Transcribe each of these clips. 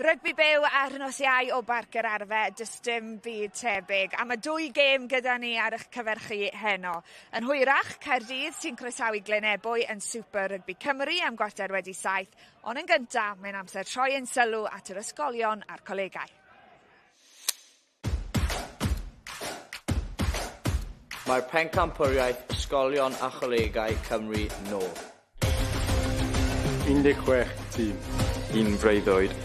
Rygbi byw ar nos Iau o Barc yr Arfe, does dim byd tebyg. A mae dwy gêm gyda ni ar eich cyfer chi heno. Yn hwyrach, Caerdydd sy'n croesawu Glyn Ebwy yn Super Rygbi Cymru am 7:15, ond yn gyntaf, mae'n amser troi ein sylw at yr ysgolion a'r colegau. Mae'r Pencampwriaeth Ysgolion a Cholegau Cymru nôl. 16 tîm. Un freuddwyd.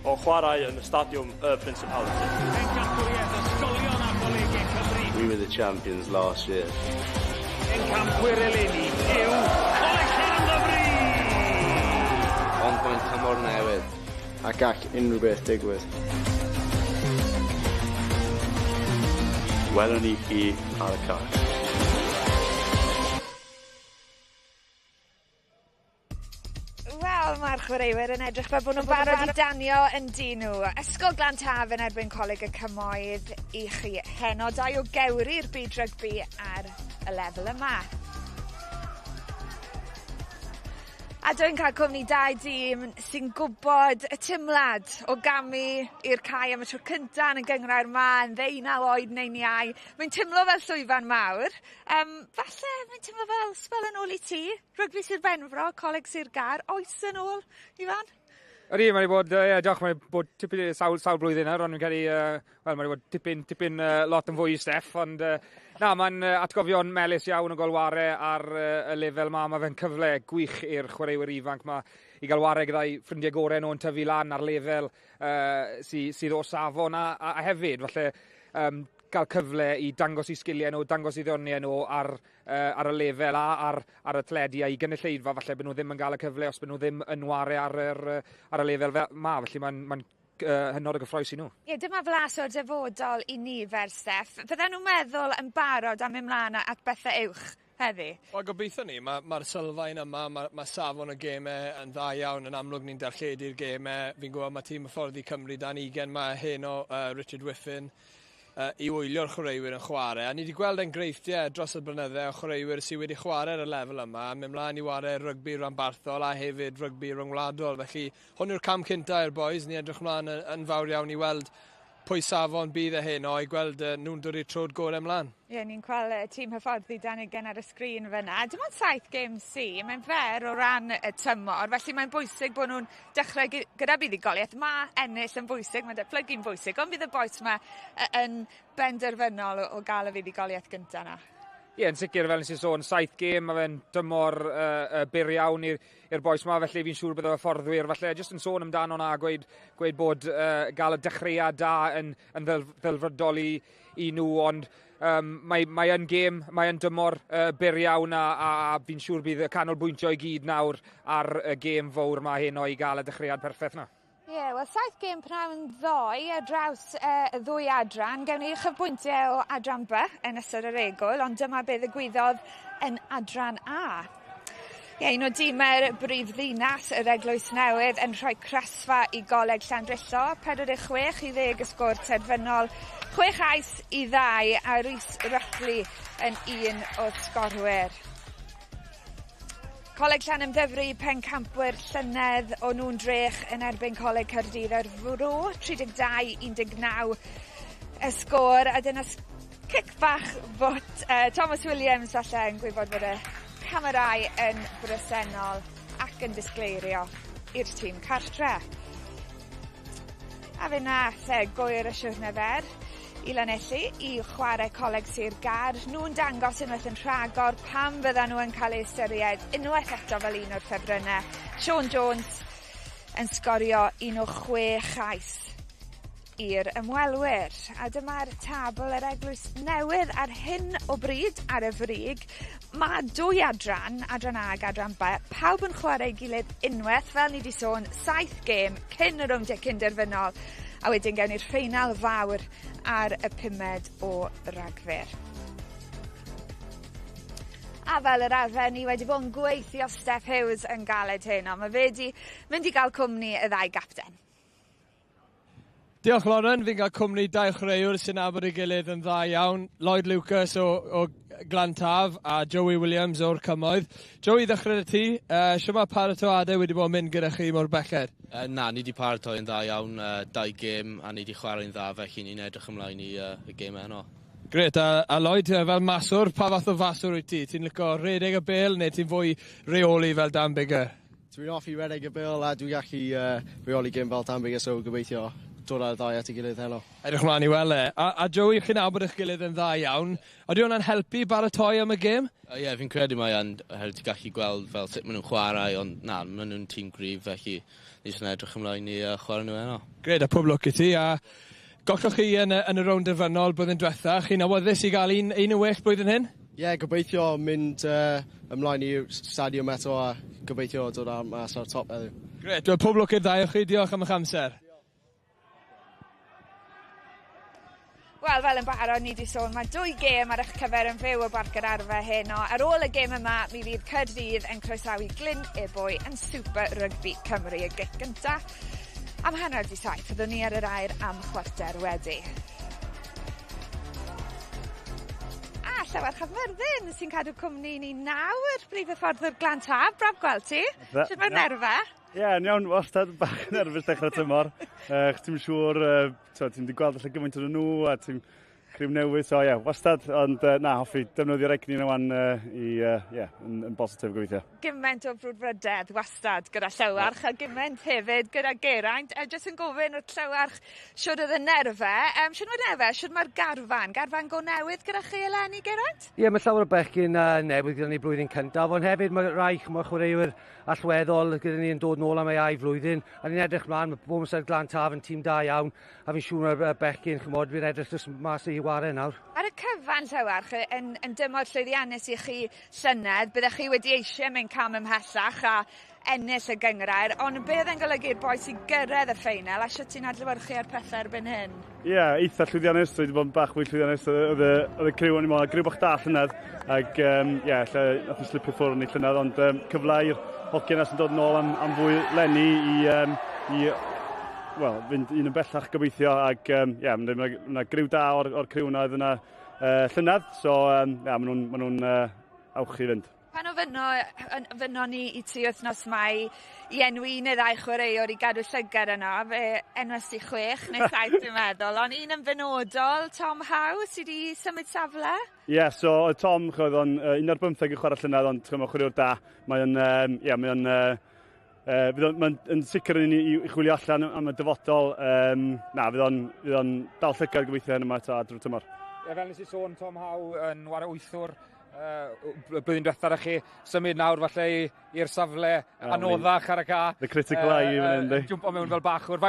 O chwarae yn y Stadiwm y Principality. Pencampwriaeth Ysgolion a Cholegau Cymru. We were the champions last year. Pencampwyr eleni yw Coleg Llanymddyfri! Ond mae'n tymor newydd. A gall unrhyw beth digwydd. Welwn ni chi ar y cae. Wel, mae'r chwaraewyr yn edrych fel bod nhw'n barod i danio yn dyn nhw. Ysgol Glan Taf yn erbyn Coleg y Cymoedd i chi heno. Dau o gewri'r byd rygbi ar y lefel yma. A dwi'n cael cwmni dau dîm sy'n gwybod y teimlad o gamu i'r cae am y tro cynta yn y gynghrair 'ma yn ddeunaw oed neu'n iau. Mae'n timlo fel llwyfan mawr. Um, falle mae'n timlo fel sbel yn ôl i ti. Rygbi Sir Benfro, Coleg Sir Gâr, oes yn ôl, Ifan? Ydy, mae wedi bod, ie, diolch, mae wedi bod tipyn, sawl, sawl blwyddyn nawr, ond fi'n credu, uh, wel, mae wedi bod tipyn, tipyn uh, lot yn fwy i Steff, ond uh, na, mae'n uh, atgofion melys iawn o gael ware ar uh, y lefel ma, mae fe'n cyfle gwych i'r chwaraewyr ifanc ma i gael ware gyda'i ffrindiau gorau nhw'n tyfu lan ar lefel uh, sy, sydd o safon, a, a, a hefyd, falle, um, gael cyfle i dangos i sgiliau nhw, dangos i ddoniau nhw ar, uh, ar y lefel a ar, ar y teledu a i gynulleidfa falle bod nhw ddim yn gael y cyfle os bod nhw ddim yn ware ar, yr, ar y lefel fel ma, felly mae'n ma uh, hynod o gyffroes i nhw. Ie, dyma flas o'r dyfodol i nifer, Steff. Fydden nhw'n meddwl yn barod am mynd mlaen at bethau uwch heddi? Wel, gobeithio ni. Mae'r ma, sylfaen yma, mae ma safon y gemau yn dda iawn. Yn amlwg ni'n darlledu'r gemau. Fi'n gwybod mae tîm hyfforddi Cymru dan 20 mae heno Richard Whiffin i wylio'r chwaraewyr yn chwarae. A ni wedi gweld enghreifftiau dros y blynydde o chwaraewyr sydd wedi chwarae ar y lefel yma a mynd mlaen i ware rygbi ranbarthol a hefyd rygbi rhyngwladol. Felly hwn yw'r cam cynta i'r boys. Ni edrych mlaen yn, yn fawr iawn i weld pwy safon bydd e heno i gweld nhw'n dod i'r trod gorau ymlaen. Ie, yeah, ni'n gweld y tîm hyfforddi dan ugain ar y sgrin fyna. Dim ond 7 gêm sy, mae'n fer o ran y tymor, felly mae'n bwysig bod nhw'n dechrau gyda buddugoliaeth. Mae ennill yn bwysig, mae datblygu'n bwysig, ond bydd y bois yma yn benderfynol o, o gael y fuddugoliaeth gyntaf yna. Ie, yn sicr, fel nes i sôn, 7 gêm, mae fe'n dymor uh, byr iawn i'r bois yma, felly fi'n siŵr bydd y hyfforddwyr, falle jyst yn sôn amdano na, gweud, gweud bod uh, gael y dechreuad da yn, yn ddelfrydol i, i nhw, ond um, mae, mae yn gêm, mae yn dymor uh, byr iawn a, a, a fi'n siŵr bydd y canolbwyntio i gyd nawr ar y gêm fawr ma heno i gael y dechreuad perffaith na. Ie, yeah, wel 7 gêm pnawn ddoe ar draws y ddwy adran. Gewn ni uchafbwyntiau o adran B yn ystod yr egwyl, ond dyma beth ddigwyddodd yn adran A. Ie, un o dimau'r brif ddinas, yr Eglwys Newydd, yn rhoi crasfa i Goleg Llandrillo, 46 i 10 y sgôr terfynol, 6 chais i 2 a Rhys Rutley yn un o'r sgorwyr. Coleg Llanymddyfri, pencampwyr llynedd, o nhw'n drech yn erbyn Coleg Caerdydd ar Fro, 32-19 y sgôr, a dyna cic bach fod Thomas Williams falle yn gwybod fod y camerâu yn bresennol ac yn disgleirio i'r tîm cartre. A fe nath gwyr y siwrne fer i Lanelli i chwarae Coleg Sir Gâr. Nhw'n dangos unwaith yn rhagor pam fyddan nhw yn cael eu ystyried unwaith eto fel un o'r ffefrynnau. Sean Jones yn sgorio un o chwe chais i'r ymwelwyr. A dyma'r tabl yr Eglwys Newydd ar hyn o bryd ar y frig. Mae dwy adran, adran A ac adran B, pawb yn chwarae ei gilydd unwaith, fel ni wedi sôn, 7 gêm cyn y rowndiau cynderfynol, a wedyn gewn ni'r ffeinal fawr ar y 5 o Ragfyr. A fel yr arfer, ni wedi bod yn gweithio Steff Hughes yn galed heno. Mae fe wedi mynd i gael cwmni y ddau gapten. Diolch Lauren, fi'n cael cwmni dau chwaraewr sy'n nabod ei gilydd yn dda iawn. Lloyd Lucas o, o Glan Taf a Joey Williams o'r Cymoedd. Joey, ddechrau ti, shwt mae paratoadau wedi bod yn mynd gyda chi mor belled? Na, ni wedi paratoi yn dda iawn, dau gêm a ni wedi chwarae'n dda, felly ni'n edrych ymlaen i y gêm heno. Grêt, a Lloyd, fel maswr, pa fath o faswr wyt ti? Ti'n licio rhedeg y bêl neu ti'n fwy reoli fel Dan Biggar? Dwi'n hoffi redeg y bêl a dwi'n gallu reoli gêm fel Dan Biggar, so gobeithio dod â'r ddau at ei gilydd heno. Edrych mlaen i weld e. A Joey, chi'n nabod eich gilydd yn dda iawn. Ydy hwnna'n helpu baratoi am y gêm? Ie, yeah, fi'n credu mae yn, oherwydd ti'n gallu gweld fel sut maen nhw'n chwarae, ond na, maen nhw'n tîm gryf, felly ni jyst yn edrych ymlaen i chwarae nhw heno. Grêt, a pob lwc i ti. A golloch chi yn y rownd derfynol blwyddyn diwetha. Chi'n awyddus i gael un yn well blwyddyn hyn? Ie, yeah, gobeithio mynd ymlaen i'r stadiwm eto a gobeithio dod ar mas ar top heddiw. Grêt, wel pob lwc i'r ddau o chi, diolch am eich amser. Wel, fel yn barod ni wedi sôn, mae dwy gêm ar eich cyfer yn fyw o Barc yr Arfau heno. Ar ôl y gêm yma, mi fydd Caerdydd yn croesawu Glyn Ebwy yn Super Rugby Cymru, y gic gyntaf. Am 6:30, fyddwn ni ar yr air am 6:15. A Llywarch Haf Myrddin sy'n cadw cwmni ni nawr, brif hyfforddwr Glan Taf. Braf gweld ti. Sut mae'r nerfau? Ie, yeah, yn iawn, wastad bach yn nerfus dechrau tymor. Ti'n siŵr, ti'n di gweld allan gymaint o'n nhw a ti'n criw newydd, so ie, yeah, wastad, ond na, hoffi defnyddio'r egni yna wan yn bositif gobeithio. Gymaint o frwdfrydedd wastad gyda Llywarch a gymaint hefyd gyda Geraint. Jyst yn gofyn wrth Llywarch shwd oedd y nerfau, shwd mae'r nerfau, shwd mae'r garfan go newydd gyda chi eleni, Geraint? Ie, yeah, mae llawer o bechgyn newydd gyda ni blwyddyn cyntaf, ond hefyd mae rai chwaraewyr allweddol gyda ni yn dod nôl am ei ail flwyddyn, a ni'n edrych mlaen, mae bob amser Glan Taf yn tîm da iawn, a fi'n siŵr mae'r bechgyn, ch'mod, fi'n edrych jyst mas i ware nawr. Ar y cyfan, Llywarch, yn dymor llwyddiannus i chi llynedd, byddech chi wedi eisiau mynd cam ymhellach a ennill y gynghrair, ond be oedd e'n golygu'r boi sy'n gyrraedd y ffeinal, a sut ti'n adlewyrchu ar pethau erbyn hyn? Ie, yeah, eitha llwyddiannus, wedi bod yn bach fwy llwyddiannus, oedd y criw o'n i'n meddwl, griw bach da llynedd, ac ie, lle nath ni slipio ffwrdd ni llynedd, ond cyfle i'r hoci yna sy'n dod nôl am fwy leni i wel, fynd un yn bellach gobeithio, ac ie, yeah, mae yna griw da o'r criw yna oedd yna llynedd, so ie, maen nhw'n awch i fynd. Pan ofynnon ni i ti wythnos mai i enwi un neu ddau chwaraewr i gadw llygad yno, fe enwes i 6 neu 7 dwi'n meddwl, ond un yn benodol, Tom Howe, sydd wedi symud safle? Ie, yeah, so Tom, oedd o'n 1 ar 15 yn chwarae llynedd, ond mae'n chwaraewr da. Mae'n, ie, mae'n fydd o'n sicr yn i chwilio allan am y dyfodol. Na, fydd o'n dal llygad gobeithio yn yma eto a drwy'r tymor. Ie, fel nes i sôn, Tom Howe yn ware wythwr blwyddyn diwethaf chi symud nawr falle i'r safle anoddach ar y ca. The critical eye i fan hyn, di. Jwmpo mewn fel bachwr.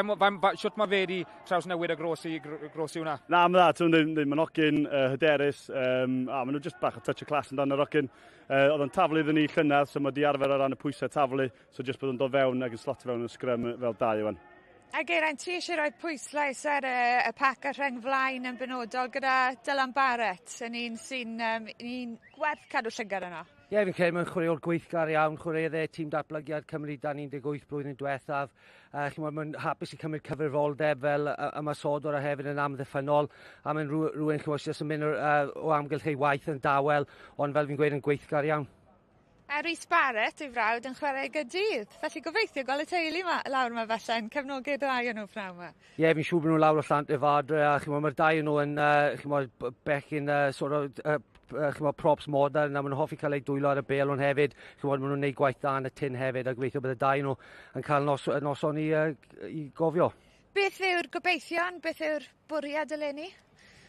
Shwt mae fe wedi trawsnewid y grosi hwnna? Na, mae'n dda, ti'n dweud, mae'n hogyn hyderus, a maen nhw just bach o touch o class amdano yr hogyn. Oedd o'n taflu iddyn ni llynedd, so mae wedi arfer o ran y pwysau taflu, so just bod o'n dod fewn ac yn slotio fewn yn sgrym fel dau wan. A Geraint, ti eisiau rhoi pwyslais ar y pac a rheng flaen yn benodol gyda Dylan Barrett yn un sy'n un gwerth cadw llygad yno? Ie, yeah, fi'n credu mae'n chwaraewr gweithgar iawn, chwaraeodd e tîm datblygiad Cymru dan 18 blwyddyn diwethaf. Mae'n hapus i cymryd cyfrifoldeb fel ymosodwr a hefyd yn amddiffynnol, a mae'n rhywun sy'n mynd o amgylch ei waith yn dawel, ond fel fi'n gweud yn gweithgar iawn. A Rhys Barrett, ei frawd, yn chwarae Gaerdydd. Felly gobeithio gweld y teulu ma, lawr yma falle yn cefnogi'r ddau o'n nhw pnawn yma. Ie, yeah, fi'n siŵr bod nhw lawr o Llantyfadre a chimod, mae'r dau o'n nhw yn chimod, bechgyn sort of, chimod, props modern a maen nhw'n hoffi cael eu dwylo ar y bêl ond hefyd, chimod, maen nhw'n gwneud gwaith da yn y tin hefyd a gobeithio bydd y dau nhw yn cael noson i gofio. Beth yw'r gobeithion? Beth yw'r bwriad eleni?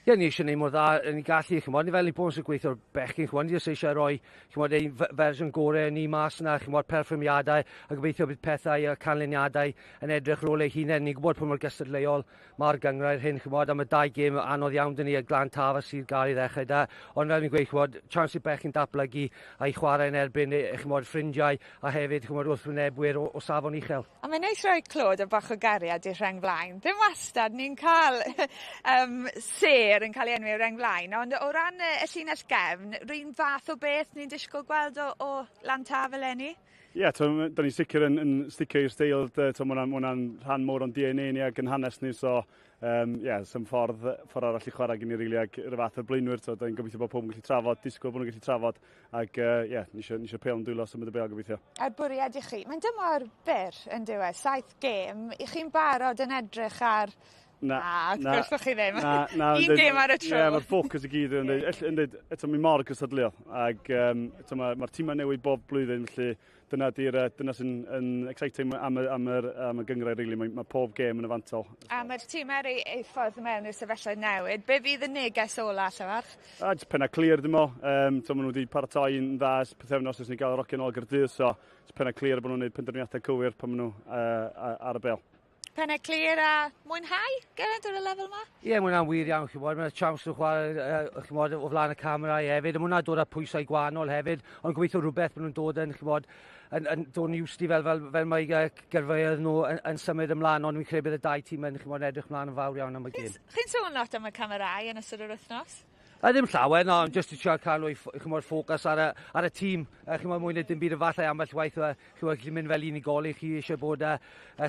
Ie, ni eisiau gwneud mor dda ni gallu, chimod, ni fel ni bod yn gweithio'r bechgyn, chimod, ni jyst eisiau rhoi, chimod, ein fersiwn gorau ni mas yna, chimod, perfformiadau, a gobeithio bydd pethau a canlyniadau yn edrych rôl eu hunain. Ni'n gwybod pwy mor gystadleuol mae'r gynghrair hyn, chimod, am y dau gêm anodd iawn dyn ni, y Glan Taf a Sir Gâr i ddechrau da, ond fel ni'n gweud, chimod, chance i bechgyn datblygu a i chwarae yn erbyn, chimod, ffrindiau a hefyd, chimod, wrthwynebwyr o safon uchel. A mae'n neis rhoi clod a bach o gariad i'r rheng flaen. Ddim wastad ni'n cael sêr yn cael ei enwi o'r rheng flaen, ond o ran y llinell gefn, rhywun fath o beth ni'n disgwyl gweld o Lan Taf eleni? Ie, yeah, da ni'n sicr yn sticio i'r steil, mae hwnna'n rhan mowr o'n DNA ni ac yn hanes ni, so Yeah, sy'm ffordd, ffordd arall i chwarae gen i rili, ac yr fath o'r blaenwyr, so, da ni'n gobeithio bod pob yn gallu trafod, disgwyl bod nhw'n gallu trafod, ac yeah, ni eisiau pêl yn dwylo symud y bêl gobeithio. A'r bwriad i chi, mae'n dymor byr yn dyw e, 7 gêm, i chi'n barod yn edrych ar Na, wrth gwrs bod chi ddim. Na, na. Un gêm ar y tro. Ie, yeah, mae'r ffocws i gyd yn dweud, yn dweud, eto mi mor gystadleuol, ac eto mae'r ma tîmau newid bob blwyddyn, felly dyna, di'r, dyna sy'n yn exciting am y, am yr, am y gynghrair, really. Mae, mae pob gêm yn y fantol. A mae'r tîm ar ei, ei ffordd mewn i'r sefyllfa newid. Be fydd y neges ola, Llywarch? A, jyst penna clir, dim o. So, maen nhw wedi paratoi yn dda ers pythefnos ers ni gael yr ogyn ôl Gaerdydd, so jyst penna clir bod nhw'n gwneud penderfyniadau cywir pan maen nhw ar y bêl. Pennau clir a mwynhau, Geraint, ar y lefel yma? Ie, yeah, mae hwnna'n wir iawn, chi'n bod. Mae'n chance o chwarae, chi'n bod, o flaen y camerau hefyd. Mae hwnna'n dod â pwysau gwahanol hefyd, ond gobeithio rhywbeth maen nhw'n dod yn, chi'n bod, yn dod yn used i fel mae gyrfaoedd nhw yn symud ymlaen, ond fi'n credu bydd y dau tîm yn, chi'n bod, edrych ymlaen yn fawr iawn am y gêm. Chi'n sôn lot am y camerau yn ystod yr wythnos? A ddim llawer, na, ond jyst i trio cael o'i chymod, ffocws ar y tîm. Chymod, mwy na dim byd efallai ambell waith, chymod, gallu mynd fel unigolyn, chi eisiau bod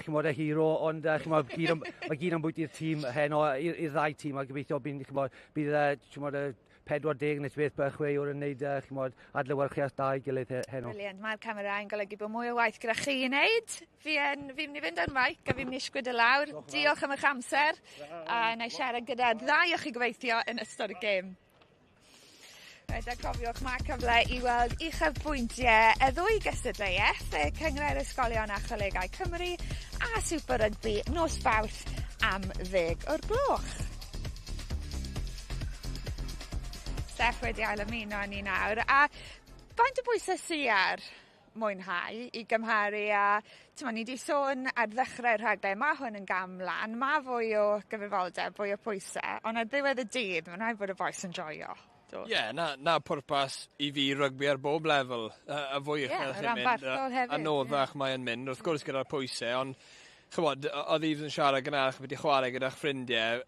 chymod, y hero, ond chymod, gyd, mae gyd yn bwyty'r tîm heno, i'r ddau tîm, a gobeithio bydd, chymod, bydd chymod, 40 neu beth by chwaraewr yn gwneud chymod, adlewyrchiad da i gilydd heno. Brilliant. Mae'r camerau yn golygu bod mwy o waith gyda chi i wneud. Fi'n mynd i fynd ar mic a fi'n mynd i ysgwyd y lawr. Diolch am eich amser. A na i siarad gyda'r ddau o chi gobeithio yn ystod y gêm. Reit, a cofiwch, mae cyfle i weld uchafbwyntiau y ddwy gystadleuaeth, y Cynghrair Ysgolion a Cholegau Cymru a Super Rugby nos Fawrth am 10 o'r gloch. Steff wedi ail ymuno â ni nawr, a faint o bwysau sy ar mwynhau i gymharu â, t'mo', ni 'di sôn ar ddechrau'r rhaglen, ma' hwn yn gam mlan, ma' fwy o gyfrifoldeb, fwy o pwysau, ond ar ddiwedd y dydd, mae'n rhaid bod y bois yn joio. Ie, yeah, na pwrpas i fi rygbi ar bob lefel, y fwy uchel chi'n mynd, anoddach mae'n mynd, wrth gwrs gyda'r pwysau, ond chymod, oedd Yves yn siarad gynharach wedi chwarae gyda'ch ffrindiau,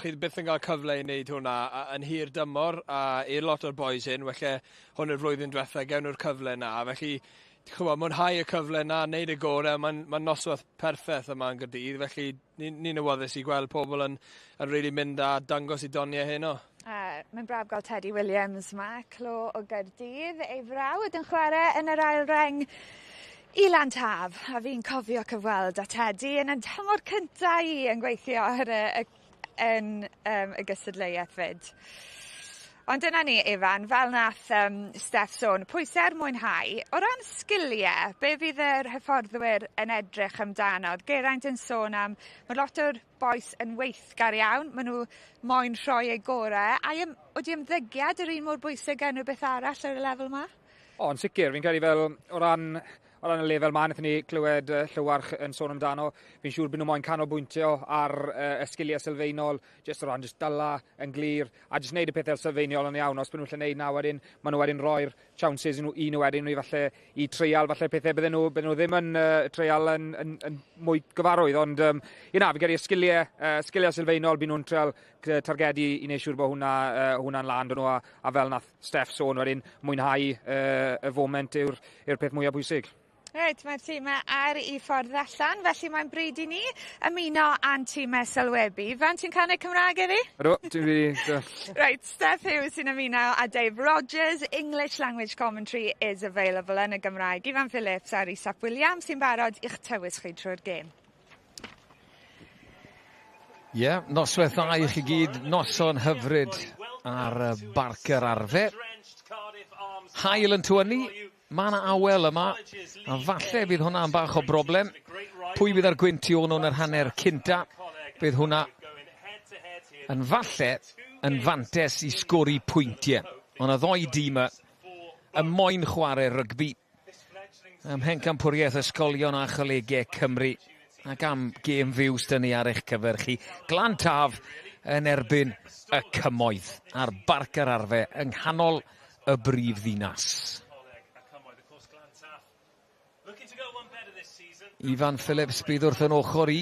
chi byth yn cael cyfle i wneud hwnna yn hir dymor, a i'r lot o'r boys hyn, felly hwn yw'r flwyddyn diwetha, gewn nhw'r cyfle na, felly chymod, mwynhau y cyfle na, wneud y gorau, mae'n ma noswaith perffaith yma yn Gaerdydd, felly ni'n ni awyddus i gweld pobl yn really mynd a dangos i doniau heno. Mae'n braf gweld Teddy Williams ma, clo o Gaerdydd, ei frawd yn chwarae yn yr ail reng i Lantaf, a fi'n cofio cyfweld â Teddy yn y tymor cynta i yn gweithio ar yn y gystadleuaeth fyd. Ond dyna ni, Ifan, fel nath Steff sôn, pwysau er mwynhau. O ran sgiliau, be fydd yr hyfforddwyr yn edrych amdano? Oedd Geraint yn sôn am, mae lot o'r bois yn weithgar iawn, maen nhw moyn rhoi eu gorau. A ydy ymddygiad yr un mor bwysig â unrhyw beth arall ar y lefel yma? O, yn sicr, fi'n credu fel o ran y lefel ma, wnaethon ni clywed Llywarch yn sôn amdano. Fi'n siŵr bod nhw moyn canolbwyntio ar y sgiliau sylfaenol, jyst o ran jyst dyla yn glir, a jyst wneud y pethau sylfaenol yn iawn. Os byd nhw'n gallu gwneud na wedyn, maen nhw wedyn roi'r chances i nhw wedyn i falle i treial falle pethau bydden nhw ddim yn treial yn mwy gyfarwydd. Ond i na, fi'n credu y sgiliau sylfaenol, byd nhw'n treial targedu i wneud siŵr bod hwnna'n lan nhw a fel nath Steff sôn wedyn, mwynhau y foment yw'r peth mwyaf pwysig. Reit, mae'r tîmau ar ei ffordd allan, felly mae'n bryd i ni ymuno â'n tîmau sylwebu. Fan, ti'n canu Cymraeg iddi? Ydw, ti'n fi. Right, Steph Hughes sy'n ymuno a Dave Rogers. English language commentary is available yn y Gymraeg. Ifan Phillips a Rhys ap Williams sy'n barod i'ch tywys chi trwy'r gêm. Ie, yeah, noswaith dda i chi gyd, noson hyfryd ar Barc yr Arfe. Haul yn tywynnu, mae yna awel yma, a falle bydd hwnna'n bach o broblem. Pwy bydd ar gwynt i o'n yr hanner cynta, bydd hwnna yn falle yn fantes i sgori pwyntiau. Ond y ddoi dîm y moyn chwarae rygbi ym Mhencampwriaeth Ysgolion a Cholegau Cymru ac am gêm fyw s'da ni ar eich cyfer chi. Glan Taf yn erbyn y Cymoedd ar Barc yr Arfe yng nghanol y brif ddinas. Ifan Phillips bydd wrth yn ochr i.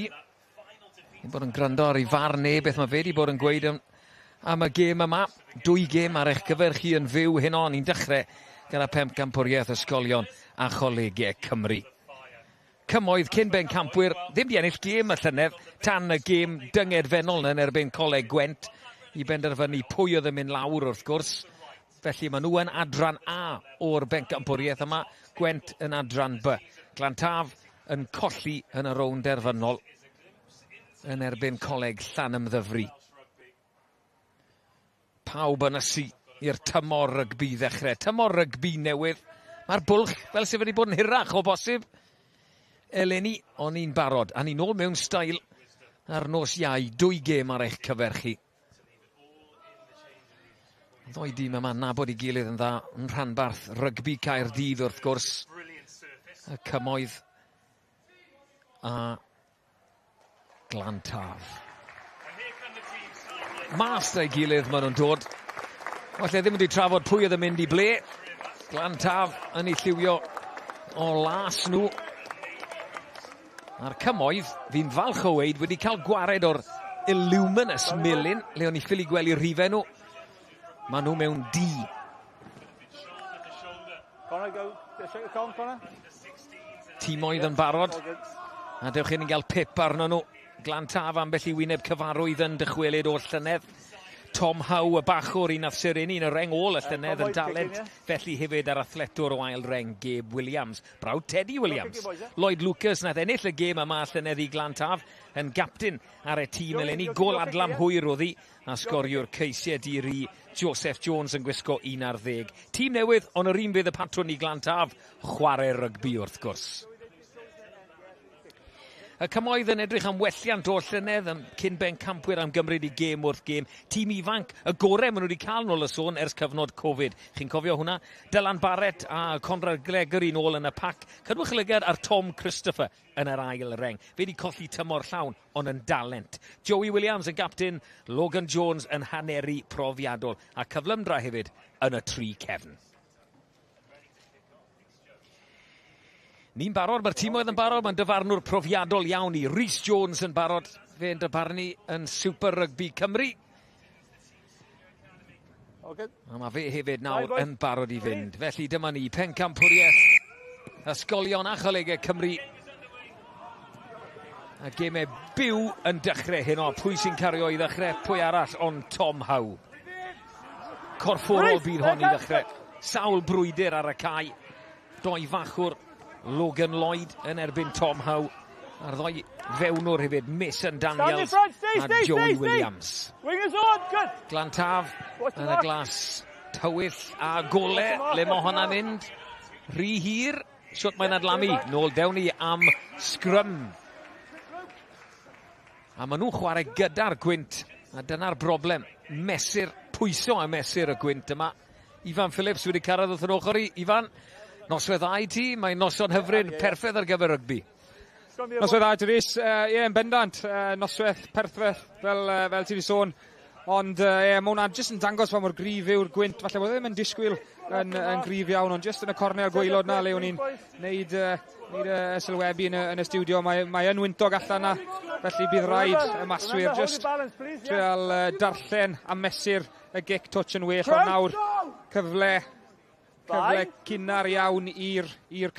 I bod yn gwrando ar ei farn e, beth mae fe wedi bod yn gweud am y gêm yma. Dwy gêm ar eich cyfer chi yn fyw heno. Ni'n dechrau gyda Pencampwriaeth Ysgolion a Cholegau Cymru. Cymoedd cyn bencampwyr, ddim di ennill gêm y llynedd tan y gêm dyngedfennol yn erbyn Coleg Gwent i benderfynu pwy oedd yn mynd lawr wrth gwrs. Felly maen nhw yn adran A o'r bencampwriaeth yma, Gwent yn adran B. Glantaf yn colli yn y rownd derfynol yn erbyn Coleg Llanymddyfri. Pawb yn ysu i'r tymor rygbi ddechrau. Tymor rygbi newydd. Mae'r bwlch fel sydd wedi bod yn hirach o bosib. Eleni, o'n i'n barod. A ni'n ôl mewn stael ar nos Iau. 2 gêm ar eich cyfer chi. Ddoi dîm yma nabod i gilydd yn dda yn rhanbarth rygbi Caerdydd wrth gwrs. Y Cymoedd a Glantaf. Mas a'i gilydd maen nhw'n dod. Falle ddim wedi trafod pwy oedd yn mynd i ble. Glantaf yn ei lliwio o las nhw. A'r Cymoedd, fi'n falch o weid, wedi cael gwared o'r Illuminous melyn, le o'n i ffili gweld i rhifau nhw. Maen nhw mewn D. Timoedd yn barod. A dewch i ni gael pip arno nhw. Glantaf ambell i wyneb cyfarwydd yn dychwelyd o'r llynedd. Tom Howe, y bachwr, un nath serennu yn y reng ôl y llynedd yn dalent. Felly hefyd ar athletwr o ail reng, Gabe Williams. Brawd Teddy Williams. Lloyd Lucas nath ennill y gêm yma llynedd i Glantaf yn gapten ar y tîm eleni. Gôl adlam hwyr oedd hi a sgoriwr ceisiau di-ri Joseph Jones yn gwisgo 11. Tîm newydd, ond yr un fydd y patrwn i Glantaf, chwarae rygbi wrth gwrs. Y Cymoedd yn edrych am welliant o'r llynedd, yn cyn bencampwyr am gymryd i gêm wrth gêm. Tîm ifanc, y gorau maen nhw wedi cael nôl y sôn ers cyfnod Covid. Chi'n cofio hwnna? Dylan Barrett a Conrad Gregory nôl yn y pac. Cadwch lygad ar Tom Christopher yn yr ail reng. Fe wedi colli tymor llawn, ond yn dalent. Joey Williams yn gapten, Logan Jones yn haneru profiadol, a cyflymdra hefyd yn y tri cefn. Ni'n barod, mae'r tîmoedd yn barod, mae'n dyfarnwr profiadol iawn i Rhys Jones yn barod. Fe'n dyfarnu yn Super Rugby Cymru. A mae fe hefyd nawr yn barod i fynd. Felly dyma ni, pencampwriaeth Ysgolion a Cholegau Cymru. A gemau byw yn dechrau heno. Pwy sy'n cario i ddechrau? Pwy arall ond Tom Howe. Corfforol bydd hon i ddechrau. Sawl brwydr ar y cae. Doi fachwr, Logan Lloyd yn erbyn Tom Howe. A'r ddoi fewnwr hefyd, Mason Daniels a Joey Williams. Glantaf yn y glas tywyll a gole. Le mae hwnna'n mynd? Rhy hir. Siwt mae'n adlamu. Nôl dewn ni am sgrym. A maen nhw'n chwarae gyda'r gwynt. A dyna'r broblem. Mesur, pwyso a mesur y gwynt yma. Ifan Phillips wedi cyrraedd wrth yn ochr i. Ifan, noswaith dda i ti. Mae'n noson hyfryd, perffaith ar gyfer rygbi. Noswaith dda i ti, Rhys. Ie, yn bendant. Noswaith perffaith, fel ti wedi sôn. Ond ie, mae hwnna jyst yn dangos pa mor gryf yw'r gwynt. Falle bod e ddim yn disgwyl yn gryf iawn, ond jyst yn y cornel gwaelod na le o'n i'n neud y sylwebu yn y stiwdio. Mae yn wyntog allan na, felly bydd rhaid y maswyr jyst trial darllen a mesur y gic touch yn well. Ond nawr cyfle cynnar iawn i'r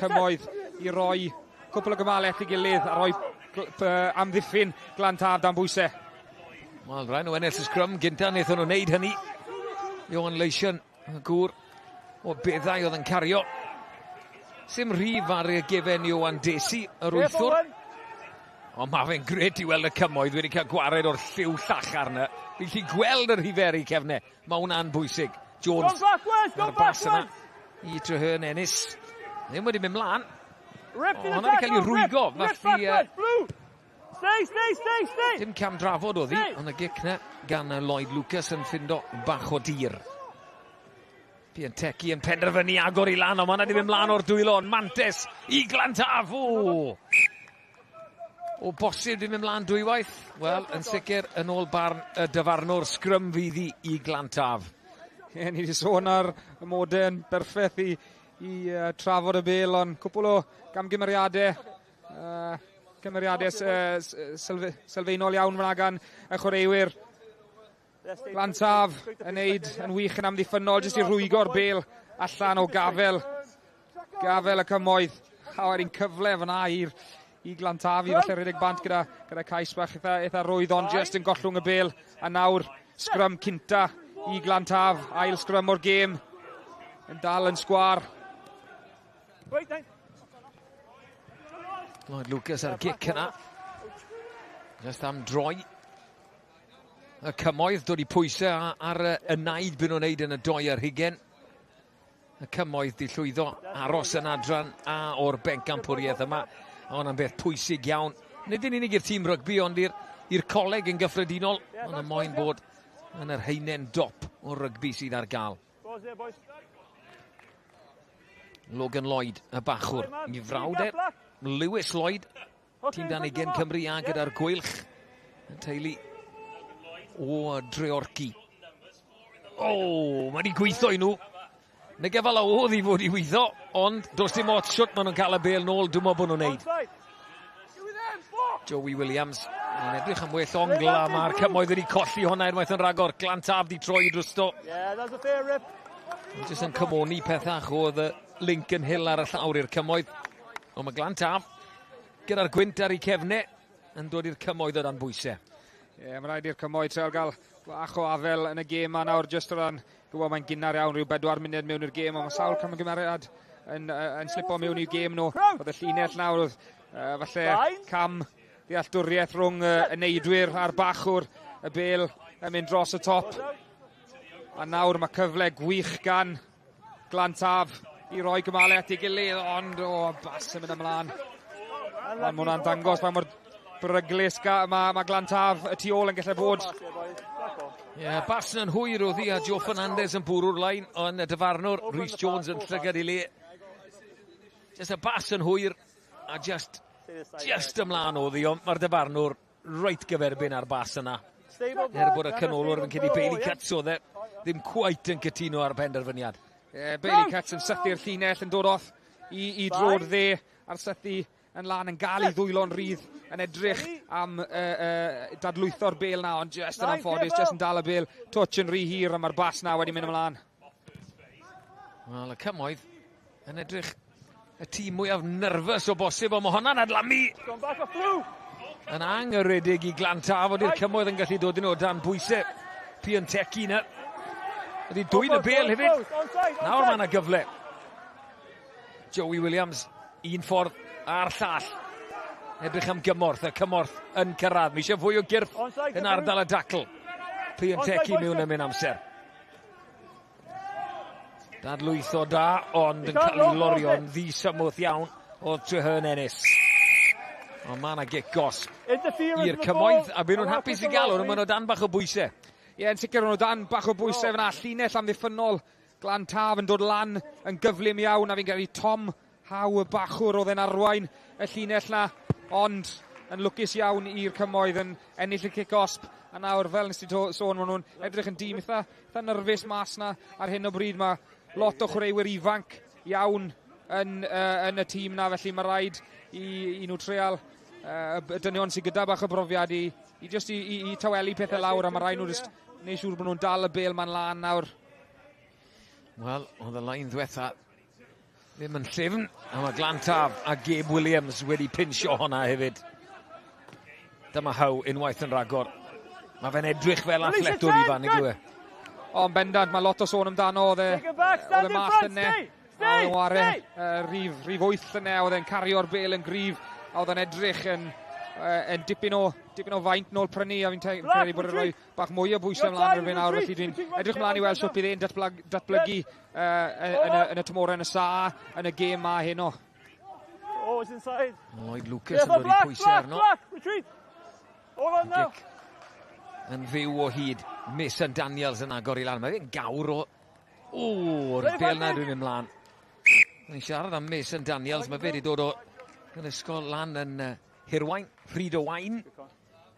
Cymoedd i roi cwpl o gymalau at ei gilydd a roi amddiffyn Glantaf dan bwysau. Wel, rhaid nhw ennill y sgrym gynta, wnaethon nhw wneud hynny. Johan Leisian, y gŵr o beddau oedd yn cario. Sim rhif ar y gefen Johan Desi, yr wythwr. Ond mae fe'n gret i weld y Cymoedd wedi cael gwared o'r lliw llachar yna. Fi'n gallu gweld yr rhiferi cefnau. Mae hwnna'n bwysig. Jones ar y bas yna i Treherne Ennis. Ddim wedi mynd mlaen. Hwnna wedi cael ei rwygo. Felly, dim cam drafod oedd hi, ond y gic na gan Lloyd Lucas yn ffindo bach o dir. Piantecki yn penderfynu agor i lan, ond mae hwnna wedi mynd mlaen o'r dwylo, ond mantes i Glantaf. O bosib wedi mynd mlaen dwywaith. Wel, yn sicr, yn ôl barn y dyfarnwr, sgrym fydd hi i Glantaf. Ie, ni wedi sôn ar y modern berffaith i trafod y bel, ond cwpl o gamgymeriadau. Cymeriadau sylfaenol iawn fyna gan y chwaraewyr. Glantaf yn neud yn wych yn amddiffynnol, jyst i rwygo'r bel allan o gafel y Cymoedd. A wedyn cyfle fyna i'r i Glantaf i falle rhedeg bant gyda cais bach eitha rwydd, ond just yn gollwng y bel. A nawr sgrym cynta i Glantaf, ail sgrym o'r gêm, yn dal yn sgwar. Lloyd Lucas ar gic yna. Just am droi. Y Cymoedd dod i pwysau ar y naid byd nhw'n neud yn y 22. Y Cymoedd di llwyddo aros yn adran A o'r bencampwriaeth yma. A hwnna'n beth pwysig iawn. Nid yn unig i'r tîm rygbi, ond i'r coleg yn gyffredinol. Ond y moyn bod yn yr haenen dop o rygbi sydd ar gael. Logan Lloyd, y bachwr. I frawd e, Lewis Lloyd, tîm dan 20 Cymru a gyda'r Gweilch. Y teulu o Dreorci. O, mae wedi gweithio i nhw. Nag efo oedd i fod i weithio, ond does dim ots siwt maen nhw'n cael y bel nôl, dwi'n meddwl bod nhw'n neud. Joey Williams yn edrych am well ongl a mae'r Cymoedd wedi colli hwnna unwaith yn rhagor. Glantaf di troi drosto. Jyst yn cymoni pethach oedd y Lincoln Hill ar y llawr i'r Cymoedd. Ond mae Glantaf gyda'r gwynt ar ei cefnau yn dod i'r Cymoedd o dan bwysau. Ie, yeah, mae rhaid i'r Cymoedd treol gael bach o afel yn y gêm ma nawr, jyst o ran, gwybod mae'n gynnar iawn, rhyw 4 munud mewn i'r gêm, ond mae sawl camgymeriad yn slipo mewn i'r gêm nhw. Oedd y llinell nawr, oedd falle cam ddealltwriaeth rhwng y neidwyr a'r bachwr, y bel yn mynd dros y top. A nawr mae cyfle gwych gan Glantaf i roi gymalau at ei gilydd, ond o, bas yn mynd ymlaen. Ond mae hwnna'n dangos pa mor beryglus mae Glantaf y tu ôl yn gallu bod. Ie, yeah, bas yn hwyr oedd hi a Joe Fernandez yn bwrw'r lein, ond y dyfarnwr Rhys Jones yn llygad i le. Just y bas yn hwyr a just ymlaen oedd hi, ond mae'r dyfarnwr reit gyferbyn ar bas yna. Er bod y canolwr yn cedi Bailey Cutts oedd e, ddim cweit yn cytuno ar penderfyniad. Yeah, Bailey Cutts yn sythu'r llinell yn dod off i dro'r dde a'r sythu yn lan yn gael ei ddwylo'n rhydd yn edrych am dadlwytho'r bel na, ond just yn anffodus, just yn dal y bel, touch yn rhy hir a mae'r bas na wedi mynd ymlaen. Wel, y Cymoedd yn edrych y tîm mwyaf nerfus o bosib, ond mae hwnna'n adlamu. Yn angyredig i Glantaf, oeddi'r Cymoedd yn gallu dod yn o dan bwysau Piantecki na. Ydy dwyn y bel hefyd. Nawr mae yna gyfle. Joey Williams, un ffordd a'r llall. Edrych am gymorth, y cymorth yn cyrraedd. Mae eisiau fwy o gyrff yn ardal y dacl. Piantecki mewn am un amser. Dadlwytho da, ond yn cael ei lorio'n ddisymwth iawn oedd Treherne Ennis. Ond mae yna gic gosb i'r Cymoedd, a byd nhw'n hapus i gael hwn, maen nhw dan bach o bwysau. Ie, yn sicr nhw dan bach o bwysau fyna. Llinell amddiffynnol Glantaf yn dod lan yn gyflym iawn, a fi'n credu Tom Howe y bachwr oedd e'n arwain y llinell na, ond yn lwcus iawn i'r Cymoedd yn ennill y cic-osb. A nawr, fel nes ti sôn, maen nhw'n edrych yn dîm eitha nerfus mas na ar hyn o bryd. Mae lot o chwaraewyr ifanc iawn yn y tîm na, felly mae rhaid i nhw treial y dynion sydd gyda bach o brofiad i tawelu pethau lawr, a mae rhaid nhw jyst neud siŵr bod nhw'n dal y bel ma'n lan nawr. Wel, oedd y lain ddwetha ddim yn llyfn, a mae Glantaf a Gabe Williams wedi pinsio hwnna hefyd. Dyma Howe unwaith yn rhagor. Mae fe'n edrych fel athletwr ifan, nag yw e? O, yn bendant, mae lot o sôn amdano, oedd e mas yna. Oedd e'n ware rhif 8 yna, oedd e'n cario'r bel yn gryf, a oedd e'n edrych yn dipyn o faint nôl prynu, a fi'n credu bod e'n rhoi bach mwy o bwysau ymlaen rhywun nawr, felly dwi'n edrych ymlaen i weld sut bydd e'n datblygu yn y tymorau nesa, yn y gêm ma heno. Lloyd Lucas yn dod i pwysau arno. Gic yn fyw o hyd. Mason Daniels yn agor i lan. Mae fe'n gawr o... O'r bel na dwi'n ymlaen. Ni'n siarad am Mason Daniels. Mae fe wedi dod o yn ysgol lan yn Hirwaun, Rhyd o Waun.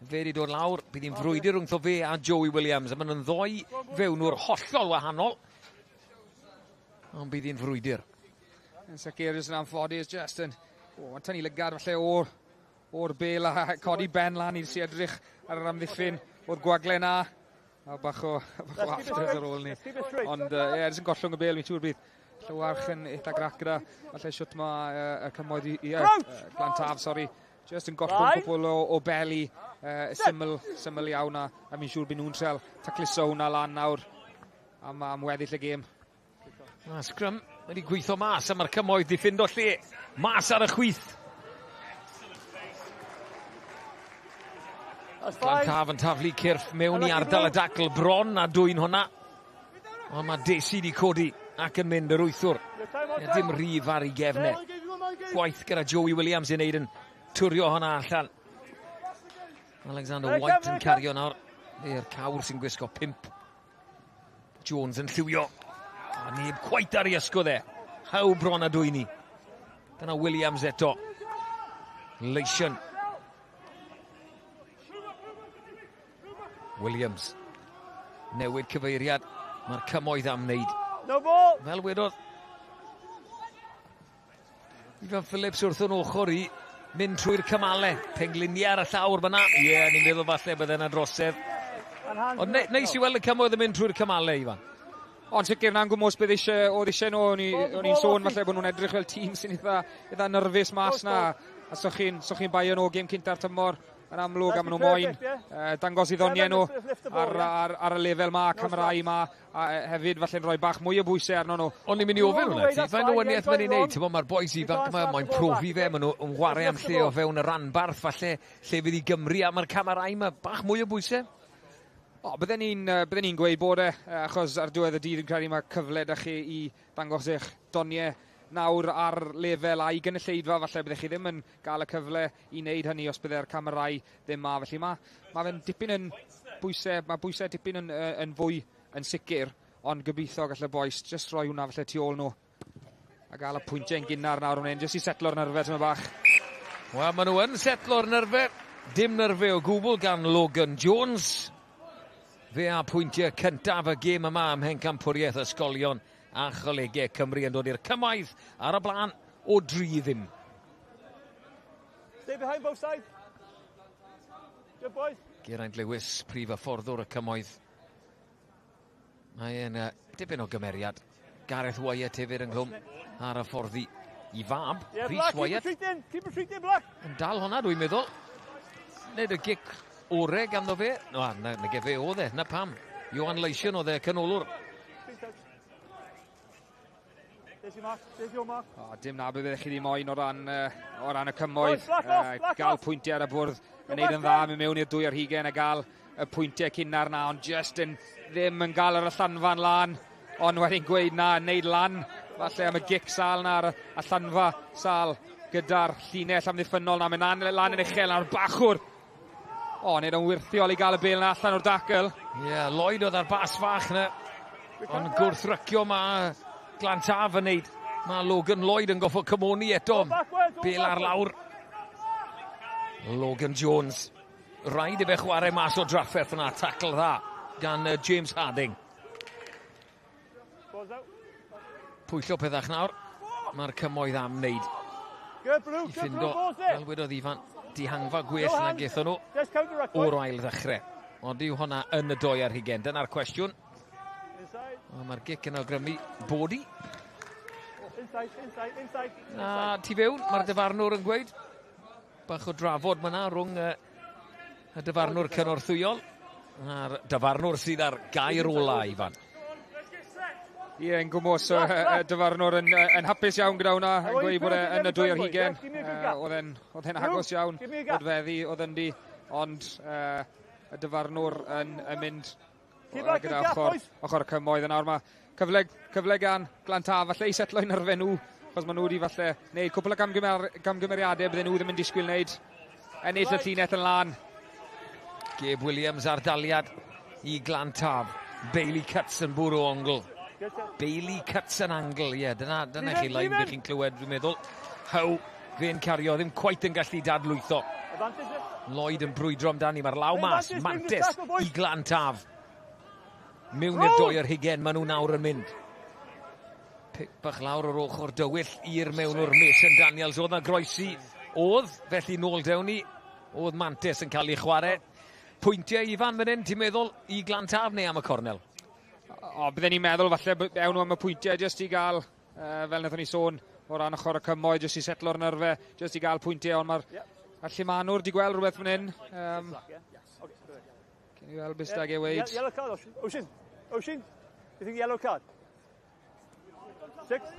Fe wedi dod lawr. Bydd hi'n frwydr rhwngtho fe a Joey Williams. A maen nhw'n ddoi fewnwr hollol wahanol. Ond bydd hi'n frwydr. Yn sicr, jyst yn anffodus, just yn... O, mae'n tynnu lygad falle o'r bel a codi ben lan i si edrych ar yr amddiffyn o'r gwagle na. A bach o afters ar ôl ni. Ond ie, jyst yn gollwng y bel, mi'n siŵr bydd Llywarch yn eitha grac gyda. Falle siwt mae y Cymoedd i Glantaf, sori, Just yn gollwng cwpl o beli syml iawn, a fi'n siŵr byd nhw'n trial tacluso hwnna lan nawr am weddill y gêm. Mae sgrym wedi gweithio mas a mae'r Cymoedd di ffindo lle. Mas ar y chwith. Glantaf yn taflu cyrff mewn i ardal y dacl bron a dwyn hwnna. Ond mae Desi di codi ac yn mynd yr wythwr. Dim rhif ar ei gefnau. Gwaith gyda Joey Williams i wneud yn twrio hwnna allan. Alexander White yn cario nawr. E'r cawr sy'n gwisgo 5. Jones yn lliwio. A neb cweit ar ei ysgwydd e. Haw bron a dwyni. Dyna Williams eto. Leishon. Williams. Newid cyfeiriad. Mae'r Cymoedd am wneud. No ball. Fel wedodd Ifan Phillips wrth yn ochr i mynd trwy'r cymalau. Pengliniau ar y llawr fyna. Ie, ni'n meddwl falle bydde yna drosedd. Ond neis i weld y Cymoedd yn mynd trwy'r cymalau, Ifan. Ond sicr na'n gwmws beth eisiau, oedd eisiau nhw, o'n i'n sôn falle bod nhw'n edrych fel tîm sy'n eitha nyrfus mas na. A so chi'n baio nhw gêm cynta'r tymor yn amlwg, a maen nhw moyn dangos i ddoniau nhw ar y lefel ma, camerau ma, a hefyd falle'n rhoi bach mwy o bwysau arno nhw. O'n i'n mynd i ofyn hwnna ti, faint o waniaeth mae'n ei wneud? Ti'n bod, mae'r bois ifanc yma, mae'n profi fe, maen nhw'n chwarae am lle o fewn y ranbarth, falle lle fydd i Gymru, a mae'r camerau yma bach mwy o bwysau. O, bydden ni'n gweud bod e, achos ar diwedd y dydd yn credu mae cyfle da chi i ddangos eich doniau nawr ar lefel a'i gynulleidfa, falle byddech chi ddim yn gael y cyfle i wneud hynny os bydde'r camerau ddim ma. Felly mae fe'n dipyn yn bwysau, mae bwysau dipyn yn fwy yn sicr, ond gobeithio gall y bois jyst rhoi hwnna falle tu ôl nhw a gael y pwyntiau yn gynnar nawr yn hyn, jyst i setlo'r nyrfau tyma bach. Wel, maen nhw yn setlo'r nyrfau. Dim nyrfau o gwbl gan Logan Jones. Fe a pwyntiau cyntaf y gêm yma ym Mhencampwriaeth Ysgolion a Cholegau Cymru yn dod i'r Cymoedd ar y blaen o 3-0. Stay behind both sides. Good boys. Geraint Lewis, prif hyfforddwr y Cymoedd. Mae e'n dipyn o gymeriad. Gareth Wyatt hefyd ynghlwm ar y fforddi i fab, Rhys Wyatt. Keep retreating, Black. Yn dal hwnna, dwi'n meddwl. Nid y gic ore ganddo fe. No, na fe oedd e, na pam. Johan Leishon oedd e, canolwr. O, dim na byddech chi ddim moyn o ran y Cymoedd. Gael pwyntiau ar y bwrdd yn neud yn dda, mynd mewn i'r 22 a gael y pwyntiau cynnar na, ond just yn ddim yn gael yr allanfa'n lan, ond wedyn gweud na, neud lan, falle am y gic sal na, ar allanfa sal gyda'r llinell amddiffynnol na, mynd lan yn uchel na'r bachwr. O, neud o'n wirthiol i gael y bêl na allan o'r dacl. Ie, yeah, Lloyd oedd ar bas fach na, ond gwrthrycio mae Glantaf yn neud. Mae Logan Lloyd yn goffo cymoni eto. Bêl ar lawr. Logan Jones. Rhaid i fe chwarae mas o drafferth yna. Tackle dda gan James Harding. Pwyllo pethach nawr. Mae'r Cymoedd am wneud. I ffindo, fel wedodd Ifan, dihangfa gwell na gethon nhw o'r ail ddechrau. Ond yw hwnna yn y 22? Dyna'r cwestiwn. Mae'r gic yn awgrymu bod i. Na, tu fewn, mae'r dyfarnwr yn gweud. Bach o drafod myna rhwng y dyfarnwr cynorthwyol a'r dyfarnwr sydd ar gair ola, Ifan. Ie, yn gwmws, y dyfarnwr yn hapus iawn gyda hwnna, yn gweud bod e yn y 22. Oedd e'n agos iawn, oedd feddi, oedd yndi, ond y dyfarnwr yn mynd gyda ochr y Cymoedd. Yn awr mae cyfle gan Glantaf, falle i setlo i nyrfe nhw, achos maen nhw wedi falle wneud cwpl o gamgymeriadau bydden nhw ddim yn disgwyl wneud. Ennill y llinell yn lan. Gabe Williams ar daliad i Glantaf. Bailey Cutts yn bwrw ongl. Bailey Cutts yn angl, ie, yeah, dyna chi lein bych chi'n clywed, dwi'n meddwl. How, fe'n cario, ddim cweit yn gallu dadlwytho. Lloyd yn brwydro amdani, mae'r law mas, Mantis i Glantaf. Mewn i'r 22, maen nhw nawr yn mynd. Pic bach lawr o'r ochr dywyll i'r mewnwr Mason Daniels. Oedd na groesi, oedd, felly nôl dewn ni, oedd Mantis yn cael ei chwarae. Pwyntiau Ifan fan hyn, ti'n meddwl, i Glantaf neu am y cornel? O, bydden ni'n meddwl falle ewn nhw am y pwyntiau jyst i gael, fel wnaethon ni sôn, o ran ochr y Cymoedd, jyst i setlo'r nyrfe, jyst i gael pwyntiau, ond mae'r A Llumanwr di gweld rhywbeth fan hyn. Can you weld beth sydd ag e weud? Yellow card, Ocean. Ocean, you think yellow card? 6?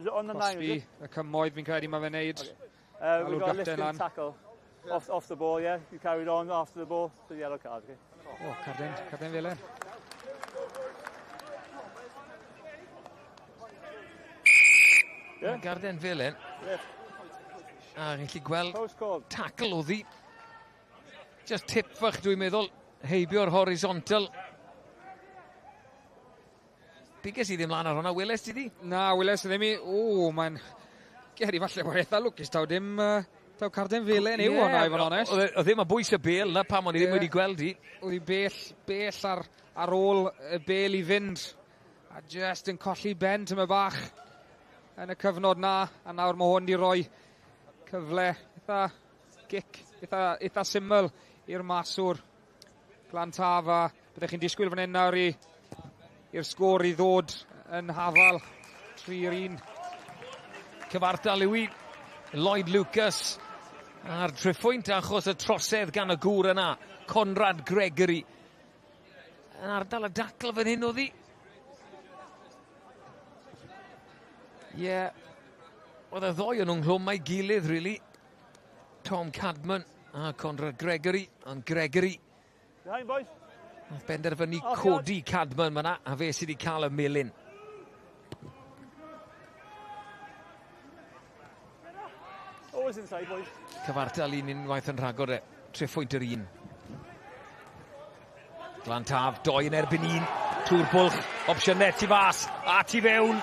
Is it on the 9? Cosbi, y cymoedd fi'n credu mae fe'n neud. Okay. We got a lifting tackle. Off the ball, yeah. You carried on after the ball, so yellow card, okay. O, carden felen. Yeah. Garden felen. A ni'n gallu gweld tackle oedd hi. Just tip fach dwi'n meddwl, heibio'r horizontal. Biges i ddim lan ar hwnna, weles ti di? Na, weles i ddim i. O, mae'n... Geri falle bod eitha lwcus taw dim... Taw carden felen yw hwnna, i fod yn onest. Oedd ddim a bwys y bel na pam o'n i ddim wedi gweld hi. Oedd hi bell ar ôl y bel i fynd. A just yn colli ben tyma bach yn y cyfnod na. A nawr mae hwn di roi cyfle eitha gic, eitha syml i'r maswr. Glantaf, a byddech chi'n disgwyl fan hyn nawr i'r sgôr i ddod yn hafal 3-1. Cyfartal yw i Lloyd Lucas a'r triphwynt achos y trosedd gan y gŵr yna, Conrad Gregory. Yn ardal y dacl fan hyn oedd hi. Ie, oedd y ddoi o'n ynghlwm a'i gilydd, really. Tom Cadman a Conrad Gregory, ond Gregory Behind, boys. Nath benderfynu codi Cadman fyna, a fe sydd wedi cael y melyn. Always inside, boys. Cyfartal un unwaith yn rhagor e, 3 pwynt yr un. Glantaf, 2 yn erbyn 1. Tŵr bwlch, opsiynau tu fas, a tu fewn.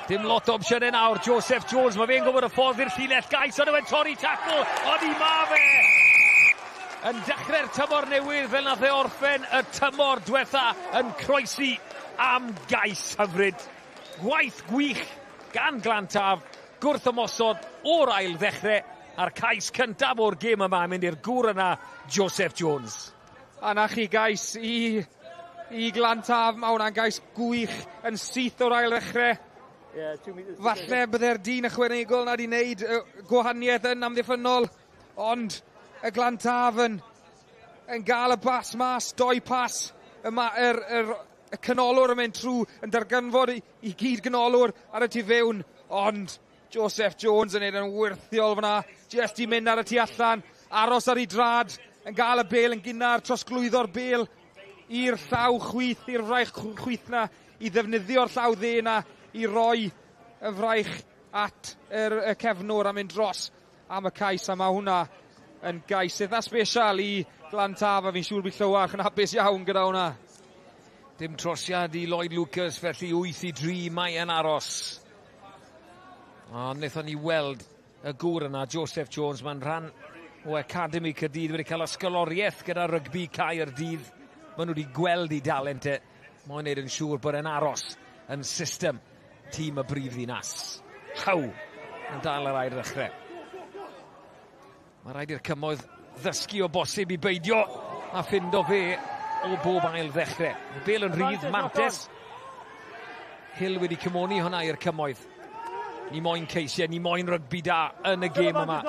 Dim lot o opsiynau nawr, Joseph Jones, mae fe'n gwybod y ffordd i'r llinell gais, ond yw torri tacl, ond i ma fe! Yn dechrau'r tymor newydd fel nath e orffen y tymor diwetha yn croesi am gais hyfryd. Gwaith gwych gan Glantaf, gwrth ymosod o'r ail ddechrau, a'r cais cyntaf o'r gêm yma yn mynd i'r gŵr yna, Joseph Jones. A na chi gais i Glantaf, mae hwnna'n gais gwych yn syth o'r ail ddechrau. Yeah, 2 meters. Falle bydde'r dyn ychwanegol na di wneud gwahaniaeth yn amddiffynnol, ond y Glantaf yn gael y bas mas, 2 pas, y canolwr yn mynd trwy, yn darganfod i gyd ganolwr ar y tu fewn, ond Joseph Jones yn neud yn wyrthiol fyna, just i mynd ar y tu allan, aros ar ei drad, yn gael y bel yn gynnar, trosglwyddo'r bel i'r llaw chwith, i'r fraich chwith na, i ddefnyddio'r llaw dde na, i roi y fraich at y cefnwr a mynd dros am y cais, a mae hwnna yn gais eitha special i Glantaf, a fi'n siŵr bydd Llywarch yn hapus iawn gyda hwnna. Dim trosiad i Lloyd Lucas, felly 8-3 mae yn aros. Ond wnaethon ni weld y gŵr yna, Joseph Jones, mae'n rhan o Academy Caerdydd, wedi cael ysgoloriaeth gyda rygbi Caerdydd. Maen nhw wedi gweld ei dalent e. Mae'n gwneud yn siŵr bod e'n aros yn system tîm y brif ddinas. Haw yn dal yr ail ddechrau. Mae rhaid i'r cymoedd ddysgu o bosib i beidio a ffindo fe o bob ail ddechrau. Y bel yn rhydd, Mantes. Hill wedi cymoni hwnna i'r cymoedd. Ni moyn ceisiau, ni moyn rygbi da yn y gêm yma.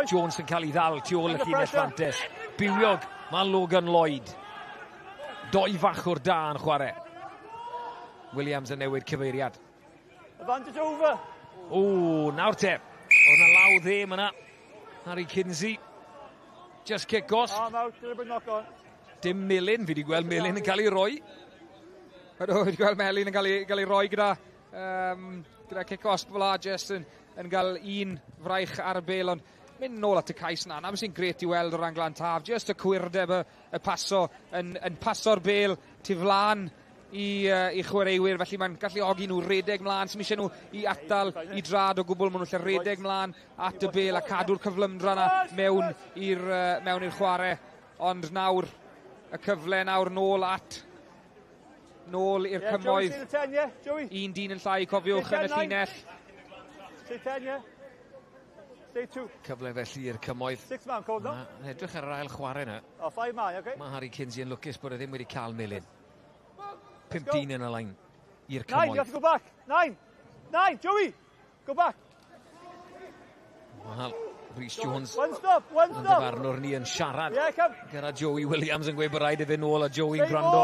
Jones yn cael ei ddal tu ôl y llinell Mantes. Bywiog, mae Logan Lloyd. 2 fachwr da yn chwarae. Williams yn newid cyfeiriad. Advantage over. O, nawr te. Oedd na law dde yna. Harry Kinsey. Just kick off. Dim melyn, fi wedi gweld melyn yn cael ei roi. Ydw, fi wedi gweld melyn yn cael ei roi gyda kick-off fel a just yn cael un fraich ar y bel, ond mynd nôl at y cais na. Na sy'n gret i weld o ran Glantaf. Just y cwyrdeb y paso, yn paso'r bel tu flan i chwaraewyr, felly mae'n galluogi nhw redeg mlaen, sy'n eisiau nhw i atal i drad o gwbl, maen nhw'n lle redeg mlaen at y bel a cadw'r cyflymdra na mewn i'r chwarae, ond nawr y cyfle nawr nôl i'r cymoedd. Un dyn yn llai, cofiwch, yn y llinell. Cyfle felly i'r cymoedd. Yn edrych ar yr ail chwarae yna. Mae Harry Kinsey yn lwcus bod e ddim wedi cael melyn. 5 dyn yn y lein i'r cymoedd. 9, you have to go back. 9. 9, Joey, go back. Wel, Rhys Jones yn dyfarnwr ni yn siarad gyda Joey Williams yn gweud bod rhaid iddyn nôl a Joey'n gwrando.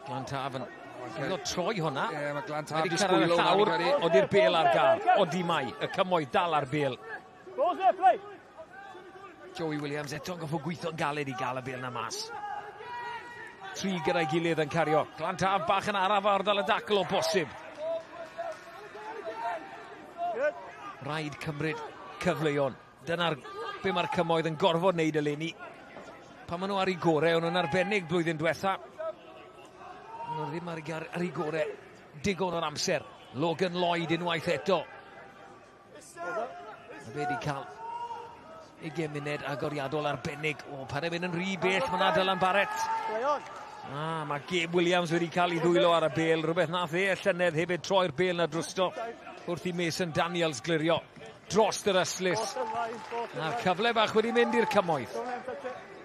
Glantaf yn llwyddo troi hwnna. Ie, mae Glantaf wedi cyrraedd y llawr, odi'r bel ar gael. Odi mai, y cymoedd dal ar bel. Joey Williams eto'n goffo gweithio'n galed i gael y bel na mas. Tri gyda'i gilydd yn cario. Glantaf bach yn araf ardal y dacl o bosib. Rhaid cymryd cyfleon. Dyna'r be mae'r cymoedd yn gorfod wneud eleni. Pan maen nhw ar eu gorau, o'n nhw'n arbennig blwyddyn diwetha. Maen nhw ddim ar eu gorau digon o'r amser. Logan Lloyd unwaith eto. Mae fe wedi cael 20 munud agoriadol arbennig. O, pan e'n mynd yn rhy bell, mae'n Dylan Barrett. Mae Gabe Williams wedi cael ei ddwylo ar y bel. Rhywbeth nath e y llynedd hefyd troi'r bel na drosto wrth i Mason Daniels glirio dros yr ystlys. A'r cyfle bach wedi mynd i'r cymoedd.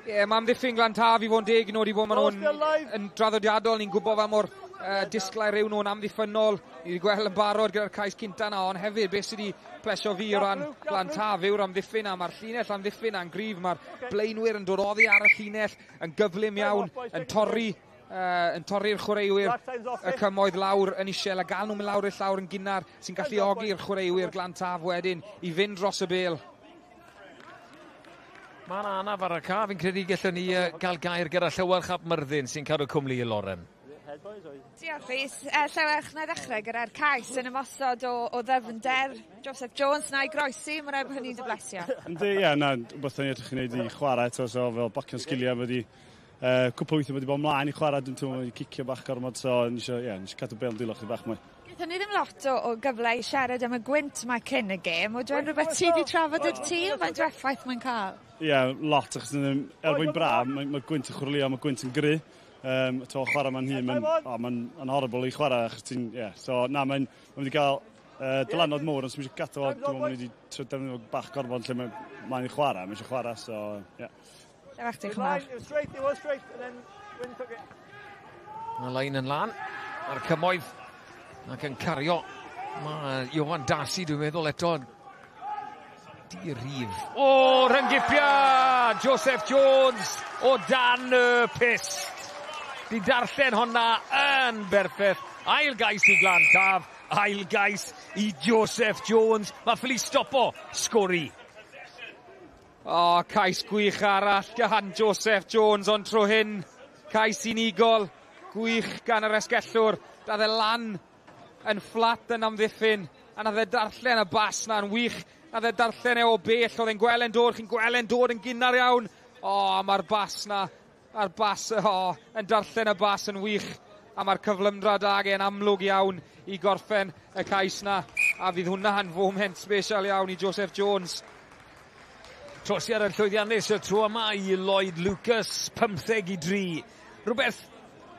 Ie, mae amddiffyn Glantaf i fod yn deg nod i fod, maen nhw'n yn draddodiadol, ni'n gwybod fel mor disglair yw nhw'n amddiffynnol. Ni wedi gweld yn barod gyda'r cais cynta na, ond hefyd beth sydd wedi plesio fi o ran Glantaf yw'r amddiffyn, a mae'r llinell amddiffyn a'n gryf, mae'r blaenwyr yn dod oddi ar y llinell yn gyflym iawn, yn torri yn torri'r chwaraewyr y cymoedd lawr yn isel a gael nhw'n mynd lawr i'r llawr yn gynnar sy'n galluogi'r chwaraewyr Glantaf wedyn i fynd dros y bêl. Mae'n anaf ar y ca, fi'n credu gallwn ni gael gair gyda Llywarch ap Myrddin sy'n cadw cwmni i Lauren. Diolch Rhys. Llywarch, na ddechrau gyda'r cais yn ymosod o ddyfnder. Joseph Jones na i groesi, mae'n rhaid bod hynny'n dy blesio. Yndi, ie, na, wbeth ni'n edrych yn gwneud i chwarae eto, so fel bacio'n sgiliau wedi cwpl o weithiau wedi bod ymlaen i chwarae, dwi'n teimlo wedi cicio bach gormod, so ni eisiau cadw bêl yn dwylo chdi bach mwy. Gaethon ni ddim lot o gyfle i siarad am y gwynt yma cyn y gêm. Oedd e'n rhywbeth ti wedi trafod i'r tîm? Faint o effaith mae'n cael? Ie, yeah, lot, achos er mwyn braf, mae gwynt yn chwrlio, mae gwynt yn gry. Chwarae ma'n hun, mae'n horrible i chwarae, achos ti'n, ie. Yeah. So, na, mae'n wedi cael dylanwad mowr, ond sy'n eisiau gadw, dwi'n meddwl mae'n wedi defnyddio bach gorfod lle mae'n i chwarae, mae'n eisiau chwarae, so, ie. Yeah. Diolch, diolch yn fawr. Mae lein yn lan, a'r cymoedd ac yn cario. Mae Johan Darcy, dwi'n meddwl eto, di rif. O, rhyngipia! Joseph Jones o dan y pyst. Di darllen honna yn berffaith. Ail gais i Glantaf, ail gais i Joseph Jones. Mae ffili stopo, sgori. O, cais gwych arall gan Joseph Jones, ond tro hyn, cais unigol, gwych gan yr esgellwr. Dath e lan yn fflat yn amddiffyn, a nath e darllen y bas na'n wych. Nath e darllen e o bell, oedd e'n gweld e'n dod, chi'n gweld e'n dod yn gynnar iawn. O, mae'r bas na, a'r bas, o, yn darllen y bas yn wych. A mae'r cyflymdra dag e'n amlwg iawn i gorffen y cais na. A fydd hwnna'n foment special iawn i Joseph Jones. Trosiad yn llwyddiannus y tro yma i Lloyd Lucas, 15-3. Rhywbeth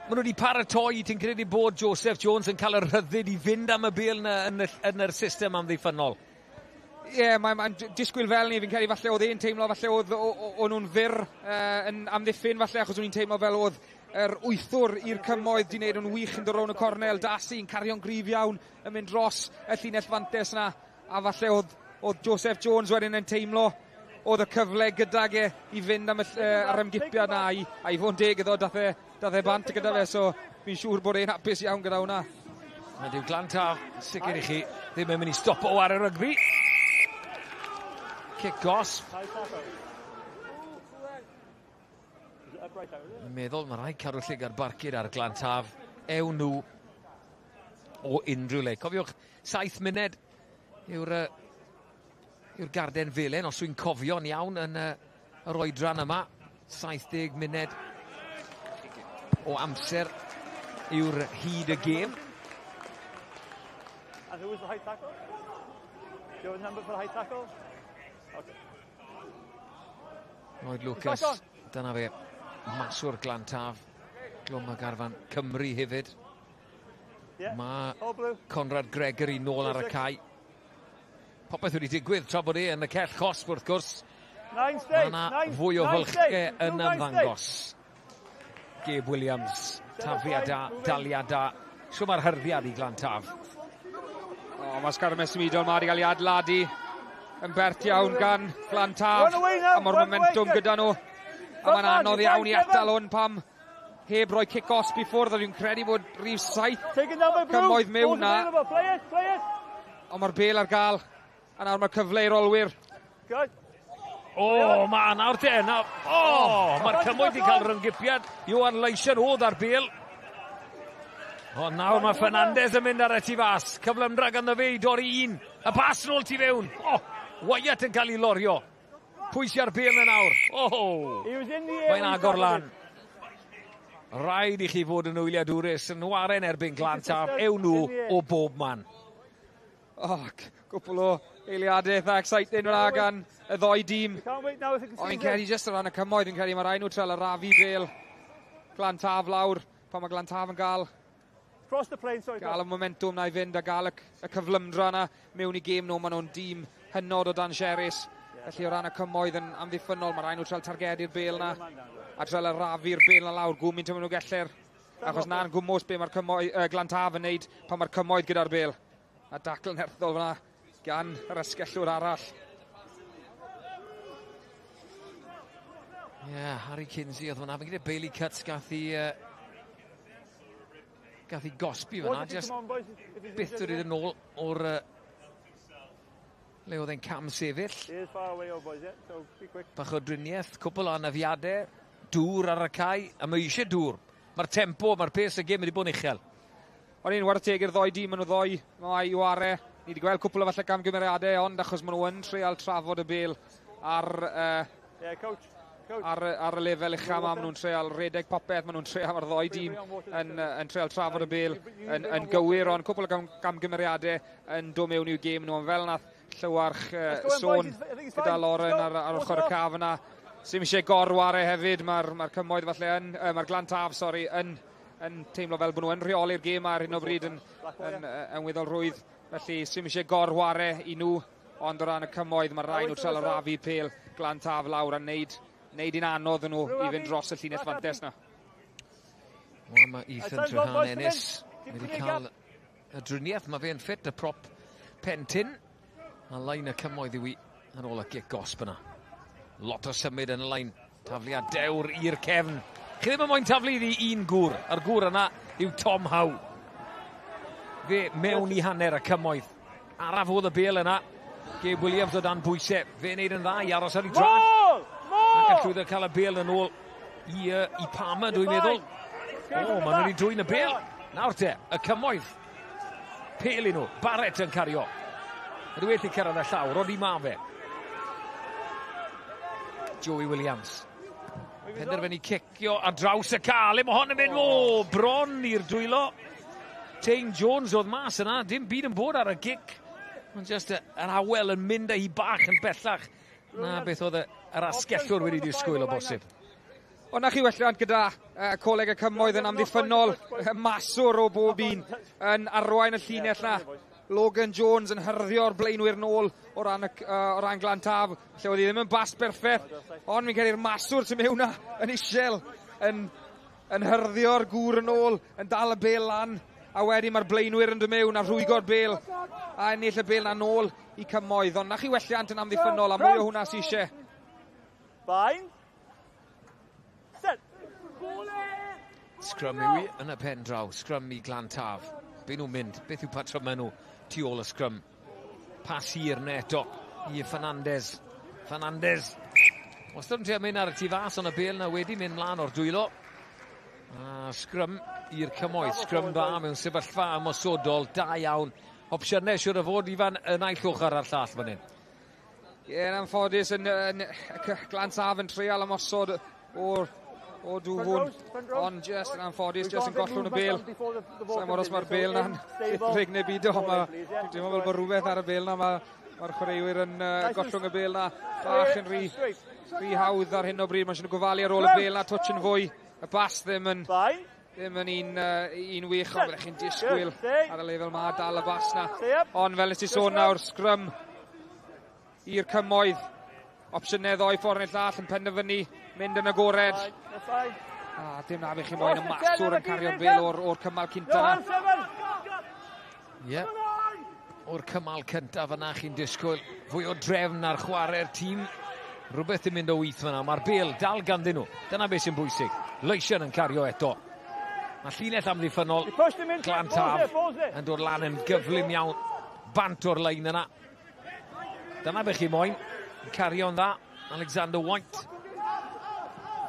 maen nhw wedi paratoi, ti'n credu bod Joseph Jones yn cael y rhyddid i fynd am y bêl yn yr system amddiffynnol? Ie, yeah, mae'n disgwyl fel ni, fi'n credu falle oedd e'n teimlo, falle oedd o'n nhw'n fyr yn amddiffyn falle, achos o'n i'n teimlo fel oedd yr wythwr i'r cymoedd di wneud yn wych yn dod rownd y cornel, Darcy yn cario'n gryf iawn, yn mynd dros y llinell fantes na, a falle oedd Joseph Jones wedyn yn teimlo oedd y cyfle gydag e i fynd am yr ymgipiad na, a i fod yn deg iddo, dath e bant gyda fe, so fi'n siŵr bod e'n hapus iawn gyda hwnna. A dyw Glantaf, sicr i chi, ddim yn mynd i stopo ar y rygbi. Cic gosb. Yn meddwl, mae rhaid cadw llygad barcud ar Glantaf. Ewn nhw o unrhyw le. Cofiwch, 7 munud yw'r garden felen, os dwi'n cofio'n iawn yn yr oedran yma. 70 munud o amser yw'r hyd y gêm. And who was the high tackle? Do you have a number for the high tackle? Okay. Lloyd Lucas, dyna fe, maswr Glantaf, glwm y garfan Cymru hefyd. Mae Conrad Gregory nôl ar y cae. Popeth wedi digwydd tra bod e yn y cell cosb wrth gwrs. Mae yna fwy o fylchau yn ymddangos. Gabe Williams, tafliad da, daliad da. Shw mae'r hyrddiad i Glantaf? O, O, mae sgarmes symudol ma wedi cael ei adeiladu yn bert iawn gan Glantaf. A mae'r momentum gyda nhw. A mae'n anodd iawn i atal hwn pam heb roi cic osb i ffwrdd. A dwi'n credu bod rhif 7 cymoedd mewn na. Ond mae'r bel ar gael. A nawr mae'r cyfle i'r olwyr. O, mae nawr te. O, mae'r cymoedd wedi cael ryngipiad. Iwan Leisian oedd ar bel. O, nawr mae Fernandez yn mynd ar y tu fas. Cyflymdra ganddo fe i dorri un. Y pas nôl tu fewn. O, Wyatt yn cael ei lorio. Pwy sy'n ar bel na nawr? O, mae'n agor lan. Rhaid i chi fod yn wyliadwrus yn waren erbyn Glantaf. Ewn nhw o bob man. O, cwpl o eiliadau eitha exciting fyna gan y ddoi dîm. O, fi'n credu jyst o ran y cymoedd, fi'n credu mae rhaid nhw trial arafu bel Glantaf lawr pan mae Glantaf yn gael gael y momentum na i fynd a gael y cyflymdra na mewn i gêm nhw. Maen nhw'n dîm hynod o dan sieris. Felly o ran y cymoedd yn amddiffynnol, mae rhaid nhw trial targedu'r bel na a trial arafu'r bel na lawr gwmynt maen nhw gellir. Achos na'n gwmws be mae'r cymoedd, Glantaf yn neud pan mae'r cymoedd gyda'r bel. A dacl nerthol fyna gan yr asgellwr arall. Ie, yeah, Harry Kinsey oedd hwnna. Fi'n gyda Bailey Cutts gath i gosbi fyna. Just byth dod iddyn nôl o'r le oedd e'n cam sefyll. Bach o driniaeth, cwpl o anafiadau, dŵr ar y cae, a mae eisiau dŵr. Mae'r tempo, mae'r pace y gêm wedi bod yn uchel. O'n i'n chwarae teg i'r ddoi dîm, maen nhw ddoi, mae i ware. Ni wedi gweld cwpl o falle gamgymeriadau, ond achos maen nhw yn treial trafod y bel ar, ar y lefel ucha yma, maen nhw'n treial redeg popeth, maen nhw'n treial, mae'r ddoi dîm yn treial trafod y bel yn gywir, ond cwpl o gamgymeriadau yn dod mewn i'w gêm nhw, ond fel nath Llywarch sôn gyda Lauren ar ochr y caf yna. Sy'm eisiau gorware hefyd, mae'r cymoedd falle yn, mae'r Glantaf, sori, yn teimlo fel bod nhw yn rheoli'r gêm ar hyn o bryd yn weddol rwydd. Felly, sy'm eisiau gorware i nhw, ond o ran y cymoedd, mae rhaid nhw trial arafu pêl Glantaf lawr a neud un anodd nhw i fynd dros y llinell fantes na. Wel, mae Ethan Trehan Ennis wedi cael y driniaeth. Mae fe'n ffit, y prop pentyn. A lein y cymoedd yw i ar ôl y gic gosb yna. Lot o symud yn y lein. Tafliad dewr i'r cefn. Chi ddim yn moyn taflu iddi un gŵr. A'r gŵr yna yw Tom Howe. Fe mewn i hanner y cymoedd. Araf oedd y bel yna. Gabe Williams o dan bwysau. Fe wneud yn dda i aros ar ei drad. Ac yn llwyddo cael y bel yn ôl i Palmer, dwi'n meddwl. O, maen nhw wedi dwyn y bel. Nawr te, y cymoedd. Pel i nhw. Barrett yn cario. Ydy wedi cyrraedd y llawr, ond i ma fe. Joey Williams. Penderfynu cicio ar draws y cael. Le mae hon yn mynd, o, bron i'r dwylo. Tane Jones oedd mas yna, dim byd yn bod ar y gic. Ond just yr awel yn mynd â hi bach yn bellach. Na beth oedd yr asgellwr wedi disgwyl o bosib. Ond na chi welliant gyda Coleg y Cymoedd yn amddiffynnol, maswr o bob un yn arwain y llinell na. Logan Jones yn hyrddio'r blaenwyr nôl o ran Glantaf, lle oedd hi ddim yn bas berffaith, ond fi'n credu'r maswr tu mewn na yn isel, yn hyrddio'r gŵr yn ôl, yn dal y bel lan, a wedyn mae'r blaenwyr yn dod mewn a rhwygo'r bel, a ennill y bel na nôl i Cymoedd, ond na chi welliant yn amddiffynnol, a mwy o hwnna sy eisiau. Fine. Set. Scrum yw i yn y pen draw, scrum i Glantaf. Be nhw'n mynd? Beth yw patrymau nhw tu ôl y scrum? Pas hir neto i Fernandez. Fernandez. Wastad yn trio mynd ar y tu fas, ond y bel na wedi mynd mlaen o'r dwylo. A scrum i'r cymoedd. Scrum dda mewn sefyllfa ymosodol. Da iawn. Opsiynau siwr o fod Ifan y naill ochr a'r llall fan hyn. Ie, yn anffodus yn Glantaf yn treial ymosod o'r o dwfwn, ond just yn anffodus, just yn gollwng y bel. Sa'n mor os mae'r bel na'n llithrig neu bido, dwi'n teimlo fel bod rhywbeth ar y bel na, mae'r chwaraewyr yn gollwng y bel na, bach yn rhy hawdd ar hyn o bryd, mae'n siŵr gofalu ar ôl y bel na, twtsh yn fwy, y bas ddim yn un wych, ond byddech chi'n disgwyl ar y lefel ma, dal y bas na. Ond fel nes ti sôn nawr, scrum i'r cymoedd. Opsiynau ddoi ffordd neu'r llall yn penderfynu mynd yn agored. A dim na fe chi moyn y maswr yn cario'r bel o'r cymal cynta. Ie. O'r cymal cyntaf yna chi'n disgwyl fwy o drefn ar chwarae'r tîm. Rhywbeth yn mynd o wyth fyna. Mae'r bel dal ganddyn nhw. Dyna beth sy'n bwysig. Leisian yn cario eto. Mae llinell amddiffynnol Glan Taf yn dod lan yn gyflym iawn. Bant o'r lein yna. Dyna beth chi moyn. Cario'n dda. Alexander White.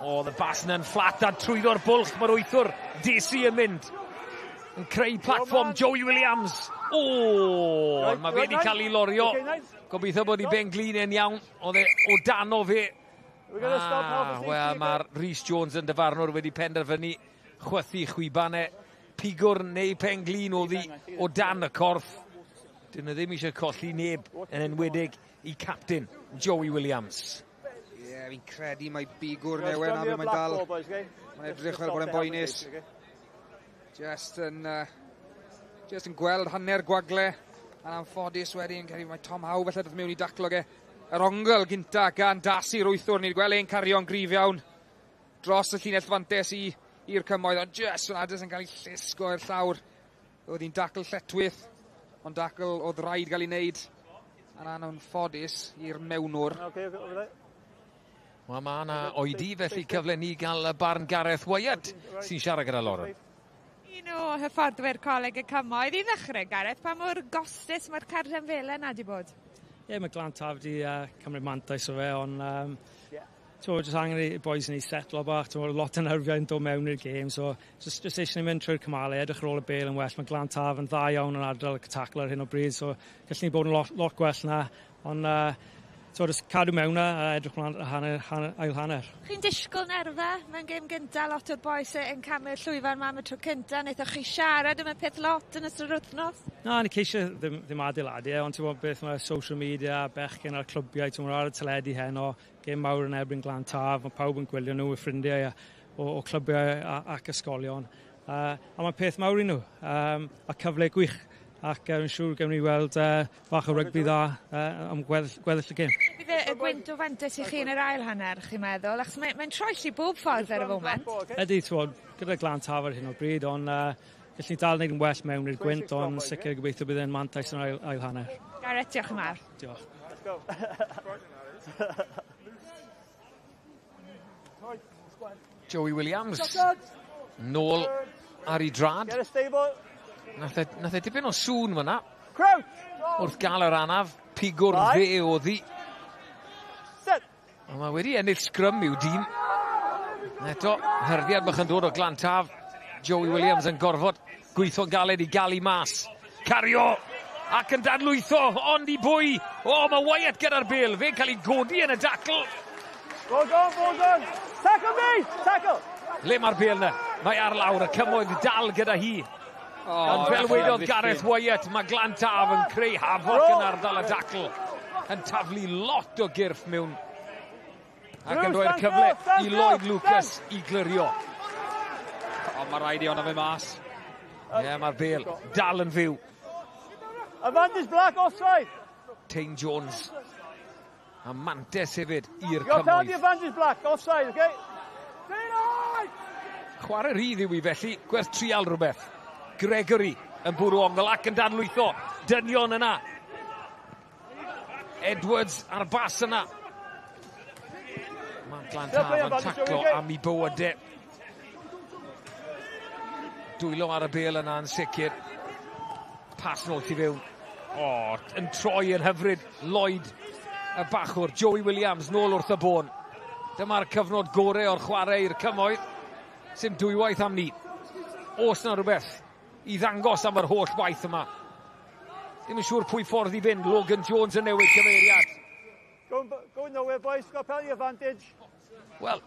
O, y bas yna'n fflat a trwyddo'r bwlch. Mae'r wythwr Desi yn mynd. Yn creu platfform Joey Williams. O, mae fe wedi cael ei lorio. Gobeithio bod ei ben glin e'n iawn. Oedd e o dano fe. Wel, mae'r Rhys Jones yn dyfarnwr wedi penderfynu chwythu chwibanau. Pigwr neu pen glin oedd hi o dan y corff. Dyn nhw ddim eisiau colli neb, yn enwedig i captain Joey Williams. Ie, yeah, fi'n credu mae bigwr newe na fe mae'n dal. Mae'n edrych fel bod e'n boenus. Just yn gweld hanner gwagle. Yn anffodus wedyn, credu mae Tom Howe felly dod mewn i daclo ge. Yr ongl gynta gan Dasi'r wythwr. Ni'n gweld e'n cario'n gryf iawn dros y llinell fantes i'r cymoedd, ond just yn adys yn cael ei llusgo i'r llawr. Oedd hi'n dacl lletwyth, ond dacl oedd rhaid gael ei wneud. Yn anffodus i'r mewnwr. Wel, mae yna oedi, felly cyfle ni gael y barn Gareth Wyatt sy'n siarad gyda Lauren. Un o hyfforddwyr Coleg y Cymoedd i ddechrau, Gareth, pa mor gostus mae'r carden felen na di bod? Ie, yeah, mae Glan Taf wedi cymryd mantais o fe, ond just angen i boys ni setlo bach, lot o nerfiau yn dod mewn i'r gêm, so just eisiau ni mynd trwy'r cymalau, edrych ar ôl y bel yn well. Mae Glan Taf yn dda iawn yn ardal y tacl ar hyn o bryd, so gallwn ni bod yn lot gwell na, ond just cadw mewn a edrych mlaen ail hanner. Chi'n disgwyl nerfau mewn gêm gynta, lot o'r boys yn camu'r llwyfan ma am y tro cynta, wnaethoch chi siarad am y peth lot yn ystod yr wythnos? Na, ni ceisio ddim adeiladu, ond ti'n gwybod beth mae social media, bechgyn a'r clwbiau, ti'n gwybod ar y teledu heno, gêm mawr yn erbyn Glan Taf, mae pawb yn gwylio nhw, y ffrindiau o clwbiau ac ysgolion. A mae'n peth mawr i nhw, a cyfle gwych. Ac yn siŵr gewn ni weld bach o rygbi dda am gweddill y gêm. Bydd y gwynt o fantais i chi yn yr ail hanner, chi'n meddwl? Achos mae'n troelli bob ffordd ar y foment. Ydy, ti'n gyda Glan Taf ar hyn o bryd, ond gallwn ni dal wneud yn well mewn i'r gwynt, ond sicr gobeithio bydd e'n mantais yn yr ail hanner. Gareth, diolch yn fawr. Diolch. Joey Williams, nôl ar ei drad. Nath e dipyn o sŵn fyna. Wrth gael yr anaf, pigwr dde oedd hi. Ond mae wedi ennill sgrym i'w dîm. Eto, hyrddiad bach yn dod o Glan Taf. Joey Williams yn gorfod gweithio'n galed i gael ei mas. Cario ac yn dadlwytho, ond i bwy. O, mae Wyatt gyda'r bel. Fe'n cael ei godi yn y dacl. Ball gone, ball gone. Tackle me! Tackle! Le mae'r bel yna? Mae ar lawr, y cymoedd dal gyda hi. Ond fel wedodd Gareth Wyatt, mae Glan Taf yn creu hafoc yn ardal y dacl. Yn taflu lot o gyrff mewn. Ac yn rhoi'r cyfle i Lloyd Lucas i glirio. Ond mae rhaid i ond fe mas. Ie, mae'r bel dal yn fyw. Advantage black offside. Tane Jones. A mantes hefyd i'r cymoedd. Advantage black offside, okay? Chwarae rhydd yw i felly, gwerth trial rhywbeth. Gregory yn bwrw ongl ac yn dadlwytho. Dynion yna. Edwards ar bas yna. Mae Glan Taf yn taclo am ei bywydau. Dwylo ar y bel yna yn sicr. Pas nôl tu fewn. O, yn troi yn hyfryd. Lloyd y bachwr. Joey Williams nôl wrth y bôn. Dyma'r cyfnod gorau o'r chwarae i'r cymoedd. Sim dwywaith am ni. Oes na rhywbeth i ddangos am yr holl waith yma. Ddim yn siŵr pwy ffordd i fynd. Logan Jones yn newid cyfeiriad. Go nowhere, boys. Got penalty advantage. Wel,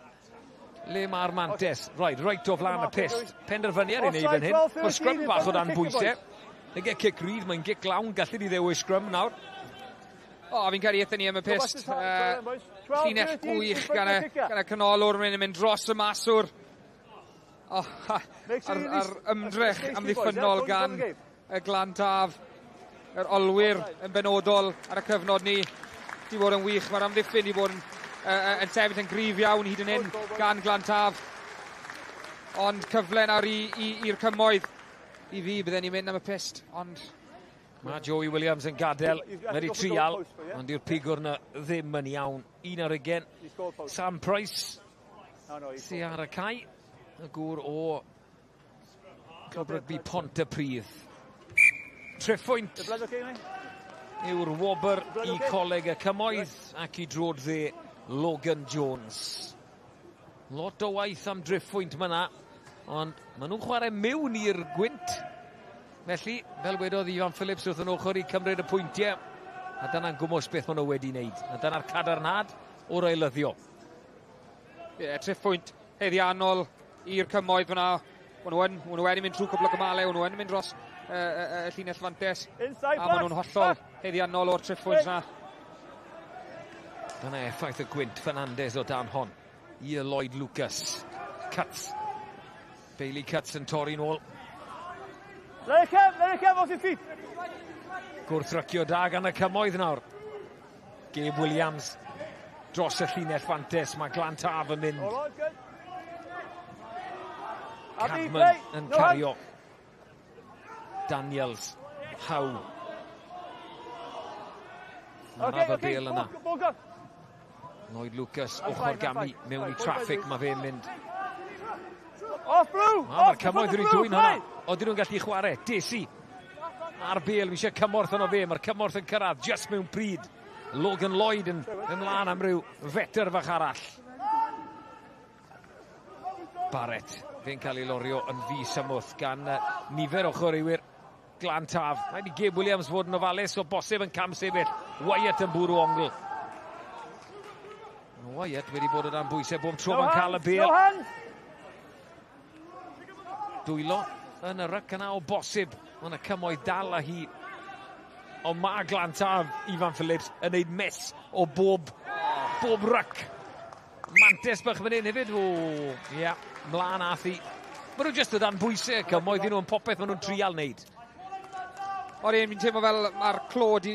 le mae'r mantes? Right o flaen y pyst. Penderfyniad i wneud fan hyn. Mae'r sgrym bach o dan bwysau. Nage cic rydd, mae'n gic lawn. Gallu di ddewis sgrym nawr. O, fi'n cael ei ni am y pyst. Llinell gwych gan y canolwr. Mae'n mynd dros y maswr. Oh, a'r ymdrech amddiffynnol gan y Glan Taf, yr olwyr yn benodol ar y cyfnod ni, di bod yn wych. Mae'r amddiffyn di bod yn sefyll yn gryf iawn hyd yn hyn gan Glan Taf. Ond cyfle nawr i'r cymoedd. I fi bydden ni'n mynd am y pyst, ond Mae Joey Williams yn gadael, mae wedi trial, ond dyw'r pigwr yna ddim yn iawn. 1 ar 20. Sam Price sy ar y cae, y gŵr o Clwb Rygbi Pontypridd. Triphwynt yw'r wobr i Coleg y Cymoedd ac i droed dde Logan Jones. Lot o waith am driphwynt myna, ond maen nhw'n chwarae mewn i'r gwynt. Felly, fel wedodd Ifan Phillips wrth yn ochr i cymryd y pwyntiau, a dyna'n gwmws beth maen nhw wedi wneud. A dyna'r cadarnhad o'r eilyddio. Ie, yeah, triphwynt haeddiannol i'r Cymoedd fyna. Maen nhw wedi mynd trwy cwpl o gymalau, maen nhw yn mynd dros y llinell fantes. Inside, a maen nhw'n hollol haeddiannol o'r triphwynt yna. Dyna effaith y gwynt. Fernandez o dan hon. I Lloyd Lucas. Cuts. Bailey Cuts yn torri nôl. Let it come, let it come off your feet. Gwrthrycio da gan y Cymoedd nawr. Gabe Williams dros y llinell fantes. Mae Glan Taf yn mynd. Cadman yn cario. Daniels. Howe. Mae y bêl yna. Lloyd Lucas ochr gamu mewn i traffic, mae fe'n mynd. Off blue! Mae'r Cymoedd wedi dwyn hwnna. Oedden nhw'n gallu chwarae. Desi. A'r bêl, mi eisiau cymorth yno fe. Mae'r cymorth yn cyrraedd just mewn pryd. Logan Lloyd yn ymlaen am ryw fetr fach arall. Barrett, fe'n cael ei lorio yn ddisymwth gan nifer o chwaraewyr Glan Taf. Rhaid i Gabe Williams fod yn ofalus o bosib yn cam sefyll. Wyatt yn bwrw ongl. Wyatt wedi bod o dan bwysau bob tro mae'n cael y bêl. Dwylo yn y ryc yna o bosib. Mae'n y Cymoedd dal â hi. Ond mae Glan Taf, Ifan Phillips, yn neud mess o bob ryc. Mantes bach fan hyn hefyd. O, ia, yeah, mlaen ath hi. Maen nhw jyst o dan bwysau, Cymoedd nhw yn popeth maen nhw'n trial wneud. O'r un, fi'n teimlo fel mae'r clod i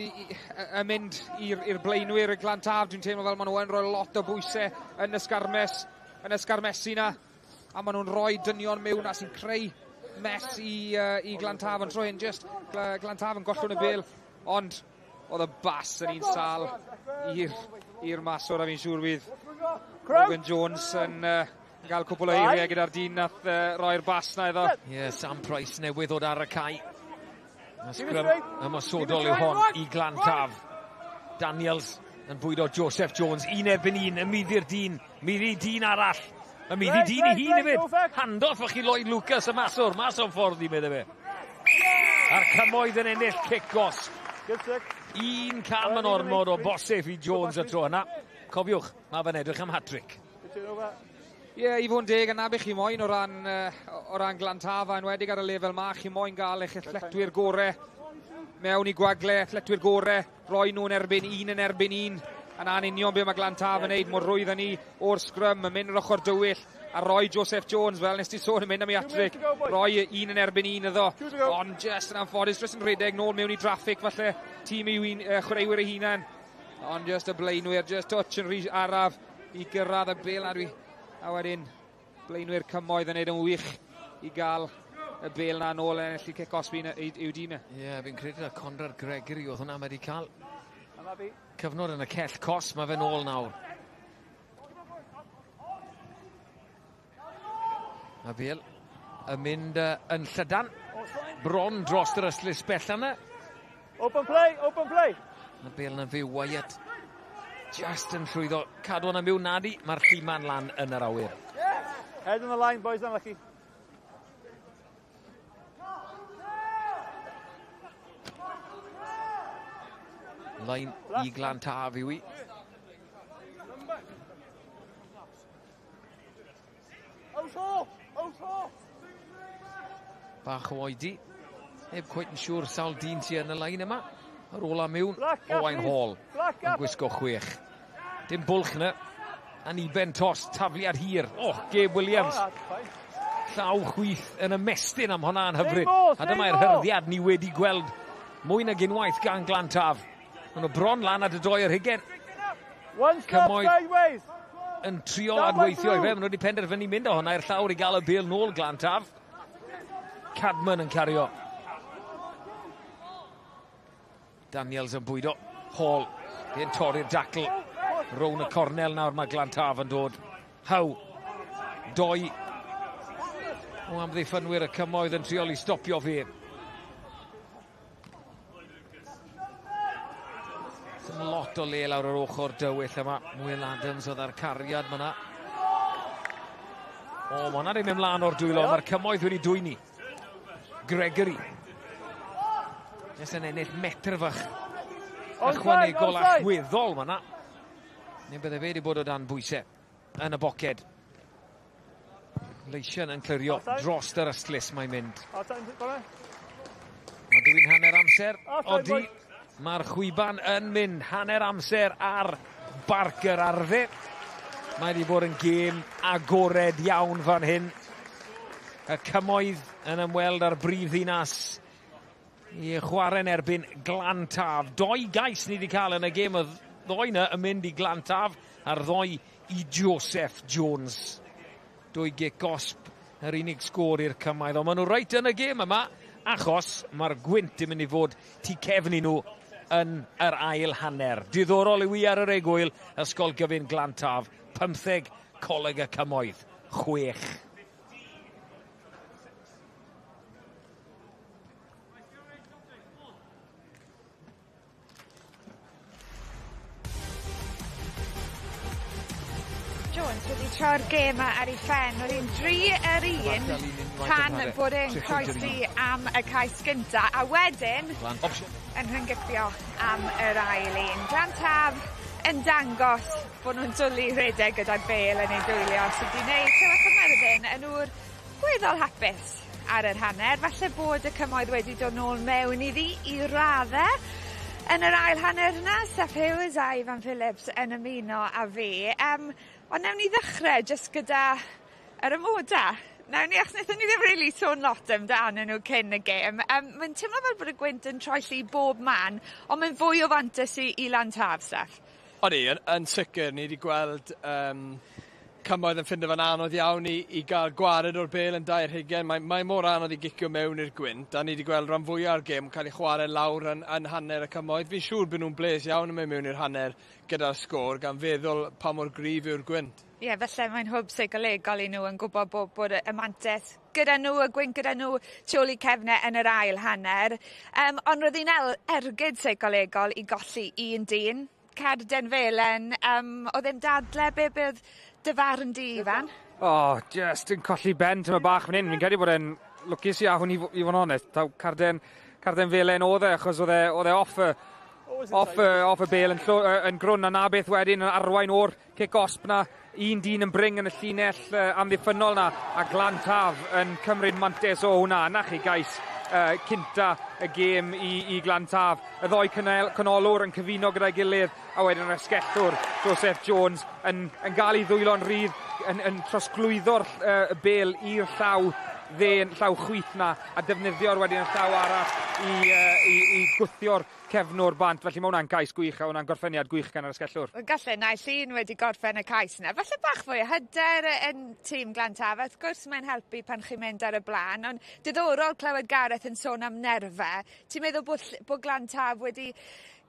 mynd i'r blaenwyr y Glan Taf. Dwi'n teimlo fel maen nhw yn rhoi lot o bwysau yn y sgarmesu na. A maen nhw'n rhoi dynion mewn a sy'n creu mess i Glan Taf. Ond tro hyn, just Glan Taf yn gollwng y bêl. Ond oedd y bas yn un sal i'r maswr a fi'n siŵr fydd Logan Jones yn gael cwpl o eiriau gyda'r dyn nath roi'r bas na iddo. Ie, yeah, Sam Price newydd ddod ar y cae. Sgrym ymosodol yw hon i Glan Taf. Daniels yn bwydo Joseph Jones, un erbyn un, y middi'r dyn, middi dyn arall. Y middi dyn i hun hefyd. Handoff o'ch i Lloyd Lucas y maswr, mas o'n ffordd i medde fe. A'r Cymoedd yn ennill cic gosb. Un cam yn ormod o bosib i Jones y tro yna. Cofiwch, mae fe'n edrych am hat-trick. Ie, yeah, i fod yn deg, yna beth chi moyn o ran Glan Taf, a enwedig ar y lefel ma, chi moyn gael eich athletwyr gore mewn i gwagle, athletwyr gore, roi nhw'n erbyn un yn erbyn un. A na'n union be mae Glan Taf yn neud, mor rwydd â ni o'r sgrym, yn mynd yr ochr dywyll, a roi Joseph Jones, fel nes ti sôn, yn mynd am ei hat-trick, roi un yn erbyn un iddo. Ond just yn anffodus, jyst yn rhedeg nôl mewn i traffic, falle tîm i chwaraewyr ei hunan. Ond just y blaenwyr, just touch yn rhy araf i gyrraedd y bêl na dwi. A wedyn, blaenwyr Cymoedd yn neud yn wych i gael y bêl na nôl yn ennill i cic gosb i'w dîm. Ie, yeah, fi'n credu na Conrad Gregory oedd hwnna wedi cael cyfnod yn y cell cosb, mae fe nôl nawr. A bêl yn mynd yn llydan. Bron dros yr ystlys bella yna. Open play, open play. Y bêl yna fyw Wyatt. Just yn llwyddo cadw yna mewn nadi. Mae'r lluman lan yn yr awyr. Head on the line, boys, unlucky. Lein i Glan Taf yw i. Out off! Out off! Bach o oedi. Heb cweit yn siŵr sawl dyn sy yn y lein yma. Ar ôl am mewn, Owain Hall yn gwisgo 6. Dim bwlch yna. Aniben tos, tafliad hir. Oh, Gabe Williams. Llaw chwith yn ymestyn am hwnna'n hyfryd. A dyma'r hyrddiad ni wedi gweld mwy nag unwaith gan Glan Taf. Maen nhw bron lan at y 22. One step sideways. Yn trio adweithio i fe. Maen nhw wedi penderfynu mynd o hwnna i'r llawr i gael y bêl nôl Glan Taf. Cadman yn cario. Daniels yn bwydo. Hall. Yn torri'r dacl. Rown y cornel nawr mae Glantaf yn dod. Howe. Doi o amddiffynwyr y cymoedd yn triol i stopio fe. Sy'n lot o le lawr yr ochr dywyll yma. Will Adams oedd ar cariad fyna. O, mae hwnna ddim ymlaen o'r dwylo. Mae'r cymoedd wedi dwyni. Gregory. Nes yn ennill metr fach ychwanegol allweddol fyna. Neu bydde fe wedi bod o dan bwysau yn y boced. Leisian yn clirio dros yr ystlys mae'n mynd. Mae dwi'n hanner amser. Odi, mae'r chwiban yn mynd hanner amser ar Barc yr Arfe. Mae wedi bod yn gêm agored iawn fan hyn. Y cymoedd yn ymweld â'r brif ddinas i chwarae'n erbyn Glantaf. Doi gais ni wedi cael yn y gêm, y ddoi yna yn mynd i Glantaf a'r ddoi i Joseph Jones. Dwy gic gosb yr unig sgôr i'r cymoedd. Ond maen nhw reit yn y gêm yma, achos mae'r gwynt yn mynd i fod tu cefn i nhw yn yr ail hanner. Diddorol yw i ar yr egwyl, Ysgol Gyfun Glantaf, 15, Coleg y Cymoedd, 6. Jones wedi troi'r gêm ar ei phen. Oedd hi'n 3-1 tan bod e'n croesi am y cais gynta, a wedyn yn rhynggypio am yr ail un. Glantaf yn dangos bod nhw'n dwlu rhedeg gyda'r bêl yn ei dwylio, sydd wedi gwneud Llywarch Merfyn yn ŵr gweddol hapus ar yr hanner. Falle bod y cymoedd wedi dod nôl mewn iddi i raddau. Yn yr ail hanner yna, Steph Hughes a Ifan Phillips yn ymuno â fi. Ond newn ni ddechrau jyst gyda yr amoda. Nawn ni, achos wnaethon ni ddim really sôn lot amdanyn nhw cyn y gêm. Mae'n teimlo fel bod y gwynt yn troelli bob man, ond mae'n fwy o fantais i Lantaf, Steph. Odi, yn sicr, ni wedi gweld cymoedd yn ffindo fe'n anodd iawn i gael gwared o'r bêl yn 22. Mae mor anodd i gicio mewn i'r gwynt, a ni wedi gweld rhan fwyaf o'r gêm cael ei chwarae lawr yn hanner y cymoedd. Fi'n siŵr bod nhw'n bles iawn yn mynd mewn i'r hanner gyda'r sgôr, gan feddwl pa mor gryf yw'r gwynt. Ie, yeah, felly mae'n hwb seicolegol i nhw yn gwybod bod y mantais gyda nhw, y gwynt gyda nhw tu ôl i cefnau yn yr ail hanner. Ond roedd hi'n ergyd seicolegol i golli un dyn. Carden Felen, oedd e'n dadle be bydd dy farn di, Ifan? O, just yn colli ben tyma bach fan hyn. Fi'n credu bod e'n lwcus iawn i fod yn onest. Taw carden Felen oedd e, achos oedd e off y bêl yn grwn, a na beth wedyn yn arwain o'r cic osb na. Un dyn yn bring yn y llinell amddiffynnol na, a Glantaf yn cymryd mantais o hwnna. Na chi gais cynta y gêm i Glantaf. Y ddoi canolwr yn cyfuno gyda'i gilydd, a wedyn yr asgellwr Joseph Jones yn gael ei ddwylo'n rhydd, yn trosglwyddo'r bêl i'r llaw dde, llaw chwith na, a defnyddio'r wedyn y llaw arall i gwthio'r cefnwr bant. Felly mae hwnna'n cais gwych a hwnna'n gorffeniad gwych gan yr asgellwr. Gallai naill un wedi gorffen y cais yna. Falle bach fwy o hyder yn tîm Glantaf. Wrth gwrs mae'n helpu pan chi'n mynd ar y blaen, ond diddorol clywed Gareth yn sôn am nerfau. Ti'n meddwl bod Glantaf wedi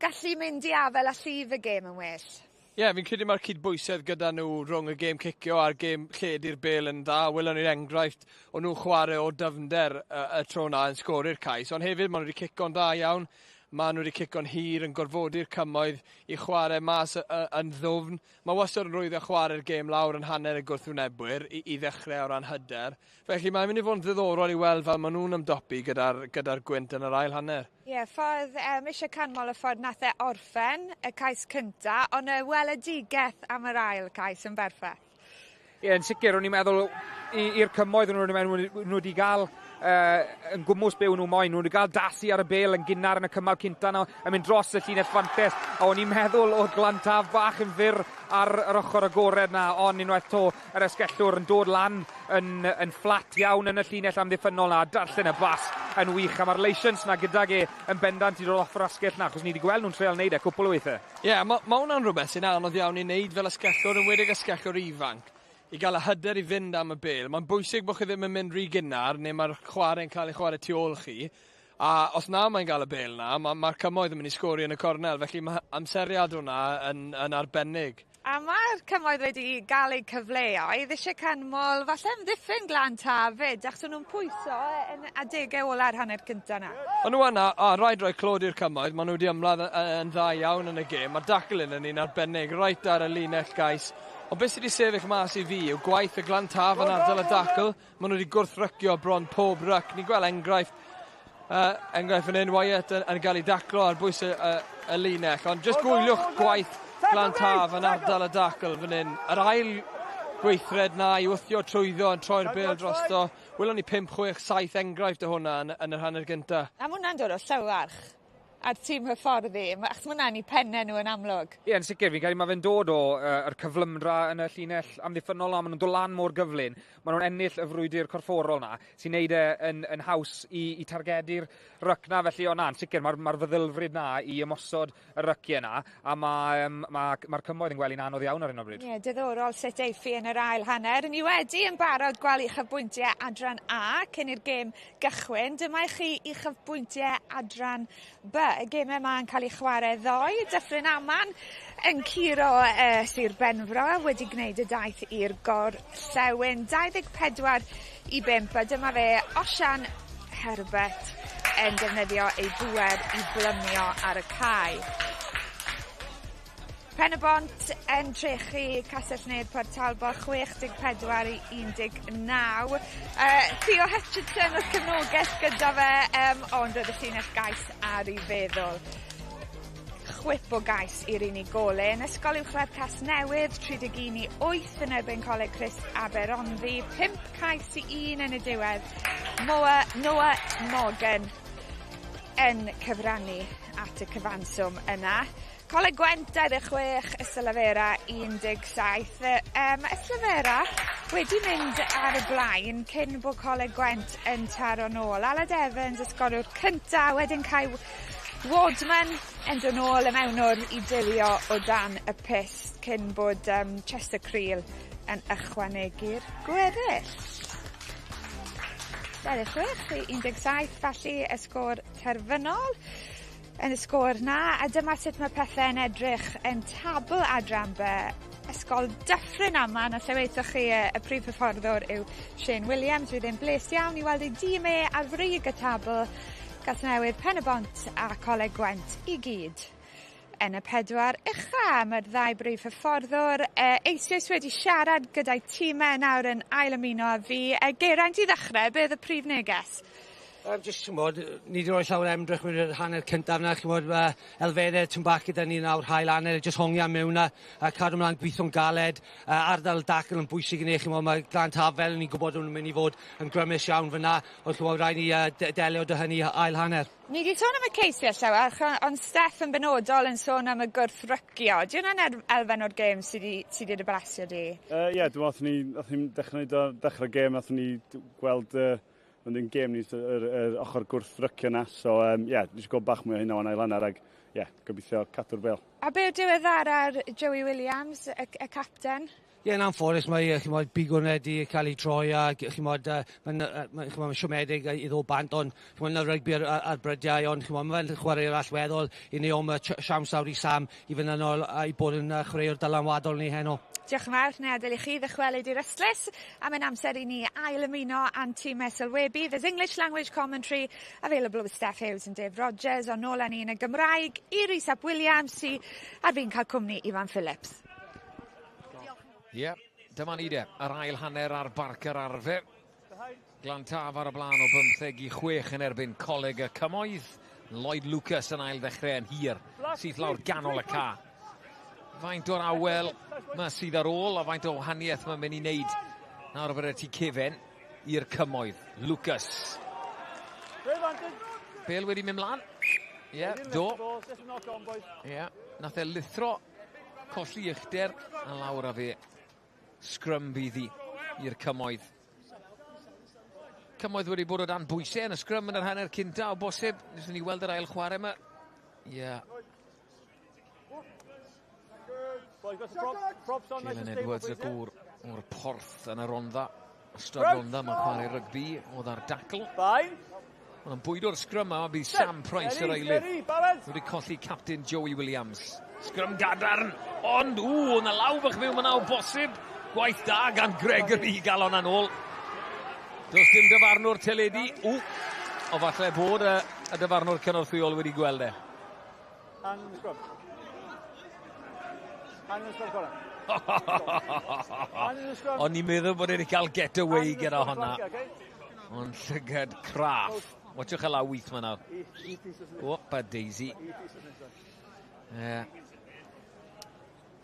gallu mynd i afel a llif y gêm yn well? Ie, yeah, fi'n credu mae'r cydbwysedd gyda nhw rhwng y gêm cicio a'r gêm lledu'r bêl yn dda. Welon ni'r enghraifft o nhw'n chwarae o dyfnder y tro na yn sgori'r cais, ond hefyd maen nhw wedi cico'n dda iawn. Maen nhw wedi cico'n hir yn gorfodi'r cymoedd i chwarae mas yn ddwfn. Mae wastad yn rhwydd chwarae'r gêm lawr yn hanner y gwrthwynebwyr i ddechrau o ran hyder. Felly mae'n mynd i fod yn ddiddorol i weld fel maen nhw'n ymdopi gyda'r gwynt yn yr ail hanner. Ie, yeah, ffordd, eisiau canmol y ffordd nath e orffen y cais cynta, ond y weledigaeth am yr ail cais yn berffaith. Ie, yn sicr, o'n i'n meddwl i'r cymoedd nhw wedi gael yn gwmws be nhw moyn. Nhw wedi cael dasu ar y bêl yn gynnar yn y cymal cynta yna, yn mynd dros y llinell fantes. A o'n i'n meddwl oedd Glantaf bach yn fyr ar yr ochr agored na, ond unwaith to yr esgellwr yn dod lan yn fflat iawn yn y llinell amddiffynnol na, darllen y bas yn wych. A mae'r license na gydag e yn bendant i dod off yr asgell na, achos ni wedi gweld nhw'n treial wneud e cwpl o weithiau. Ie, yeah, mae hwnna'n rhywbeth sy'n anodd iawn i wneud fel asgellwr, yn wedi asgellwr ifanc, i gael y hyder i fynd am y bêl. Mae'n bwysig bod chi ddim yn mynd rhy gynnar, neu mae'r chwarae'n cael ei chwarae tu ôl chi. A os na mae'n gael y bel na, mae'r ma Cymoedd yn mynd i sgori yn y cornel, felly mae amseriad hwnna yn arbennig. A mae'r Cymoedd wedi gael eu cyfleoedd, eisiau canmol falle amddiffyn Glan Taf fyd, achos o'n nhw'n pwyso yn adegau ola'r hanner cyntaf na. O'n nhw yna, o, rhaid rhoi clod i'r Cymoedd, maen nhw wedi ymladd yn dda iawn yn y gêm. Mae'r dacl yn un arbennig, reit ar y linell gais. Ond beth sydd wedi sefyll mas i fi yw gwaith y Glan Taf yn ardal y dacl. Maen nhw wedi gwrthrycio bron pob ryc. Ni'n gweld enghraifft fan hyn, Wyatt yn cael ei daclo ar bwys y linell. Ond jyst gwyliwch gwaith Glan Taf yn ardal y dacl fan hyn. Yr ail gweithred na i wthio trwyddo yn troi'r bêl drosto. Welon ni 5, 6, 7 enghraifft o hwnna yn yr hanner gynta. A ma' hwnna'n dod o Llywarch a'r tîm hyfforddi, achos ma' hwnna'n eu pennau nhw yn amlwg. Ie, yn sicr, fi'n credu mae fe'n dod o yr cyflymdra yn y llinell amddiffynnol a maen nhw'n dod lan mor gyflym. Maen nhw'n ennill y frwydr corfforol na, sy'n neud e yn haws i targedu'r ryc na, felly o na, yn sicr mae'r feddylfryd na i ymosod y ryciau na, a mae'r Cymoedd yn gweld hi'n anodd iawn ar hyn o bryd. Ie, diddorol sut eiff hi yn yr ail hanner. Ni wedi yn barod gweld uchafbwyntiau adran A cyn i'r gêm gychwyn. Dyma i chi uchafbwyntiau adran B. Y gemau yma yn cael ei chwarae ddoe. Dyffryn Aman yn curo Sir Benfro wedi gwneud y daith i'r gorllewin. 24-5 a dyma fe Osian Herbert yn defnyddio ei bŵer i blymio ar y cae. Pen-y-bont yn trechu Castell-nedd Port Talbot 64-19. Theo Hutchinson oedd cefnogaeth gyda fe, ond oedd y llinell gais ar ei feddwl. Chwip o gais i'r unigolyn. Ysgol Uwchradd Casnewydd, 31-8 yn erbyn Coleg Crist Aberhonddu. 5 cais i 1 yn y diwedd. Noah Morgan yn cyfrannu at y cyfanswm yna. Coleg Gwent 26, Ystalyfera 17. Ystalyfera wedi mynd ar y blaen cyn bod Coleg Gwent yn taro nôl. Aled Evans, y sgoriwr cynta, wedyn Kai Wardman yn dod nôl y mewnwr i dilio o dan y pyst cyn bod Chester Creel yn ychwanegu'r gweddill. 26-17, felly y sgôr terfynol yn y sgôr na, a dyma sut mae pethau yn edrych yn tabl adran B. Ysgol Dyffryn Aman, a lle weithoch chi y prif hyfforddwr yw Shane Williams, fydd e'n bles iawn i weld ei dîm e ar frig y tabl. Casnewydd, Pen-y-bont a Coleg Gwent i gyd yn y 4 ucha. Mae'r ddau brif hyfforddwr eisoes wedi siarad gyda'i tîmau nawr yn ail ymuno â fi. Geraint, i ddechrau, beth y prif neges? Just, ch'mod, ni wedi rhoi llawer ymdrech mewn i'r hanner cyntaf na, ch'mod, elfennau tyn bach gyda ni nawr, hail hanner, just hongian mewn na, a cadw ymlaen gweithio'n galed, ardal dacl yn bwysig i ni, ch'mod, mae Glan Taf fel ni'n gwybod nhw'n mynd i fod yn grymus iawn fyna, ond ch'mod, rhaid ni delio dy hynny ail hanner. Ni wedi sôn am y ceisiau llawer, ond Steff yn benodol yn sôn am y gwrthrycio. Di hwnna'n elfen o'r gêm sydd wedi dy blesio di? Ie, dwi'n meddwl, nath ni dechrau gêm, nath ni gweld ond yn gêm ni yr ochr gwrthrycio na, so ie, yeah, nes i gweld bach mwy o hynna o'n ail hanner ag ie, yeah, gobeithio cadw'r bêl. A be diweddar ar Joey Williams, y capten? Ie, yn anffodus mae ch'mod, bigwrn wedi cael ei troi a ch'mod, mae'n siomedig i ddod bant, ond ch'mod, na rygbi ar brydiau, ond ch'mod, mae'n chwaraewr allweddol i ni, ond mae siawns awr i Sam i fynd yn ôl a i bod yn chwaraewr dylanwadol ni heno. Diolch yn fawr, neu adael i chi ddychwelyd i'r ystlys, a mae'n amser i ni ail ymuno â'n tîm sylwebu. There's English language commentary available with Steph Hughes and Dave Rogers, ond nôl â ni yn y Gymraeg i Rhys ap Williams sy ar fin cael cwmni Ifan Phillips. Ie, yeah, dyma ni de, yr ail hanner ar Barc yr Arfe. Glan Taf ar y blaen o 15-6 yn erbyn Coleg y Cymoedd. Lloyd Lucas yn ail ddechrau yn hir, syth lawr ganol y ca. Faint o'r awel ma sydd ar ôl a faint o wahaniaeth mae'n mynd i wneud nawr o'r tu cefen i'r Cymoedd. Lucas. Bel wedi mynd mlaen. Ie, yeah, do. Ie, yeah, nath e lithro, colli uchder a lawr â fe. Scrum bydd hi i'r Cymoedd. Cymoedd wedi bod o dan bwysau yn y scrum yn yr hanner cynta o bosib. Neswn ni weld yr ail chwarae yma. Ie. Yeah. Jalen Edwards y gŵr o'r Porth yn y Rondda. Ystrad Rondda, mae'n chwarae rygbi oedd ar dacl. Ond yn bwydo'r sgrym yma bydd Sam Price yr eilydd. Wedi colli captain Joey Williams. Sgrym gadarn, ond ww, yna law bach mewn yna o bosib. Gwaith da gan Gregory i gael hwnna nôl. Does dim dyfarnwr teledu. Ww, o falle bod y, y dyfarnwr cynorthwyol wedi gweld e. Hand in the scrum. Hand in the scrum, corner. O'n i'n meddwl bod e wedi cael get away gyda honna. Ond llygad craff. Watchwch y law wyth ma nawr. Whoop a daisy. Yeah.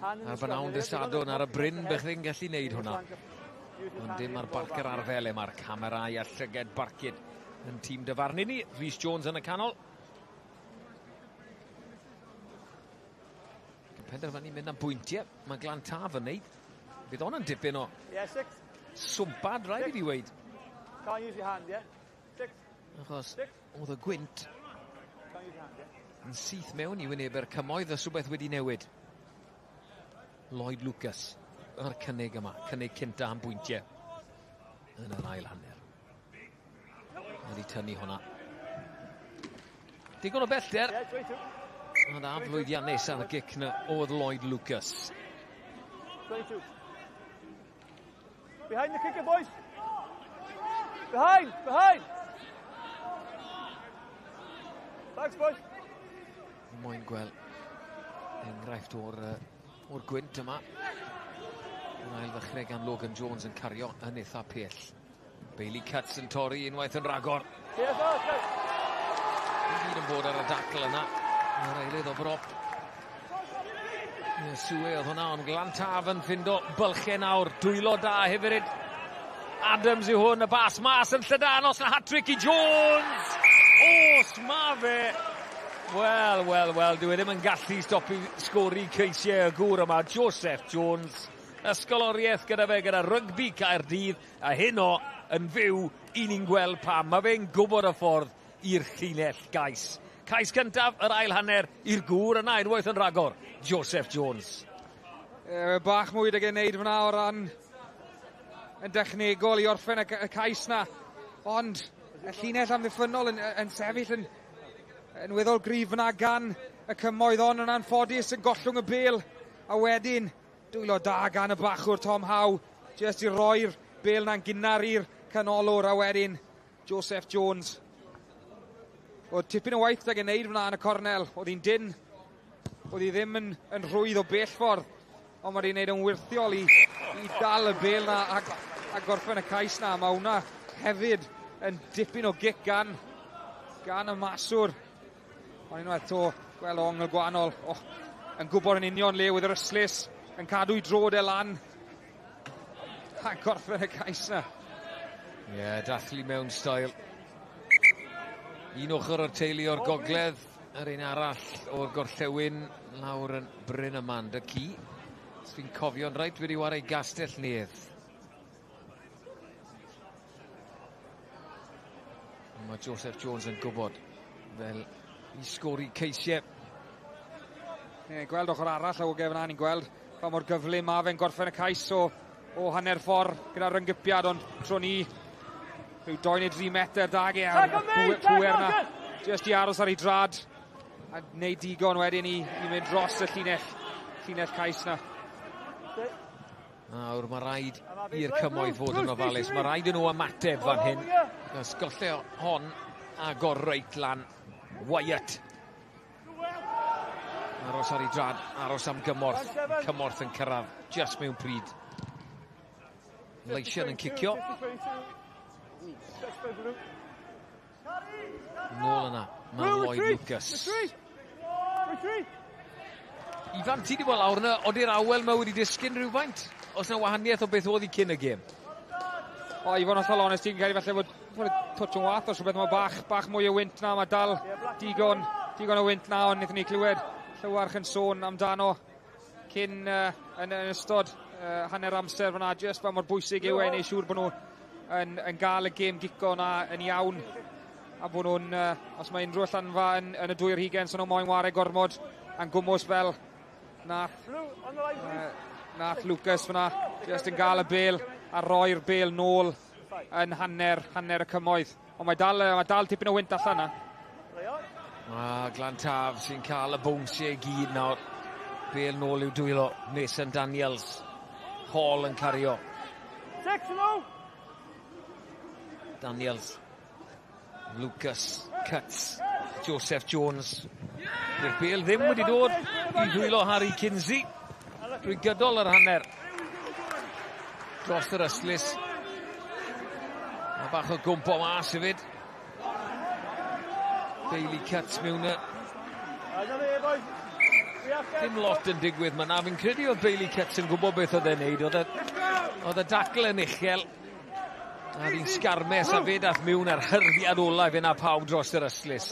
Ar bynawn dy Sadwrn ar y bryn, bych chi'n gallu neud hwnna. Ond dim ar barc yr arfer le mae'r camerau a llyged barcud yn tîm dyfarnu ni. Rhys Jones yn y canol. Penderfynu mynd am bwyntiau. Mae Glan Taf yn neud. Bydd hon yn dipyn o swmpad, rhaid i fi weid. Can't use your hand, yeah? Six. Achos oedd y gwynt yn syth mewn i wynebu'r cymoedd a rhywbeth wedi newid. Lloyd Lucas ar cynnig yma, cynnig cynta am bwyntiau yn yr ail hanner. Wedi tynnu hwnna. Digon o bellter. Ond aflwyddiannus ar y gic na oedd Lloyd Lucas. 22. Behind the kicker, boys. Behind, behind. Thanks, boys. Moyn gweld enghraifft o'r, or gwynt yma. Yn ail ddechrau gan Logan Jones yn cario yn eitha pell. Bailey Cutts yn torri unwaith yn ragor. I gyd yn bod ar y dacl yna. Mae'r eilydd o brop. Ie, Sue oedd hwnna, ond Glan Taf yn ffindo bylchau nawr. Dwylo da hefyd. Adams yw hwn, y bas mas yn llydan, os na hat-trick i Jones! Os ma fe! Wel, wel, wel, dyw e ddim yn gallu stopi sgori ceisiau y gŵr yma, Joseph Jones. Ysgoloriaeth gyda fe gyda rygbi Caerdydd, a heno yn fyw i ni'n gweld pam. Mae fe'n gwybod y ffordd i'r llinell gais. Cais cyntaf, yr ail hanner i'r gŵr yna unwaith yn ragor, Joseph Jones. E, bach mwy 'da gen wneud fyna o ran yn dechnegol i orffen y, y cais na. Ond y llinell amddiffynnol yn, yn sefyll yn, yn weddol gryf fyna gan y cymoedd, ond yn anffodus yn gollwng y bel. A wedyn dwylo da gan y bachwr Tom Howe jyst i roi'r bel na'n gynnar i'r canolwr, a wedyn Joseph Jones. Oedd tipyn o waith 'da gen wneud fyna yn y cornel. Oedd hi'n dyn. Oedd hi ddim yn, yn rhwydd o bell ffordd. Ond mae wedi'i wneud yn wyrthiol i, i dal y bel na a, a gorffen y cais na. Mae hwnna hefyd yn dipyn o gic gan, gan y maswr. Ond unwaith to, gweld o ongl gwahanol. Oh, yn gwybod yn union le oedd yr ystlys, yn cadw i drod e lan. A gorffen y cais na. Ie, yeah, dathlu mewn stael. Un ochr o'r teulu o'r gogledd, yr un arall o'r gorllewin lawr yn Bryn Aman. Dy ci, os fi'n cofio'n reit, wedi wario Gastell Nedd. Mae Joseph Jones yn gwybod fel i sgori ceisiau. Ie, gweld ochr arall o gefn, ni'n gweld pa mor gyflym ma fe'n gorffen y cais o, o hanner ffordd gyda'r ryngypiad, ond tro ni rhyw 2 neu 3 metr dag e ar pwer na. Just i aros ar ei drad a wneud digon wedyn i, i mynd dros y llinell, llinell cais na. Nawr mae rhaid i'r cymoedd fod yn ofalus. Mae rhaid i nhw ymateb fan hyn. Os golle hon agor reit lan. Wyatt. Aros ar ei drad, aros am gymorth. Cymorth yn cyrraedd just mewn pryd. Leisian yn cicio. Nôl yna, mae Lloyd Lucas. Ifan, ti wedi bod lawr yna, oeddi'r awel yma wedi disgyn rhywfaint? Oes yna wahaniaeth o beth oedd i cyn y gêm? O, i fod yn hollol onest, ti'n credu falle bod, bod twtsh yn wath os rhywbeth, mae bach, bach mwy o wynt na, mae dal digon, digon o wynt na, ond wnaethon ni clywed Llywarch yn sôn amdano cyn uh, yn, yn ystod hanner amser fyna, jyst pa mor bwysig yw e i wneud siŵr bod nhw yn, yn gael y gêm gico na yn iawn a bod nhw'n, os mae unrhyw allanfa yn, yn y dwy ar hugen, so nhw moyn ware gormod a'n gwmwys fel nath, nath Lucas fyna, jyst yn gael y bel a roi'r bel nôl yn hanner, hanner y cymoedd. Ond mae dal, mae dal tipyn o wynt allan na. A Glantaf sy'n cael y bownsiau i gyd nawr. Bel nôl i'w dwylo. Mason Daniels. Hall yn cario. Daniels. Lucas Cuts. Joseph Jones. Dyw'r bel ddim wedi dod i ddwylo Harry Kinsey. Drwy gydol yr hanner. Dros yr ystlys. Mae bach o gwmpo mas hefyd. Bailey Cuts mewn y. Dim lot yn digwydd ma' 'na. Fi'n credu oedd Bailey Cuts yn gwybod beth oedd e'n neud. Oedd y dacl yn uchel. A fi'n sgarmes a fe dath mewn ar hyrddiad olaf yna pawb dros yr ystlys.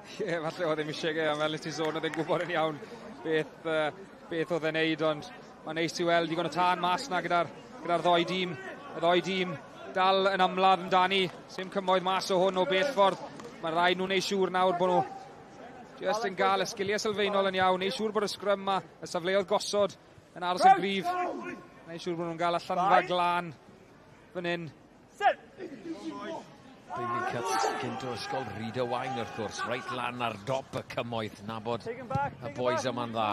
Ie, yeah, falle oedd ddim eisiau ge, ond fel nes ti sôn, oedd e'n gwybod yn iawn beth oedd e'n neud, ond mae'n neis i weld digon o tân mas na gyda'r gyda ddoi dîm. Y ddoi dîm dal yn ymladd amdani. Sim cymoedd mas o hwn o bell ffordd. Mae rhaid nhw'n neud siŵr nawr bod nhw just yn gael y sgiliau sylfaenol yn iawn. Neud siŵr bod y sgrym ma, y safleoedd gosod yn aros yn gryf. Neud siŵr bod nhw'n gael allanfa glân fan hyn. Bailey Cuts gynt o ysgol Rhyd y Waun wrth gwrs, reit lan ar dop y cymoedd, nabod y boys yma'n dda.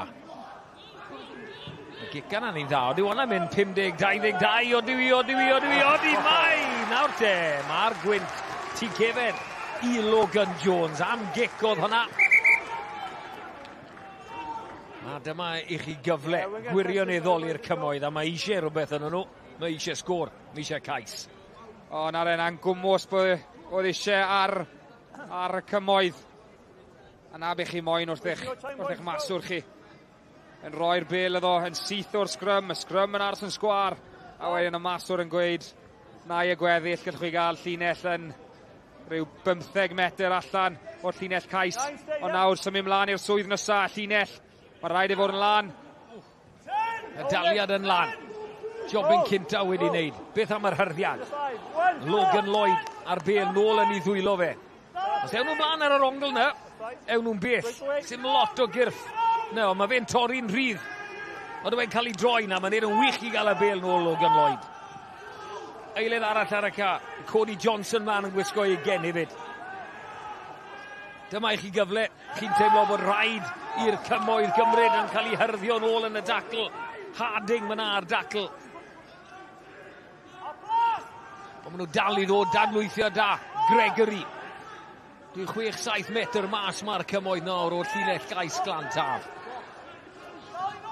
Y gic yna ni'n dda, oeddi hwnna'n mynd 50-22, oeddi i, oeddi i, oeddi i, oeddi mai! Nawr te, mae'r gwynt tu cefen i Logan Jones, am gic oedd hwnna. A dyma i chi gyfle gwirioneddol i'r cymoedd, a mae eisiau rhywbeth yn nhw, mae eisiau sgôr, mae eisiau cais. O, na'r ena'n gwmws bod oedd eisiau ar y cymoedd. A na be chi moyn wrth eich maswr chi. Yn rhoi'r bel iddo yn syth o'r sgrym, y sgrym yn aros yn sgwar. A wedyn y maswr yn gweud, na i y gweddill, gallwch chi gael llinell yn rhyw 15 metr allan o'r llinell cais. Ond nawr symud mlaen i'r swydd nesaf, llinell. Mae rhaid ei fod yn lan. Y daliad yn lan. Jobyn cynta wedi wneud. Beth am yr hyrddiad? Logan Lloyd a'r bel nôl yn ei ddwylo fe. Os ewn nhw mlaen ar yr ongl na, ewn nhw'n bell. Sim lot o gyrff. No, mae fe'n torri'n rhydd. Ond e'n cael ei droi na, mae'n neud yn wych i gael y bel nôl Logan Lloyd. Eilydd arall ar y ca. Cody Johnson man yn gwisgo ei gen hefyd. Dyma i chi gyfle. Chi'n teimlo bod rhaid i'r cymoedd gymryd yn cael ei hyrddio nôl yn y dacl. Harding fyna ar dacl. Ond maen nhw dal i ddod, dadlwythio da. Gregory. Dwi'n 6-7 metr mas mae'r cymoedd nawr o'r llinell gais Glan Taf.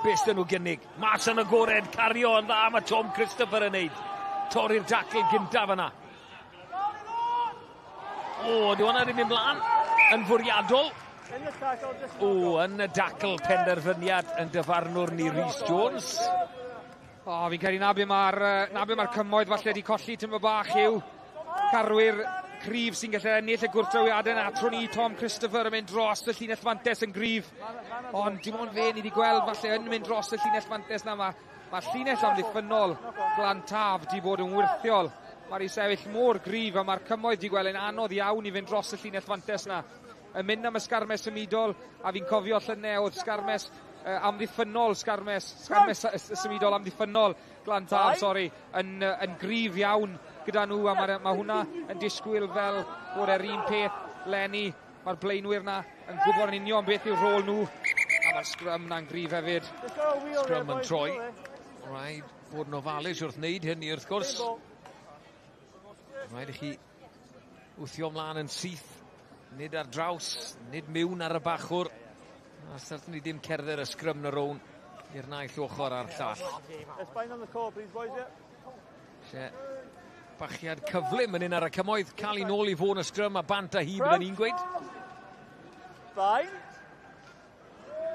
Beth dyn nhw gynnig? Mas yn agored, cario yn dda, mae Tom Christopher yn neud. Torri'r dacl gyntaf yna. O, di hwnna ddim mynd mlaen yn fwriadol. O, yn y dacl penderfyniad yn dyfarnwr ni Rhys Jones. O, fi'n credu na be mae'r cymoedd falle wedi colli tyma bach yw carwyr cryf sy'n gallu ennill y gwrthdrawiadau yna. Tro ni Tom Christopher yn mynd dros y llinell fantes yn gryf. Ond dim ond fe ni wedi gweld falle yn mynd dros y llinell fantes na. Mae llinell amddiffynnol Glan Taf di bod yn wyrthiol. Mae'r i sefyll mor gryf a mae'r cymoedd di gweld yn anodd iawn i fynd dros y llinell fantes na. Yn mynd am y sgarmes symudol, a fi'n cofio llynedd oedd sgarmes amddiffynnol, sgarmes symudol amddiffynnol Glan Taf, sori, yn gryf iawn gyda nhw, a mae hwnna yn disgwyl fel bod e'r un peth leni. Mae'r blaenwyr na yn gwybod yn union beth yw'r rôl nhw, a mae'r sgrym na'n gryf hefyd. Sgrym yn troi. Rhaid bod yn ofalus wrth wneud hynny wrth gwrs. Rhaid i chi wthio mlaen yn syth. Nid ar draws, nid mewn ar y bachwr. A certainly dim cerdded y sgrym na rown i'r naill ochr a'r llall. Lle bachiad cyflym yn un ar y cymoedd, cael ei nôl i fôn y sgrym a bant a hi byddwn ni'n gweud.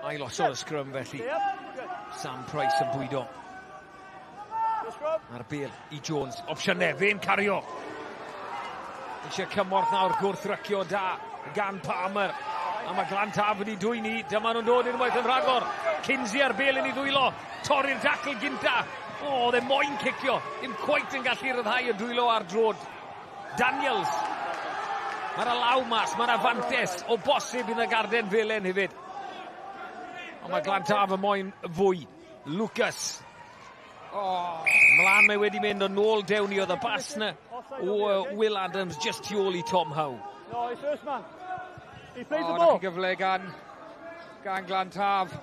Ail osod y sgrym felly. Sam Price yn bwydo. A'r bel i Jones. Opsiynau, fe'n cario. Eisiau cymorth nawr gwrthrycio da gan Palmer. A mae Glan Taf wedi dwyn i. Dyma nhw'n dod unwaith yn rhagor. Kinsey ar bel yn ei ddwylo. Torri'r dacl gynta. O, oedd e moyn cicio. Ddim cweit yn gallu ryddhau y dwylo ar drod. Daniels. Mae'r alaw mas, mae'r afantes o bosib yn y garden felen hefyd. Ond mae Glan Taf yn moyn fwy. Lucas. Oh. Mlaen mae wedi mynd o nôl dewn i oedd y bas na. o Will Adams just tu ôl i Tom Howe. No, he's first man. He played the ball. O, gyfle gan Glantaf.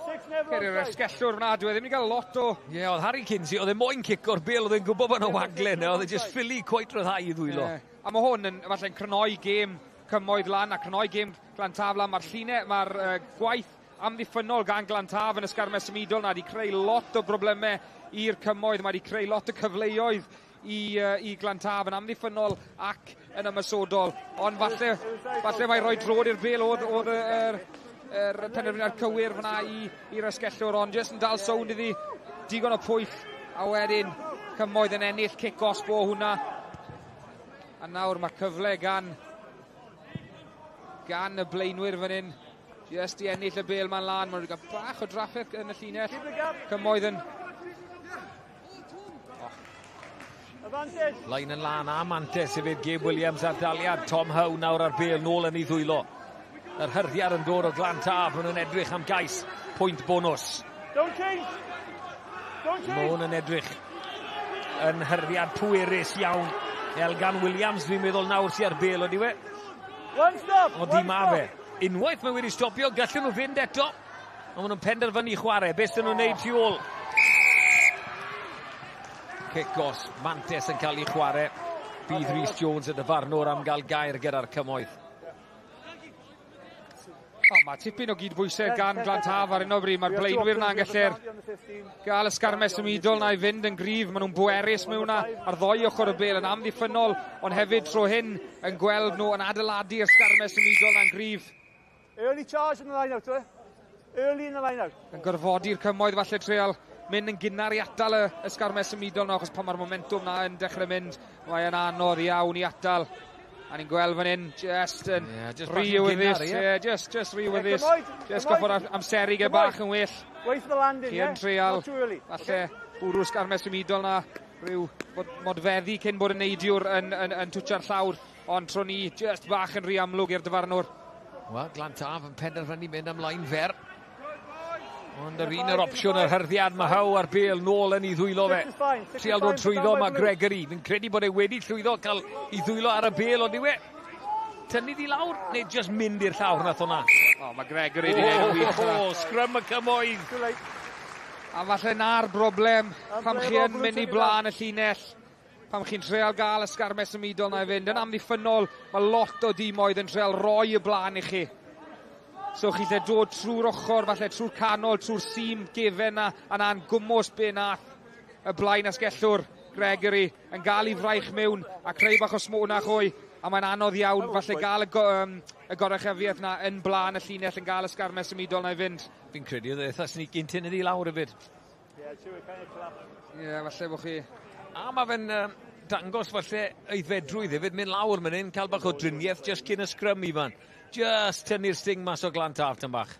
Ceir esgellwr fyna, dwi e ddim wedi cael lot o... Ie, yeah, oedd Harry Kinsey, oedd e moyn cico'r bêl, oedd e'n gwybod bod yna wagle yna, oedd e just ffili cweit rhyddhau i ddwylo. Yeah. A mae hwn yn falle'n crynoi gêm Cymoedd lan, a crynoi gêm Glantaf lan. Mae'r llinau, mae'r gwaith amddiffynnol gan Glantaf yn y sgarmes symudol na wedi creu lot o broblemau i'r Cymoedd, mae wedi creu lot o cyfleoedd i Glantaf yn amddiffynnol ac yn ymosodol. Ond falle mae rhoi drod i'r bêl oedd yr penderfyniad cywir fyna i'r asgellwr, ond jyst yn dal sownd iddi, digon o pwyll, a wedyn Cymoedd yn ennill cic gosb o hwnna. A nawr mae cyfle gan y blaenwyr fan hyn, jyst i ennill y bêl ma'n lan. Mae'n cael bach o drafferth yn y llinell. Cymoedd yn... Lein yn lan a mantes hefyd, Gabe Williams ar daliad, Tom Howe nawr ar bêl nôl yn ei ddwylo. Yr hyrddiad yn dod o Glantaf, maen nhw'n edrych am gais, pwynt bonws. Don't change! Don't change! Mae hwn yn edrych yn hyrddiad pwerus iawn. Elgan Williams, dwi'n meddwl nawr sy'n ar bêl, oeddi we? One stop! Odi ma fe. Unwaith mae wedi stopio, gallen nhw fynd eto. Ond maen nhw'n penderfynu chwarae. Beth sy'n nhw'n neud tu ôl? Cic gos, mantes yn cael ei chwarae. Bydd Rhys Jones y dyfarnwr am gael gair gyda'r Cymoedd. O, mae tipyn o gydbwysedd gan Glantaf ar hyn o bryd. Mae'r blaenwyr na'n gallu'r gael y sgarmes symudol na i fynd yn gryf. Maen nhw'n bwerus mewn na ar ddoi ochr y bêl yn amddiffynnol, ond hefyd tro hyn yn gweld nhw yn adeiladu'r sgarmes symudol na'n gryf. Early charge in the line-out, eh? Early in the line-out. Yn gorfodi'r Cymoedd falle treol mynd yn gynnar i atal y sgarmes symudol na, achos pan mae'r momentum na yn dechrau mynd, mae'n anodd iawn i atal. A ni'n gweld fan hyn, just yn rhy wyddus, just rhy wyddus. Just goffod amseru ge bach yn well. Wait for the landing, Chi yn treial, falle bwrw sgarmes symudol na, rhyw modfeddi cyn bod y neidiwr yn twtio'r llawr, ond tro ni just bach yn rhy amlwg i'r dyfarnwr. Wel, Glantaf yn penderfynu mynd am lain fer. Ond yr un yr opsiwn yr hyrddiad, mae Howe ar bêl nôl yn ei ddwylo fe. Trial dod trwyddo mae Gregory. Fi'n credu bod e wedi llwyddo cael ei ddwylo ar y bêl, ond yw e tynnu di lawr neu just mynd i'r llawr nath o'na? O, mae Gregory wedi gwneud yn wych. O, sgrym y Cymoedd. A falle na'r broblem pam chi yn mynd i blaen y llinell, pam chi'n treial gael y sgarmes symudol na i fynd. Yn amddiffynnol, mae lot o dimoedd yn treial roi y blaen i chi. So chi lle dod trwy'r ochr, falle trwy'r canol, trwy'r sîm gefen na, a na'n gwmws be nath y blaen asgellwr Gregory yn gael ei fraich mewn a creu bach o smwnach o'i, a mae'n anodd iawn falle gael y goruchafiaeth na yn blaen y llinell yn gael y sgarmes symudol na i fynd. Fi'n credu oedd eitha sneaky tynnu iddi lawr hefyd. Ie, falle bod chi... A mae fe'n dangos falle aeddfedrwydd hefyd, mynd lawr mynd hyn, cael bach o driniaeth just cyn y sgrym i fan. Just tynnu'r sting mas o Glantaf tan bach.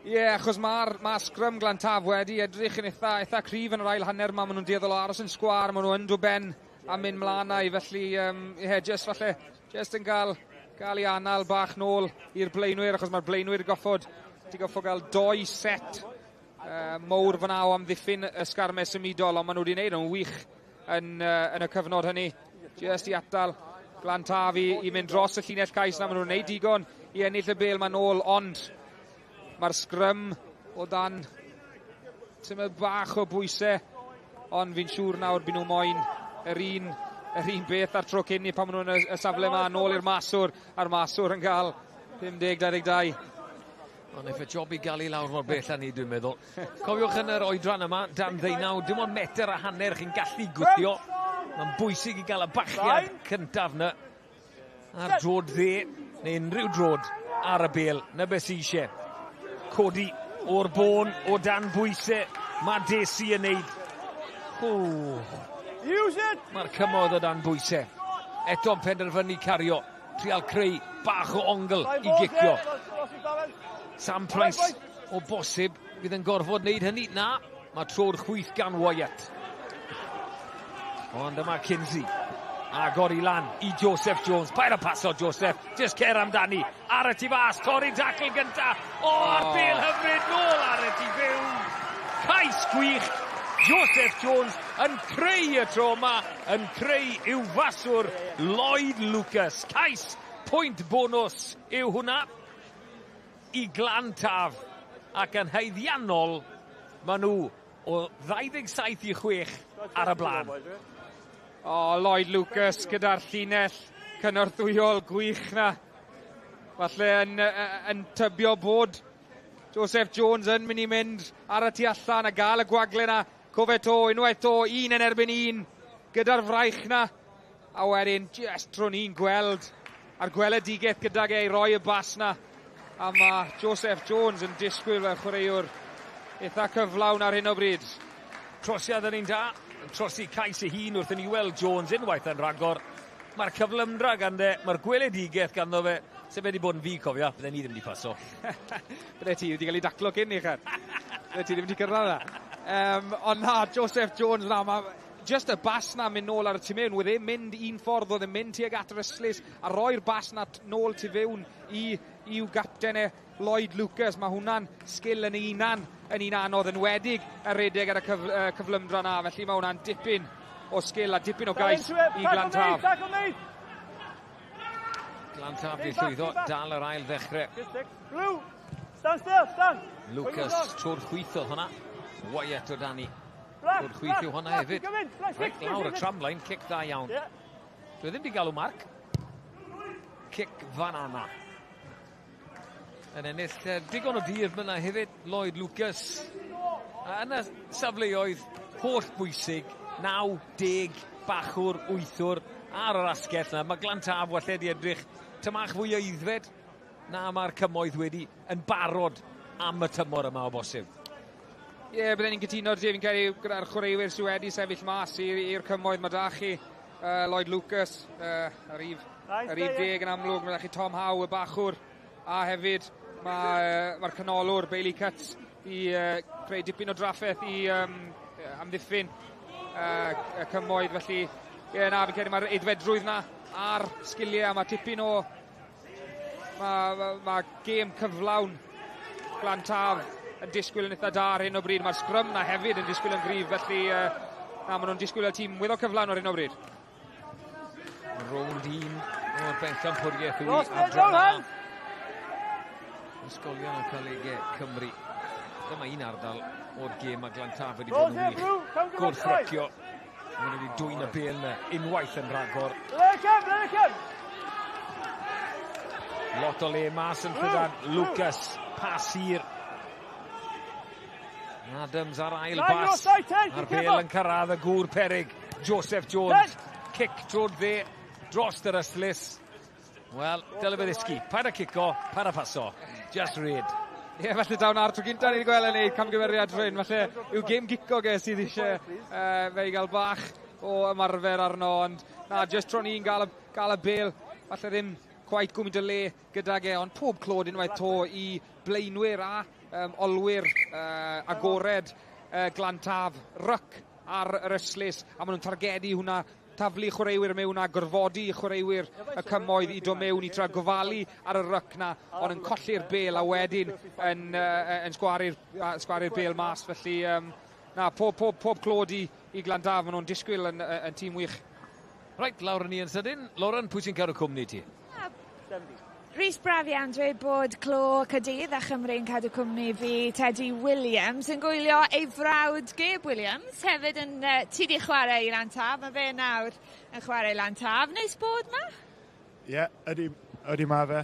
Ie, yeah, achos mae'r sgrym Glantaf wedi edrych yn eitha cryf yn yr ail hanner yma. Maen nhw'n dueddol o aros yn sgwâr, maen nhw yn dwben a mynd mlaen i. Felly, yeah, just falle, just yn gael ei anal bach nôl i'r blaenwyr, achos mae'r blaenwyr goffod gael 2 set mowr fyna o amddiffyn y sgarmes symudol, ond maen nhw wedi gwneud yn wych yn y cyfnod hynny. Just i atal Glantaf i mynd dros y llinell cais na, maen nhw'n gwneud digon i ennill y bêl ma'n ôl, ond mae'r sgrym o dan tymed bach o bwysau, ond fi'n siŵr nawr byd nhw moyn yr un beth ar tro cyn i pan maen nhw'n y safle yma nôl i'r maswr, a'r maswr yn cael 50-22. Ond eff y job i gael ei lawr mor bell â ni, dwi'n meddwl. Cofiwch yn yr oedran yma, dan 19, dim ond metr a hanner chi'n gallu gwthio. Mae'n bwysig i gael y bachiad cyntaf na. A'r drod dde, neu unrhyw drod ar y bêl, na beth sy eisiau. Codi o'r bôn, o dan bwysau, mae Desi yn neud. Mae'r Cymoedd o dan bwysau. Eto'n penderfynu cario, trial creu bach o ongl i gicio. Sam Price, o bosib, fydd yn gorfod wneud hynny. Na, mae tro'r chwith gan Wyatt. Ond yma Kinsey. Agor i lan i Joseph Jones. Paid a paso, Joseph. Just cer amdani. Ar y tu fas, torri dacl gynta. O, a'r bêl hyfryd nôl ar y tu fewn. Cais gwych. Joseph Jones yn creu y tro yma, yn creu i'w faswr Lloyd Lucas. Cais pwynt bonws yw hwnna i Glantaf, ac yn haeddiannol maen nhw o 27 i 6 ar y blaen. O, Lloyd Lucas gyda'r llinell cynorthwyol gwych na. Falle yn tybio bod Joseph Jones yn mynd i mynd ar y tu allan a gael y gwagle na. Cofe to, unwaith to, un yn erbyn un gyda'r fraich na. A wedyn, just trwn ni'n gweld a'r gweledigaeth gydag e i roi y bas na. A mae Joseph Jones yn disgwyl fel chwaraewr eitha cyflawn ar hyn o bryd. Trosiad yn un da, yn trosi cais ei hun wrth i ni weld Jones unwaith yn rhagor. Mae'r cyflymdra ganddo, mae'r gweledigaeth ganddo fe. Se fe wedi bod yn fi, cofio, bydden ni ddim wedi paso. Bydde ti wedi cael ei daclo cyn i chi. Bydde ti ddim wedi cyrraedd na. Ond na, Joseph Jones na, ma, just y bas na mynd nôl ar y tu mewn, wedd e'n mynd un ffordd, oedd e'n mynd tuag at yr ystlys, a roi'r bas na nôl tu fewn i'w gapten e, Lloyd Lucas. Mae hwnna'n sgil yn ei hunan yn un anodd, yn wedig y redeg ar y cyflymdra na, felly mae hwnna'n dipyn o sgil a dipyn o gais i Glantaf. Glantaf di llwyddo, dal yr ail ddechrau. Stand still, stand. Lucas trwy'r chwith oedd hwnna. Wyatt o Dani. Trwy'r chwith yw hwnna hefyd. Reit lawr y tramline, cic dda iawn. Dwi ddim wedi galw marc. Cic fan anna. Yn ennill digon o dir fyna hefyd, Lloyd Lucas. A yna safleoedd holl bwysig, 9, 10, bachwr, 8 ar yr asgell na. Mae Glantaf walle di edrych tymach fwy aeddfed na mae'r cymoedd wedi yn barod am y tymor yma o bosib. Ie, yeah, bydden ni'n cytuno, Dave, fi'n credu gyda'r chwaraewyr sydd wedi sefyll mas i'r cymoedd. Mae da chi Lloyd Lucas, yr rhif 10 yn amlwg, mae da chi Tom Howe, y bachwr, a hefyd mae'r ma canolwr Bailey Cutts i creu dipyn o drafferth i amddiffyn y cymoedd. Felly, ie, yeah, na, fi'n credu mae'r aeddfedrwydd na a'r sgiliau, mae tipyn o... Mae gêm cyflawn Glantaf yn disgwyl yn eitha da ar hyn o bryd. Mae'r sgrym na hefyd yn disgwyl yn gryf, felly na, maen nhw'n disgwyl y tîm weddol cyflawn ar hyn o bryd. Rownd 1 o'r bencampwriaeth yw i adran A. Ysgolion a Colegau Cymru. Dyma un ardal o'r gêm a Glantaf wedi bod yn wych. Gwrthrycio. Maen nhw wedi dwyn y bêl yna unwaith yn rhagor. Lot o le mas yn llydan. Lucas, pas hir. Adams ar ail bas. A'r bêl yn cyrraedd y gŵr perig. Joseph Jones. Cic trwy'r dde dros yr ystlys. Wel, dyle fe ddysgu. Paid â cico, paid â phaso. Just read. Ie, yeah, falle dawn ar tro gynta ni wedi gweld yn ei camgymeriad rhywun. Falle yw gêm gico ge sydd eisiau fe i gael bach o ymarfer arno. Ond na, just tro ni'n gael y bêl. Falle ddim quite gwmyd o le gydag e, ond pob clod unwaith to i blaenwyr a olwyr agored Glantaf ryc ar yr ystlys, a maen nhw'n targedu hwnna, taflu chwaraewyr mewn a gorfodi chwaraewyr y cymoedd i do mewn i tra gofalu ar y ryc na, ond yn colli'r bêl a wedyn yn sgwaru'r bêl mas. Felly na, pob clod i Glantaf, maen nhw'n disgwyl yn tîm wych. Reit, lawr ni yn sydyn. Lauren, pwy sy'n cadw cwmni ti? Rhys Brafian dweud bod Clo Caerdydd a Chymru'n cadw cwmni fi Teddy Williams yn gwylio ei frawd Gabe Williams hefyd yn ti di chwarae i Lantaf, mae fe nawr yn chwarae i Lantaf. Neis bod ma? Ie, yeah, ydy ma fe,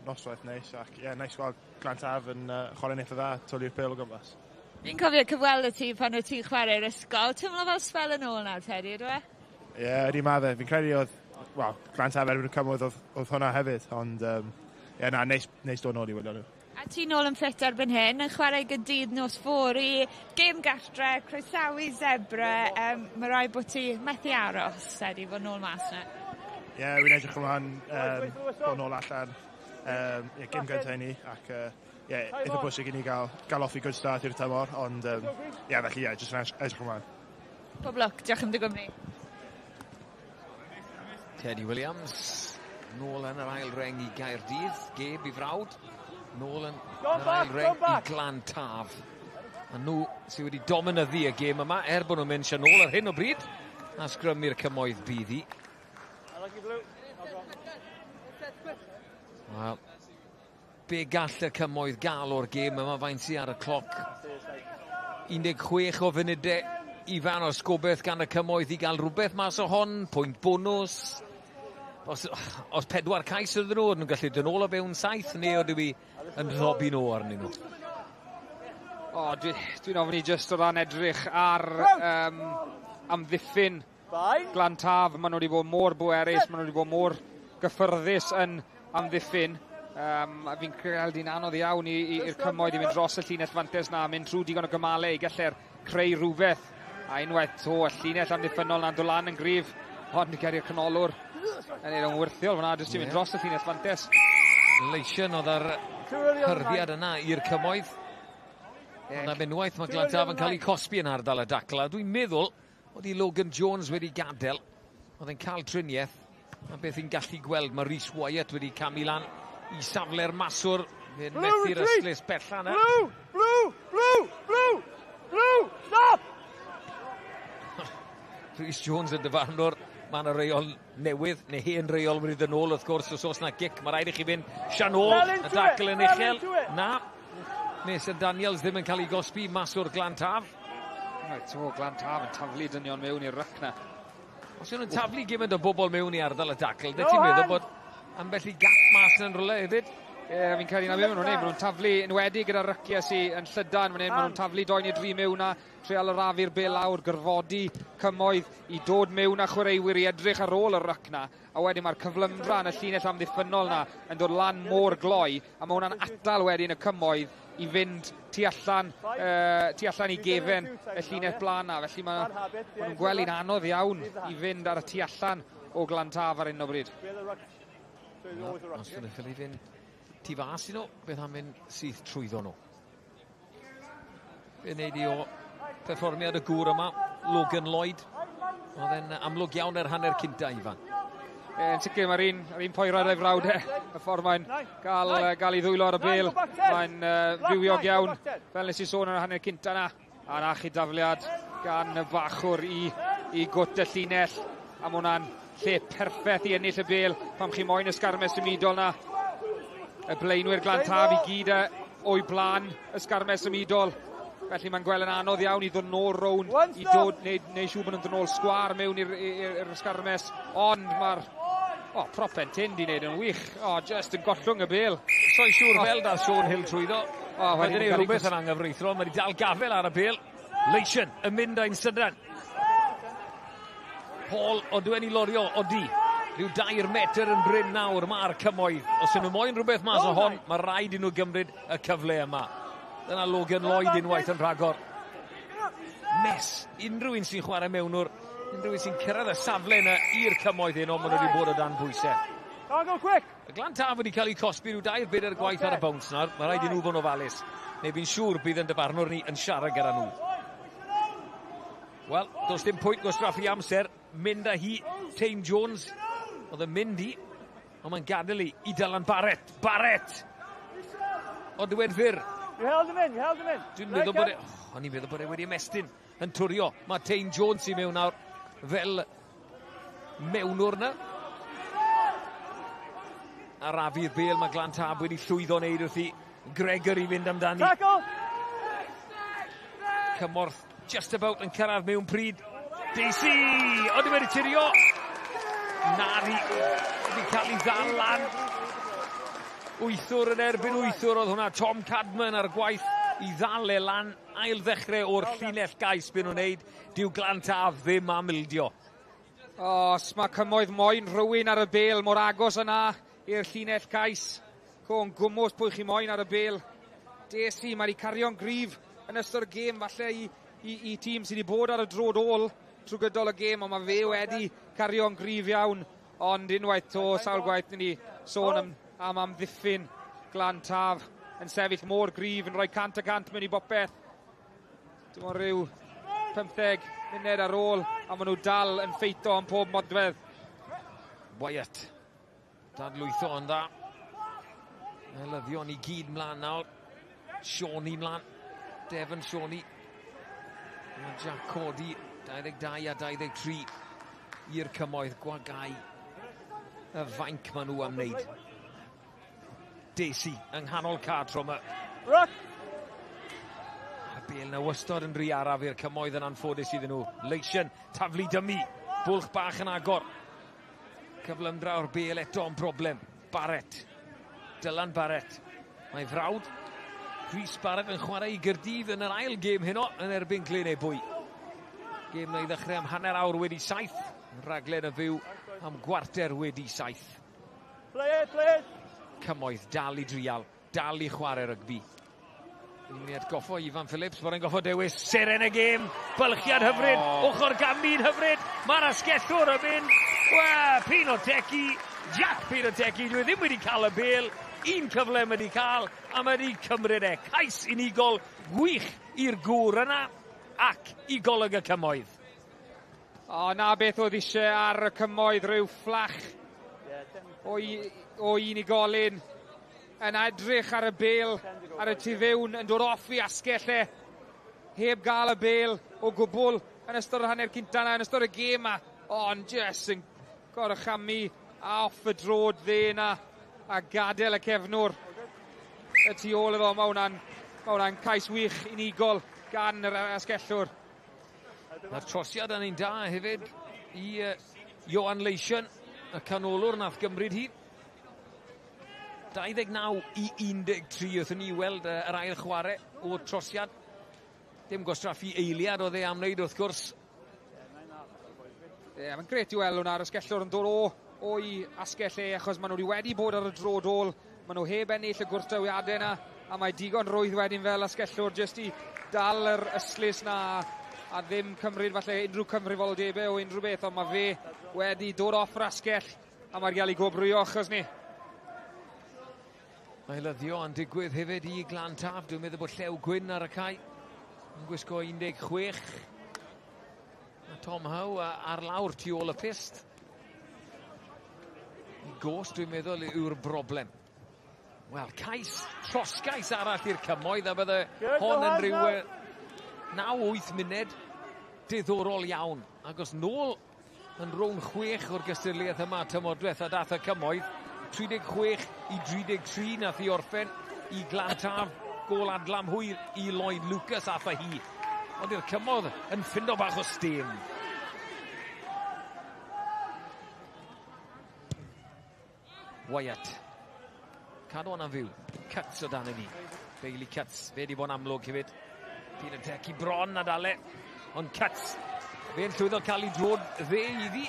noswaith neis ac ie, yeah, neis gweld Glantaf yn chwarae'n eitha dda, twli'r pêl o gwmpas. Fi'n cofio cyfweld y ti pan wyt ti'n chwarae'r ysgol, teimlo fel sbel yn ôl nawr Teddy, ydw e? Ie, yeah, ydy ma fe, fi'n credu oedd wel, Glantaf erbyn y cymoedd oedd hwnna hefyd, ond ie, na, neis dod nôl i wylio nhw. A ti nôl yn ffit erbyn hyn, yn chwarae Gaerdydd nos fory, gêm gartre, croesawu Zebre, mae rhaid bod ti methu aros, Eddie, fod nôl mas na. Ie, yeah, wy'n edrych ymlaen bod nôl allan, yeah, gêm gyntaf i ni, ac yeah, eitha bwysig i ni gael off i good start i'r tymor, ond yeah, felly, yeah, jyst yn edrych ymlaen. Pob lwc, diolch am dy gwmni. Teddy Williams, nôl yn yr ail reng i Gaerdydd, Gabe i frawd, nôl yn yr ail reng i Glantaf. A nhw sydd wedi dominyddu y gêm yma, er bod nhw'n mynd sian ôl ar hyn o bryd. A sgrym i'r Cymoedd bydd hi. Wel, be gall y Cymoedd gael o'r gêm yma, faint sydd ar y cloc? 16 o funudau i fan o'r sgobeth gan y Cymoedd i gael rhywbeth mas o hon, pwynt bonws. Os 4 cais ydyn nhw, nhw'n gallu dod nôl o fewn 7, neu ydw i yn rhobi nhw arnyn nhw? O, dwi'n ofni jyst o ran edrych ar amddiffyn Glantaf. Maen nhw wedi bod mor bwerus, maen nhw wedi bod mor gyffyrddus yn amddiffyn. A fi'n credu hi'n anodd iawn i'r Cymoedd i fynd dros y llinell fantes na, mynd trwy digon o gymalau i gallu'r creu rhywbeth. A unwaith to, y llinell amddiffynnol na'n dod lan yn gryf, ond geri'r canolwr yn ei wyrthiol fyna, jyst i fynd dros y llinell fantes. Leision oedd ar hyrddiad yna i'r Cymoedd. Ond am unwaith mae Glantaf yn cael ei cosbi yn ardal y dacl. A dwi'n meddwl oedd i Logan Jones wedi gadael. Oedd e'n cael triniaeth. A beth i'n gallu gweld, mae Rhys Wyatt wedi camu lan i safle'r maswr. Fe'n methu'r ystlys bella yna. Blue! Blue! Blue! Blue! Blue! Stop! Rhys Jones yn dyfarnwr. Mae yna reol newydd, neu hen reol wedi dod nôl wrth gwrs, os oes na gic, mae rhaid i chi fynd sian ôl, y dacl yn uchel. Na, Mason Daniels ddim yn cael ei gosbi mas o'r Glantaf. Reit, o, Glantaf yn taflu dynion mewn i'r ryc na. Os yw'n taflu gymaint o bobl mewn i ardal y dacl, dy ti'n meddwl bod ambell i gap mas yn rhywle hefyd? Ie, fi'n credu na beth maen nhw'n neud. Maen nhw'n taflu enwedig gyda'r ryciau sydd yn llydan fan hyn. Maen nhw'n taflu 2 neu 3 mewn a treial arafu'r bêl lawr, gorfodi Cymoedd i dod mewn a chwaraewyr i edrych ar ôl y ryc na. A wedyn mae'r cyflymdra yn y llinell amddiffynnol na yn dod lan mor gloi, a mae hwnna'n atal wedyn y Cymoedd i fynd tu allan i gefen y llinell blaen na. Felly mae nhw'n gweld hi'n anodd iawn i fynd ar y tu allan o Glantaf ar hyn o bryd. Os ydych chi'n fynd tu fas i nhw, beth am fynd syth trwyddo nhw? Fe wneud i o perfformiad y gŵr yma, Logan Lloyd. Oedd e'n amlwg iawn yr hanner cynta, Ifan. Yn sicr, mae'r un poerad o'i frawd e, y ffordd mae'n gael ei ddwylo ar y bêl. Mae'n fywiog iawn, fel nes i sôn yn y hanner cynta na. A na chi dafliad gan y bachwr i gwt y llinell. A mae hwnna'n lle perffaith i ennill y bêl pam chi moyn y sgarmes symudol na. Y blaenwyr Glantaf i gyd o'i blaen y sgarmes symudol. Felly mae'n gweld yn anodd iawn i ddod nôl rownd, i dod, neu siŵr bod nhw'n dod nôl sgwar mewn i'r sgarmes. Ond mae'r propen tyn di wneud yn wych. Just yn gollwng y bêl. So'n siŵr fel dath Sean Hill trwyddo. Mae wedi gwneud rhywbeth yn anghyfreithlon. Mae wedi dal gafel ar y bêl. Leision yn mynd â'n sydyn. Paul Odwen i lorio, odi. Rhyw 2 metr yn bryn nawr mae'r Cymoedd. Os ydyn nhw moyn rhywbeth mas o hon, mae rhaid i nhw gymryd y cyfle yma. Dyna Logan Lloyd unwaith yn rhagor. Mes, unrhyw un sy'n chwarae mewnwr, unrhyw un sy'n cyrraedd y safle yna i'r Cymoedd hyn, ond maen nhw wedi bod o dan bwysau. Y Glantaf wedi cael ei cosbi rhyw 2 bedair gwaith ar y bounce nawr. Mae rhaid i nhw fod yn ofalus. Neu fi'n siŵr bydd yn dyfarnwr ni yn siarad gyda nhw. Wel, does dim pwynt gwastraffu amser. Mynd â hi, Tane Jones. Oedd yn mynd i, ond mae'n gadael i Dylan Barrett. Barrett! O diwedd fyr. You held him in, you held him in. Dwi'n meddwl bod e... O'n i'n meddwl bod e wedi ymestyn yn twrio. Mae Tane Jones i mewn nawr fel mewnwr na. Arafu'r bêl, mae Glantaf wedi llwyddo wneud wrth i Gregory fynd amdani. Tackle! Cymorth just about yn cyrraedd mewn pryd. Dacey! Oedd wedi tirio! Nari wedi cael ei ddal lan. Wythwr yn erbyn wythwr oedd hwnna. Tom Cadman ar gwaith i ddal e lan. Ail ddechrau o'r llinell gais byd nhw'n neud. Dyw Glantaf ddim am ildio. Os mae Cymoedd moyn rhywun ar y bêl mor agos yna i'r llinell cais. Co'n gwmws pwy chi moyn ar y bêl. Dacey, mae wedi cario'n gryf yn ystod y gêm, falle i tîm sydd wedi bod ar y drod ôl trwy gydol y gêm, ond mae fe wedi cario'n gryf iawn. Ond unwaith to, sawl gwaith ni sôn am amddiffyn Glantaf yn sefyll mor gryf, yn rhoi 100% mewn i bopeth. Dim ond rhyw 15 munud ar ôl, a maen nhw dal yn ffeito am pob modfedd. Wyatt, dadlwytho yn dda. Elyddion i gyd mlaen nawr. Sioni mlaen. Devon Shoni. Mae Jack Cody, 22 a 23 i'r Cymoedd. Gwagau y fainc maen nhw am wneud. Desi yng nghanol ca tro yma. Ruck! A'r bel na wastod yn rhy araf i'r Cymoedd yn anffodus iddyn nhw. Leision, taflu dymu. Bwlch bach yn agor. Cyflymdra o'r bel eto yn broblem. Barrett. Dylan Barrett. Mae frawd Rhys Barrett yn chwarae i Gyrdydd yn yr ail gêm heno yn erbyn Glyn Ebwy. Gêm na i ddechrau am 7:30. Rhaglen y fyw am 7:15. Play it, play it! Cymoedd dal i drial, dal i chwarae rygbi. Ni'n mynd i atgoffo Ifan Phillips bod e'n goffo dewis seren y gêm. Bylchiad hyfryd, ochr gamu'n hyfryd. Mae'r asgellwr yn mynd. Wel, Pinotecki, Jack Pinotecki, dwi ddim wedi cael y bel. Un cyfle mae wedi cael, a mae wedi cymryd e. Cais unigol gwych i'r gŵr yna ac i Goleg y Cymoedd. O, na beth oedd eisiau ar y Cymoedd, rhyw fflach o, o unigolyn yn edrych ar y bel ar y tu fewn, yn dod off i asgell e, heb gael y bel o gwbl yn ystod yr hanner cynta yna, yn ystod y gêm yma, ond jyst yn gorchamu a off y drod dde yna a gadael y cefnwr y tu ôl iddo. Mae hwnna'n cais wych unigol gan yr asgellwr. Mae'r trosiad yn un da hefyd i Johan Leision, y canolwr nath gymryd hi. 29 i 13 wrth ni weld yr ail chwarae o'r trosiad. Dim gwastraffu eiliad oedd e am wneud wrth gwrs. Ie, yeah, mae'n gret i weld hwnna, asgellwr yn dod o'i asgell e, achos maen nhw wedi bod ar y dro dôl. Maen nhw heb ennill y gwrthdrawiadau yna, a mae digon rwydd wedyn fel asgellwr jyst i dal yr ystlys na a ddim cymryd falle unrhyw cyfrifoldebau o unrhyw beth, ond mae fe wedi dod off yr asgell a mae'r gael ei gwobrwyo achos ni. Mae lyddio yn digwydd hefyd i Glan Taf. Dwi'n meddwl bod Llew Gwyn ar y cae yn gwisgo 16. A Tom Howe ar lawr tu ôl y pyst. I gos, dwi'n meddwl, yw'r broblem. Wel, cais, trosgais arall i'r Cymoedd, a bydde hon yn rhyw 9-8 munud diddorol iawn. Agos nôl yn rown 6 o'r gystadleuaeth yma tymor diwetha dath y Cymoedd. 36 i 33 nath i orffen i Glan Taf. Gôl adlam hwyr i Lloyd Lucas ath â hi. Ond i'r Cymoedd yn ffindo bach o stêm. Wyatt. Cadw hwnna'n fyw. Cuts o dan i ni. Bailey Cuts. Fe di bod yn amlwg hefyd. Pinotecki bron a dale. Ond Cuts. Fe'n llwyddo cael ei drod dde iddi.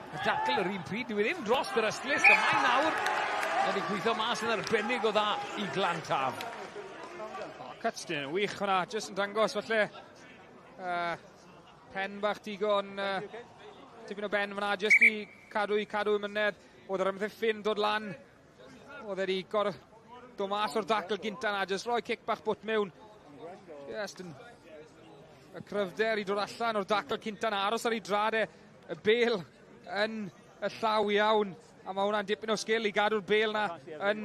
Y dacl yr un pryd. Dyw e ddim dros yr ystlys. A mae nawr wedi gweithio mas yn arbennig o dda i Glan Taf. Oh, Cuts dyn wych hwnna. Jyst yn dangos falle pen bach digon tipyn o ben fyna jyst i cadw i mynedd. Oedd yr ymddiffyn dod lan. Oedd wedi dod mas o'r dacl gynta na, jyst rhoi cic bach bwt mewn. Just yn y cryfder i dod allan o'r dacl cynta na, aros ar ei drad e, y bel yn y llaw iawn. A mae hwnna'n dipyn o sgil i gadw'r bel na yn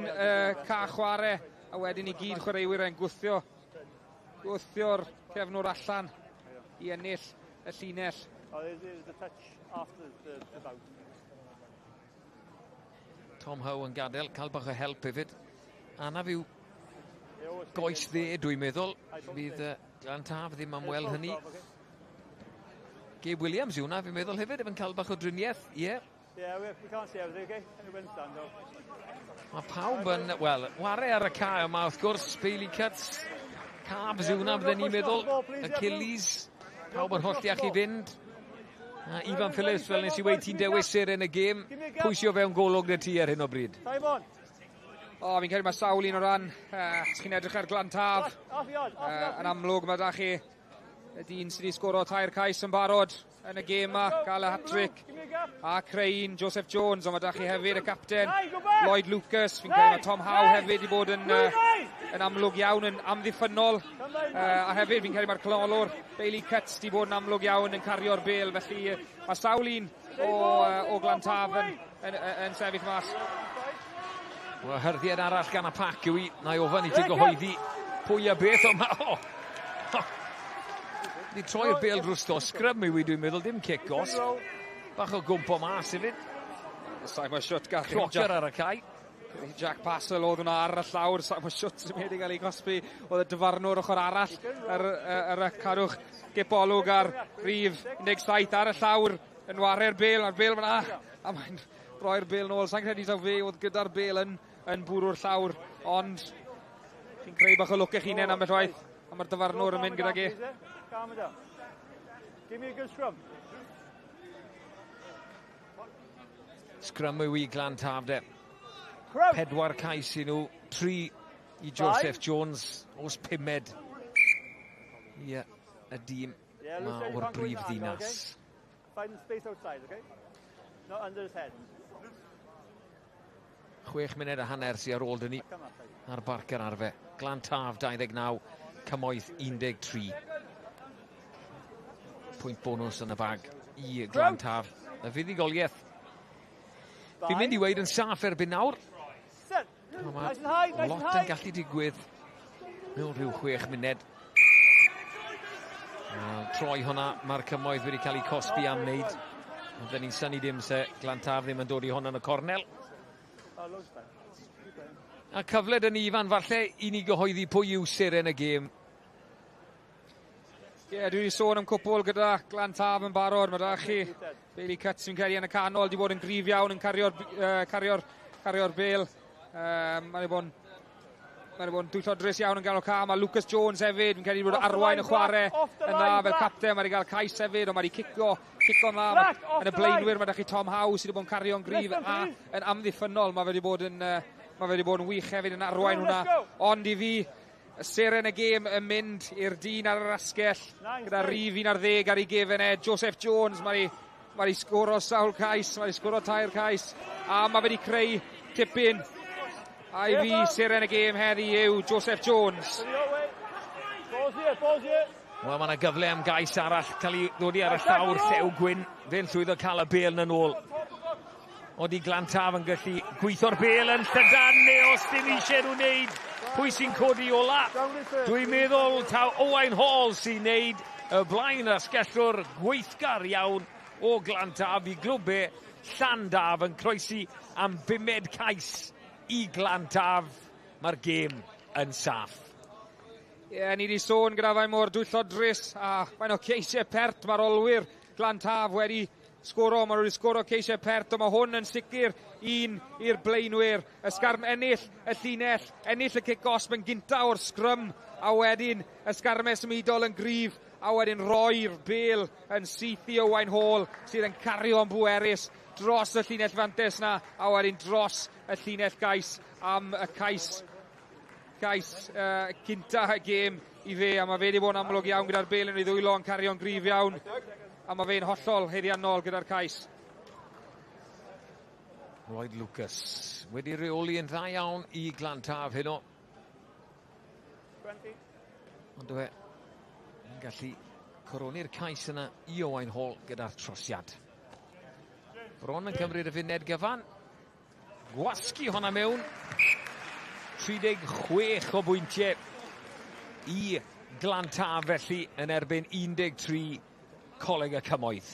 ca chwarae. A wedyn i gyd chwaraewyr yn gwthio'r cefnwr allan i ennill y llinell. Tom Howe yn gadael, cael bach o help hefyd. Anaf yw goes dde, dwi'n meddwl. Fydd Glan Taf ddim am weld hynny. Gabe Williams yw hwnna, fi'n meddwl hefyd, efo'n cael bach o driniaeth, ie. Mae pawb yn, wel, ware ar y cae yma, wrth gwrs, Bailey Cuts, Carbs yw hwnna, bydden ni'n meddwl, Achilles, pawb yn holliach i fynd. A Ifan Phillips, fel nes i weud, ti'n dewis seren y gêm, pwy sy o fewn golwg na ti ar hyn o bryd? O, fi'n credu mae sawl un o ran, os chi'n edrych ar Glan Taf, yn amlwg mae da chi y dyn sydd wedi sgoro 3 cais yn barod yn y gêm yma, gael y hat-trick a creu un, Joseph Jones, ond mae da chi hefyd y capten Lloyd Lucas, fi'n credu mae Tom Howe hefyd wedi bod yn amlwg iawn, yn amddiffynnol, a hefyd fi'n credu mae'r canolwr Bailey Cutts wedi bod yn amlwg iawn yn cario'r bel, felly mae sawl un o Glan Taf yn sefyll mas. Wel, hyrddiad arall gan y pac yw i, na i ofyn i ti gyhoeddi pwy a beth, ond mae... Di troi'r bêl drwsto, sgrym yw i dwi'n meddwl, dim cic gosb. Bach o gwmpo mas hefyd. Sa'n gwybod siwt gath Crocker ar y cae. Jack Passel oedd hwnna ar y llawr, sa'n gwybod siwt sy'n wedi cael ei gosbi. Oedd y dyfarnwr ochr arall ar, ar y cadwch gipolwg ar rif 17 ar y llawr yn ware'r bêl, mae'r bêl fyna, a mae'n roi'r bêl nôl. Sa'n credu taw fe oedd gyda'r bêl yn, yn bwrw'r llawr, ond chi'n creu bach o lwc eich hunain ambell waith, a mae'r dyfarnwr yn mynd gydag e. Calm down. Give me a good scrum. Scrum yw i Glan Taf de. 4 cais i nhw, 3 i Joseph Jones, os pumed i y dîm ma o'r brif ddinas. Find space outside, okay? Not under his head. 6 munud a hanner sydd ar ôl dyn ni ar Barc yr Arfe. Glan Taf 29, Cymoedd 13. Pwynt bonws yn y bag i Glan Taf. Y fuddugoliaeth. Fi'n mynd i weud yn saff erbyn nawr. Mae lot yn gallu digwydd mewn rhyw 6 munud. Troi hwnna, mae'r Cymoedd wedi cael eu cosbi am wneud. Ond ni'n synnu dim se Glan Taf ddim yn dod i hwn yn y cornel. A cyfle dyn ni, Ifan, falle i ni gyhoeddi pwy yw seren y gêm. Ie, yeah, dwi wedi sôn am cwpl gyda Glan Taf yn barod. Mae da chi Bailey Cutts sy'n credu yn y canol, di bod yn gryf iawn yn cario'r cario cario bêl. Mae wedi bod yn dwyllodrus iawn yn ganol ca. Mae Lucas Jones hefyd, fi'n credu bod arwain y chwarae yn dda fel capten. Mae wedi cael cais hefyd, ond mae wedi cico'n dda. Yn y blaenwyr, mae da chi Tom Howe sydd wedi bod yn cario'n gryf a yn amddiffynnol. Mae wedi bod yn, mae wedi bod yn wych hefyd yn arwain hwnna. Ond i fi, y seren y gêm yn mynd i'r dyn ar yr asgell gyda rif 11 ar ei gefen e. Joseph Jones, mae wedi sgoro sawl cais, mae wedi sgoro 3 cais, a mae wedi creu tipyn. A i fi, seren y gêm heddi yw Joseph Jones. Wel, mae yna gyfle am gais arall cael ei ddodi ar y llawr, Llew Gwyn. Fe'n llwyddo cael y bêl yn ôl. Odi Glan Taf yn gallu gweithio'r bêl yn llydan, neu os dim eisiau nhw wneud. Pwy sy'n codi ola? Dwi'n meddwl taw Owain Hall sy'n wneud y blaen asgellwr gweithgar iawn o Glan Taf i glwb e Llandaf yn croesi am 5 cais i Glan Taf. Mae'r gêm yn saff. Ie, yeah, ni wedi sôn gyda faint mor dwyllodrus a faint o ceisiau pert mae'r olwyr Glan Taf wedi sgoro. Maen nhw wedi sgoro ceisiau pert, ond mae hwn yn sicr un i'r blaenwyr. Ysgarm ennill y llinell, ennill y cic gosb yn gynta o'r sgrym, a wedyn ysgarmau symudol yn gryf, a wedyn roi'r bêl yn syth i Owain Hall, sydd yn cario'n bwerus dros y llinell fantes na, a wedyn dros y llinell gais am y cais cynta y gêm i fe, a mae fe wedi bod yn amlwg iawn gyda'r bêl yn ei ddwylo, yn cario'n gryf iawn, a mae fe'n hollol haeddiannol gyda'r cais. Lloyd Lucas wedi reoli yn dda iawn i Glan Taf heno. Ond e yn gallu coroni'r cais yna i Owain Hall gyda'r trosiad. Bron yn cymryd y funed gyfan. Gwasgu honna mewn. 36 o bwyntiau i Glan Taf felly yn erbyn 13 Coleg y Cymoedd.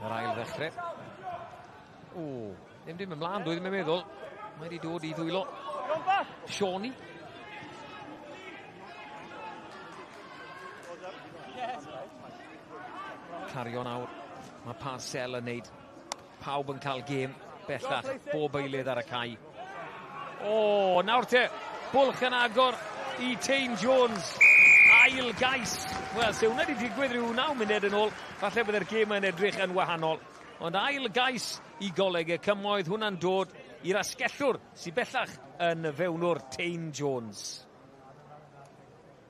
Yr ail ddechrau. O, ddim ymlaen, dwi ddim yn meddwl. Mae wedi dod i ddwylo Sioni. Cario nawr. Mae Parcell yn neud. Pawb yn cael gêm bellach. Bob eilydd ar y cae. O, nawr te. Bwlch yn agor i Tane Jones. Ail gais. Wel, se hwnna wedi digwydd rhyw 9 munud yn ôl, falle byddai'r gêm yn edrych yn wahanol. Ond ail gais i Goleg y Cymoedd, hwnna'n dod i'r asgellwr sy'n bellach yn fewnwr Tane Jones.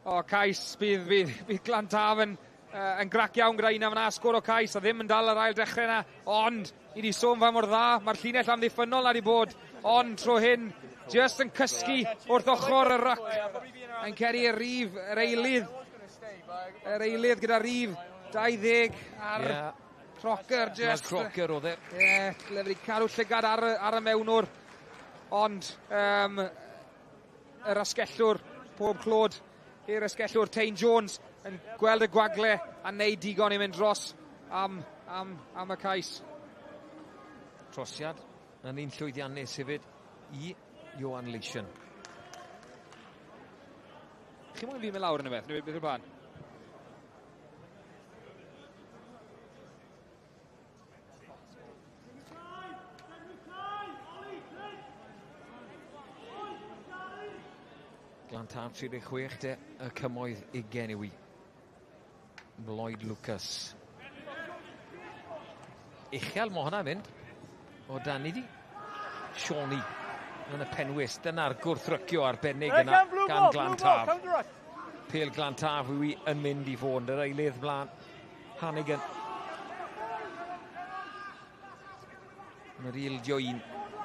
O, cais, bydd Glan Taf yn grac iawn gyda un am yna, sgôr o cais, a ddim yn dal yr ail dechrau yna, ond i wedi sôn fa mor dda, mae'r llinell amddiffynnol na wedi bod, ond tro hyn, just yn cysgu wrth ochr y ryc. Mae'n ceri y rif, yr eilydd gyda rif 20 ar yeah. Crocker just. Crocker oedd e. Ie, yeah, le wedi cadw llygad ar, ar y mewnwr. Ond um, yr asgellwr, pob clod i'r asgellwr, Tain Jones, yn gweld y gwagle a neud digon i mynd dros am, am, am y cais. Trosiad yn un llwyddiannus hefyd i Johan Leishan. Chi moyn fi mynd lawr yn y beth, neu beth yw'r plan? Glantaf 36 de, y cymoedd 20 yw i. Lloyd Lucas. Uchel mo hwnna'n mynd. O dan iddi. Shawnee yn y penwys. Dyna'r gwrthrycio arbennig yna gan Glantaf. Pel Glantaf yw i yn mynd i fod. Yr eilydd mlaen. Hannigan. Yn yr ildio un.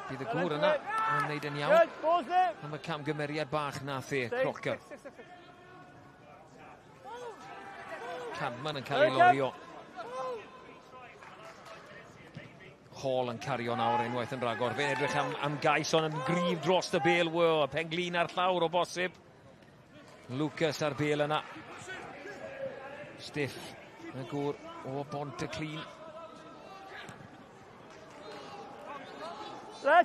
Bydd y gŵr yna yn wneud yn iawn. Am y camgymeriad bach nath e, Crocker. Cadman yn cael ei lorio. Hall yn cario nawr unwaith yn rhagor. Fe'n edrych am, am gais ond yn gryf dros y bel. Wo, penglin ar llawr o bosib. Lucas ar bel yna. Stiff y gŵr o Bont y Clun.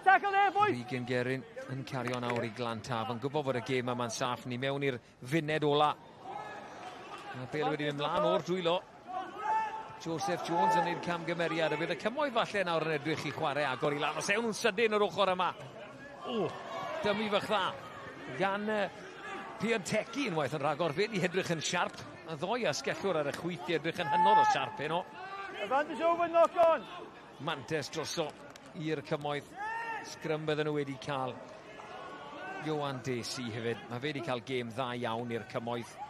Tackle there, boys! Regan Gerin yn cario nawr i Glantaf. Yn gwybod fod y gêm yma'n saff. Ni mewn i'r funed ola. Mae'r bel wedi mynd mlaen o'r dwylo. Joseph Jones yn neud camgymeriad. A bydd y cymoedd falle nawr yn edrych i chwarae agor i lan. Os ewn nhw'n sydyn o'r ochr yma. O, dymu fach dda. Gan uh, Piantecki unwaith yn rhagor. Fe di edrych yn siarp. A ddoi asgellwr ar y chwith di edrych yn hynod o siarp heno. Advantage over, knock on. Mantes droso i'r cymoedd. Sgrym bydden nhw wedi cael. Johan Desi hefyd. Mae fe wedi cael gêm dda iawn i'r cymoedd.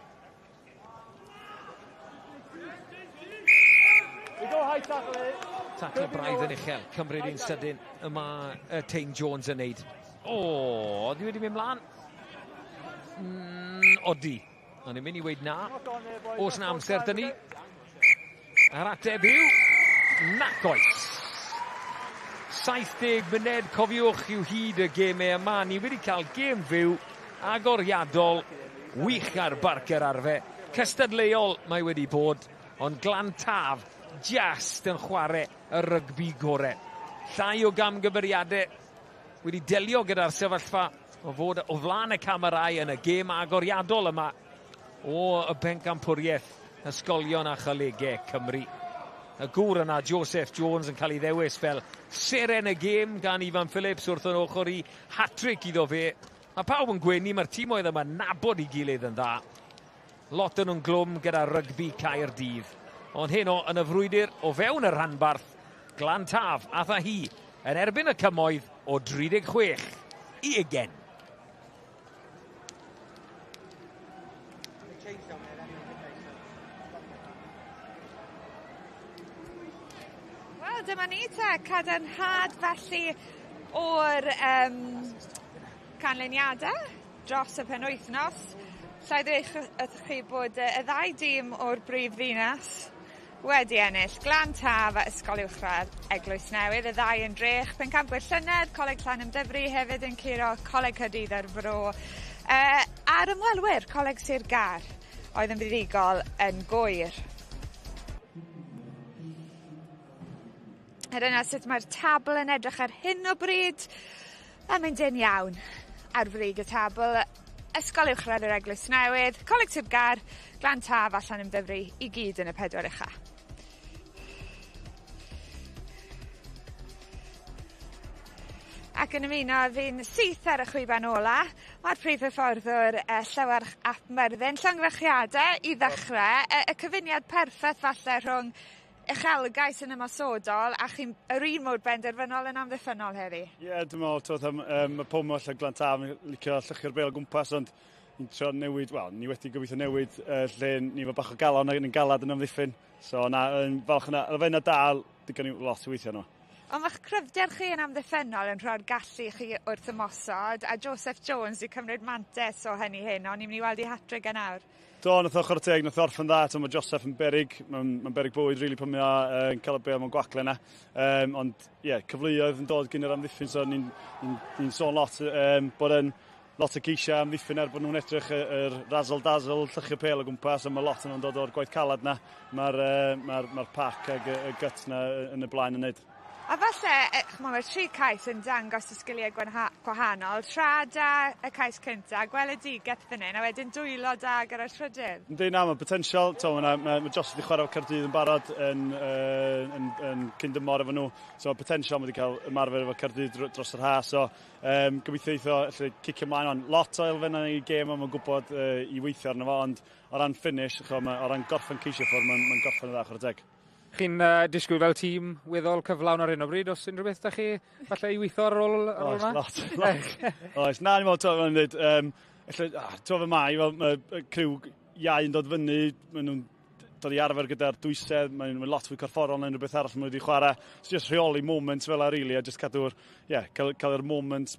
Tackle braidd yn uchel. Cymryd un sydyn yma uh, Tain Jones yn neud. O, oh, oedd wedi mynd mlaen. Mm, odi. O'n i'n mynd i weid na. Oes na amser dyn ni. A'r ateb yw, nac oes. 70 munud, cofiwch yw hyd y gemau yma. Ni wedi cael gêm fyw agoriadol wych ar Barker Arfe. Cystadleuol mae wedi bod, ond Glan Taf just yn chwarae y rygbi gore. Llai o gamgymeriadau wedi delio gyda'r sefyllfa o fod o flaen y camerau yn y gêm agoriadol yma o y bencampwriaeth ysgolion a cholegau Cymru. Y gŵr yna, Joseph Jones, yn cael ei ddewis fel seren y gêm gan Ifan Phillips wrth yn ochr i hat-trick iddo fe. Mae pawb yn gwenu, mae'r tîmoedd yma nabod i gilydd yn dda. Lot yn nhw'n glwm gyda rygbi Caerdydd. Ond heno yn y frwydr o fewn y rhanbarth, Glan Taf ath â hi yn erbyn y cymoedd o 36 i 20. Wel, dyma ni te, cadarnhad felly o'r um, canlyniadau dros y penwythnos. Llai ddweud wrthych chi bod y ddau dîm o'r brif ddinas wedi ennill. Glan Taf a Ysgol Uwchradd Eglwys Newydd, y ddau yn drech. Pencampwyr llynedd, Coleg Llanymddyfri hefyd yn curo Coleg Caerdydd ar Fro. Uh, a'r ymwelwyr, Coleg Sir Gâr, oedd yn fuddugol yn Gŵyr. A dyna sut mae'r tabl yn edrych ar hyn o bryd. A mynd yn iawn ar frig y tabl. Ysgol Uwchradd yr Eglwys Newydd, Coleg Sir Gâr, Glan Taf a Llanymddyfri i gyd yn y pedwar ucha. Ac yn ymuno â fi'n syth ar y chwiban ola, mae'r prif hyfforddwr uh, Llywarch ap Myrddin. Llongyfarchiadau i ddechrau, y, y cyfuniad perffaith falle rhwng uchelgais yn ymosodol a chi'n yr un mor benderfynol yn amddiffynnol heddi. Ie, yeah, dwi'n meddwl, twyd, um, um, mae pob allan Glan Taf yn licio llychu'r bel o gwmpas, ond ni'n trio newid, wel, ni wedi gobeithio newid uh, lle ni efo bach o galon ac yn galad yn amddiffyn. So, na, yn falch yna, elfen yna dal, digon ni lot i weithio nhw. Ond mae'ch cryfder chi yn amddiffynnol yn rhoi'r gallu chi wrth ymosod, a Joseph Jones 'di cymryd mantais o hynny heno, ni'n mynd i weld ei hat-trick e nawr. Do, nath o chwarae teg, nath o orffen dda, mae Joseph yn berig, mae'n ma berig bywyd really pan mae o'n cael y bêl mewn gwagle yna. Ond ie, yeah, cyfleoedd yn dod gyn yr amddiffyn, so ni'n ni, ni sôn lot bod yn lot o geisiau amddiffyn er bod nhw'n edrych yr razzle-dazzle, lluchio pêl o gwmpas, ond mae lot yn dod o'r gwaith calad na. Mae'r ma pac ag y guts na yn y blaen yn neud. A falle, ch'mo', mae'r tri cais yn dangos y sgiliau gwahanol. Tra da y cais cynta, gweledigaeth fan hyn, a wedyn dwylo da gyda'r trydydd. Yndi, na, mae potensial. Ma, ma, ma Jos wedi chwarae Caerdydd yn barod yn cyn dymor efo nhw. So mae potensial, mae wedi cael ymarfer efo Caerdydd dros yr ha. So gobeithio eitho allu cicio ymlaen. Ond lot o elfennau i gêm a mae'n gwybod i weithio arno fo. Ond o ran finish, ch'mo, o ran gorffen ceisio ffwrdd, mae'n gorffen yn dda, chwarae teg. Chi'n disgwyl fel tîm weddol cyflawn ar hyn o bryd, os unrhyw beth da chi falle i weithio ar ôl yma? Lot, lot. Oes, na, ni'n meddwl, ti'n dweud, ti'n fe mai, fel mae criw iau yn dod fyny, maen nhw'n dod i arfer gyda'r dwysedd, mae'n ma lot fwy corfforol na unrhyw beth arall maen nhw wedi chwarae. So just rheoli moments fel 'a, really, a just cadw'r, yeah, cael yr moment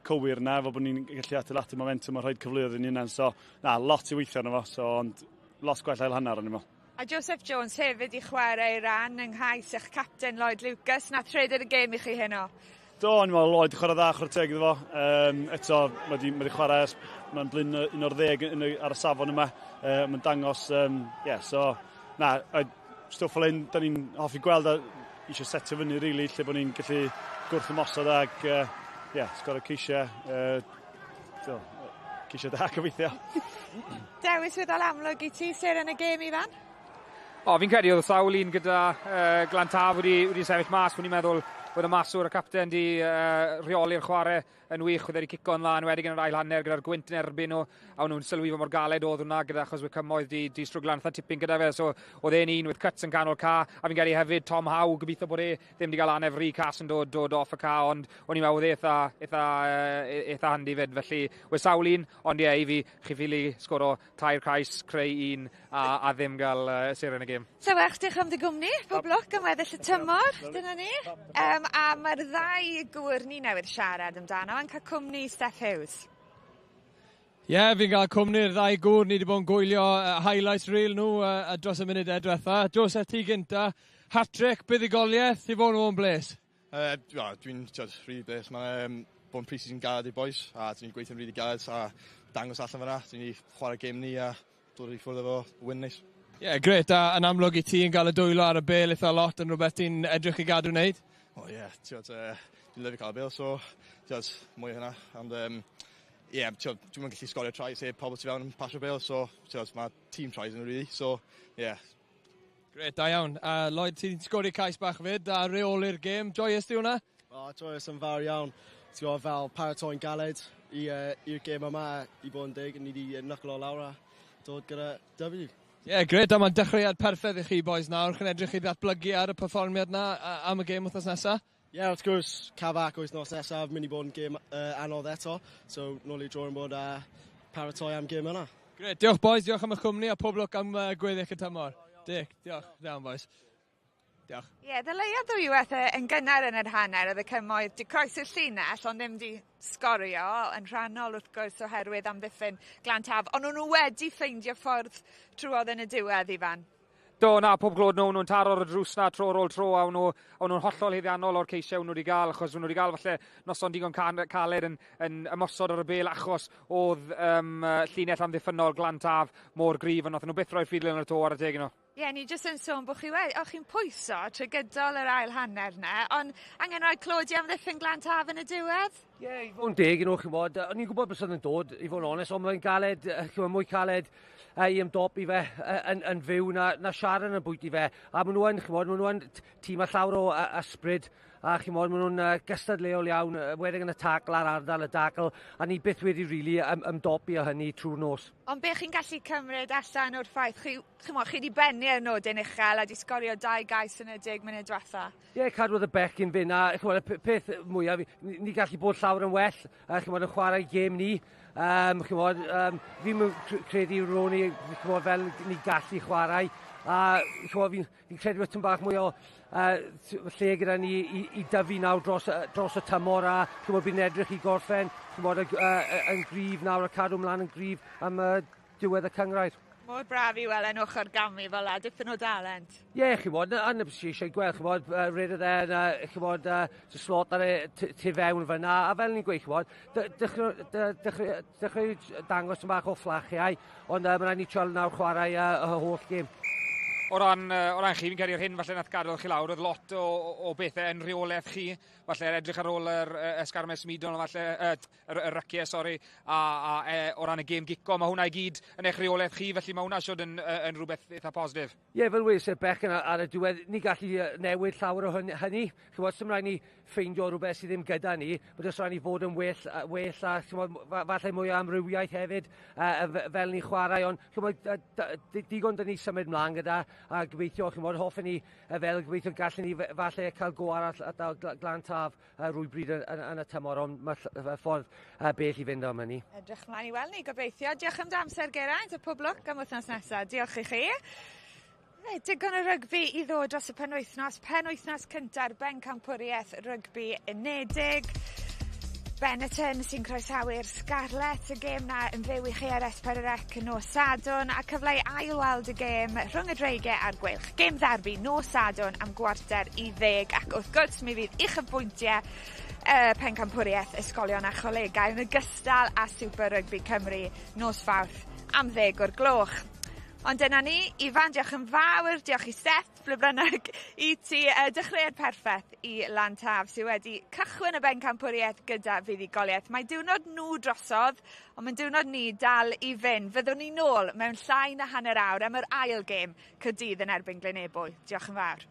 cywir na, fel bod ni'n gallu adeiladu momentum a rhoi cyfleoedd i'n hunain. So, na, lot i weithio arno fo, so, ond lot gwell ail hanner o'n i'n meddwl. A Joseph Jones hefyd i chwarae ei ran yng nghais eich capten Lloyd Lucas. Nath rhedeg y gêm i chi heno. Do, o'n i'n meddwl Lloyd chwarae dda, chwarae teg iddo fo. Eto, mae di chwarae, mae'n blin 11 ar y safon yma. Mae'n dangos, yeah, so, na, stwff fel hyn, da ni'n hoffi gweld a eisiau setio fyny, really, lle bod ni'n gallu gwrth ymosod ag, yeah, sgorio ceisiau, ceisiau da gobeithio. Dewis weddol amlwg i ti, seren y gêm, Ifan? O, fi'n credu oedd sawl un gyda Glantaf wedi sefyll mas. O'n i'n meddwl bod y maswr, y capten, di rheoli'r chwarae yn wych. Oedd wedi cico'n lan wedi yn yr ail hanner gyda'r gwynt yn erbyn nhw. A o'n nhw'n sylwi fo mor galed oedd hwnna gyda achos y cymoedd di strwglan eitha tipyn gyda fe. So oedd e'n un with cuts yn canol ca. A fi'n credu hefyd Tom Howe, gobeithio bod e ddim wedi cael anaf rhy cas yn dod off y ca. Ond o'n i'n meddwl oedd e eitha handi fyd. Felly, we sawl un, ond ie, i fi, chi ffili sgoro tair cais, creu un a ddim gael seren y gêm. Llywarch, diolch am dy gwmni, pob lwc am weddill y tymor, dyna ni. A mae'r ddau gŵr ni newydd siarad amdano yn cael cwmni Steph Hughes. Ie, yeah, fi'n cael cwmni'r ddau gŵr. Ni wedi bod yn gwylio highlights reel nhw dros y munudau diwetha. Joseph, ti gynta, hat-trick, buddugoliaeth, i fod nhw'n bles? Dwi'n really bles. Mae'n bod yn pre-season galed i'r boys, a dwi'n gweithio'n really galed a dangos allan fyna. Dwi'n ni chwarae gêm ni a dod i ffwrdd efo win neis. Ie, yeah, gret. A yn amlwg i ti yn cael y dwylo ar y bel eitha lot yn rhywbeth ti'n edrych i gadw wneud? O ie, yeah, ti'n dwi'n lyfio cael y bel, so ti'n mwy o hynna. Ond ie, yeah, dwi'n gallu sgorio tries heb pobl tu fewn yn pasio bel, so ti'n mae team tries yn really, so ie. Yeah. Gret, da iawn. Lloyd, ti'n sgorio cais bach fyd a reoli'r gêm. Joyous di hwnna? O, joyous yn fawr iawn. Ti'n gwybod, fel paratoi'n galed i'r gêm yma, i bod yn deg, ni wedi knuckle lawr a dod gyda W. Ie, yeah, gret, a mae'n dechreuad perffaith i chi boys nawr. Chi'n edrych i ddatblygu ar y perfformiad na am y gêm wythnos nesaf? Ie, yeah, wrth gwrs, Cafac wythnos nesaf, mynd i bod yn gêm anodd eto. So, nôl i drawing board a paratoi am gêm yna. Gret, diolch boys, diolch am y cwmni a pob lwc am gweddill y tymor. Dic, diolch, iawn boys. Diolch. Ie, yeah, ddylea ddwywaith yn gynnar yn yr hanner, oedd y cymoedd di croesi'r llinell, ond ddim di sgorio, yn rhannol wrth gwrs oherwydd amddiffyn Glantaf. Ond o'n nhw wedi ffeindio ffordd trwodd yn y diwedd, Ifan. Do, na, pob glod nhw, nhw'n taro'r drws na tro ar ôl tro, a nhw'n hollol haeddiannol o'r ceisiau nhw wedi gael, achos nhw wedi gael falle noson digon caled yn ymosod ar y bel, achos oedd llinell amddiffynnol Glantaf mor gryf, ond nath nhw byth rhoi ffidil yn y to ar y deg nhw. Ie, yeah, ni jyst yn sôn bod chi wedi, o'ch chi'n pwyso trwy gydol yr ail hanner na, ond angen rhoi clod i amddiffyn Glantaf yn y diwedd? Ie, yeah, i fod yn deg yn chi'n bod, o'n i'n gwybod beth oedd yn dod, i fod yn onest, ond mae'n galed, chi'n mwy caled i ymdopi fe yn fyw na siarad yn bwyty fe. A maen nhw yn, chi'n bod, maen nhw yn tîm a llawer o ysbryd, a chi'n bod, maen nhw'n gystadleuol iawn, wedyn yn y tacl a'r ardal y dacl, a ni byth wedi really ymdopi o hynny trwy'r nos. Ond be chi'n gallu cymryd allan o'r ffaith, chi wedi bennu ar nodyn uchel a di sgorio dau gais yn y 10 munud diwetha? Ie, yeah, cadwodd y bechgyn fynd, a chi'n bod, y peth mwyaf, ni gallu bod llawer yn well, chi'n bod, yn chwarae gêm ni, Chymod, fi'n credu ro'n i, chymod, fel ni gallu chwarae, a chymod, fi'n fi credu bod bach mwy o lle gyda ni i dyfu nawr dros y tymor a chymod, bydd yn edrych i gorffen chymod, yn gryf nawr a cadw mlaen yn gryf am diwedd y cynghrair. Mor braf i weld e'n ochr gamu fel la, dipyn o dalent. Ie, yeah, chymod, yn y eisiau gweld, chymod, redodd e, chymod, slot ar e tu fewn fyna, a fel ni'n gweud, chymod, dechrau dangos bach o fflachiau, ond mae'n rhaid ni trial nawr chwarae y holl gêm. O ran chi, fi'n credu'r hyn falle nath gadael chi lawr, oedd lot o bethau yn rheolaeth chi, falle edrych ar ôl yr esgarmes symudol, falle, y ryciau, sori, a o ran y gêm gico, mae hwnna i gyd yn eich rheolaeth chi, felly mae hwnna siwr yn rhywbeth eitha positif. Ie, yeah, fel wedes i'r bechgyn ar y diwedd, ni gallu newid llawer o hynny. Chymod, sy'n rhaid ni ffeindio rhywbeth sydd ddim gyda ni, bod os rhaid ni fod yn well a chymod, falle mwy o amrywiaeth hefyd fel ni chwarae, ond chymod, digon dyn ni symud mlaen gyda, a gobeithio, chymod, hoffen ni fel gobeithio gallen ni falle cael go arall at Glan Taf rhywbryd yn y tymor, ond mae ffordd bell i fynd am hynny. Edrych mlaen i weld ni, gobeithio. Diolch am dy amser, Geraint, a pob lwc am wythnos nesaf. Diolch i chi. Reit, digon o rygbi i ddod dros y penwythnos. Penwythnos cynta'r bencampwriaeth rygbi unedig. Benetton sy'n croesawu'r Scarlets, y gêm na yn fyw i chi ar S4C nos Sadwrn a cyfle i ail-weld y gêm rhwng y Dreigiau a'r Gweilch. Gêm ddarbi nos Sadwrn am 9:45 ac wrth gwrs mi fydd uchafbwyntiau pencampwriaeth ysgolion a cholegau yn ogystal â Super Rugby Cymru nos Fawrth am 10 o'r gloch. Ond dyna ni, Ifan, diolch yn fawr, diolch i Steff, ble bynnag i ti, dechreuad perffaith i Lantaf sydd wedi cychwyn y bencampwriaeth gyda fuddugoliaeth. Mae diwrnod nhw drosodd, ond mae'n diwrnod ni dal i fynd. Fyddwn ni nôl mewn llai na hanner awr am yr ail gêm Caerdydd yn erbyn Glynebwy. Diolch yn fawr.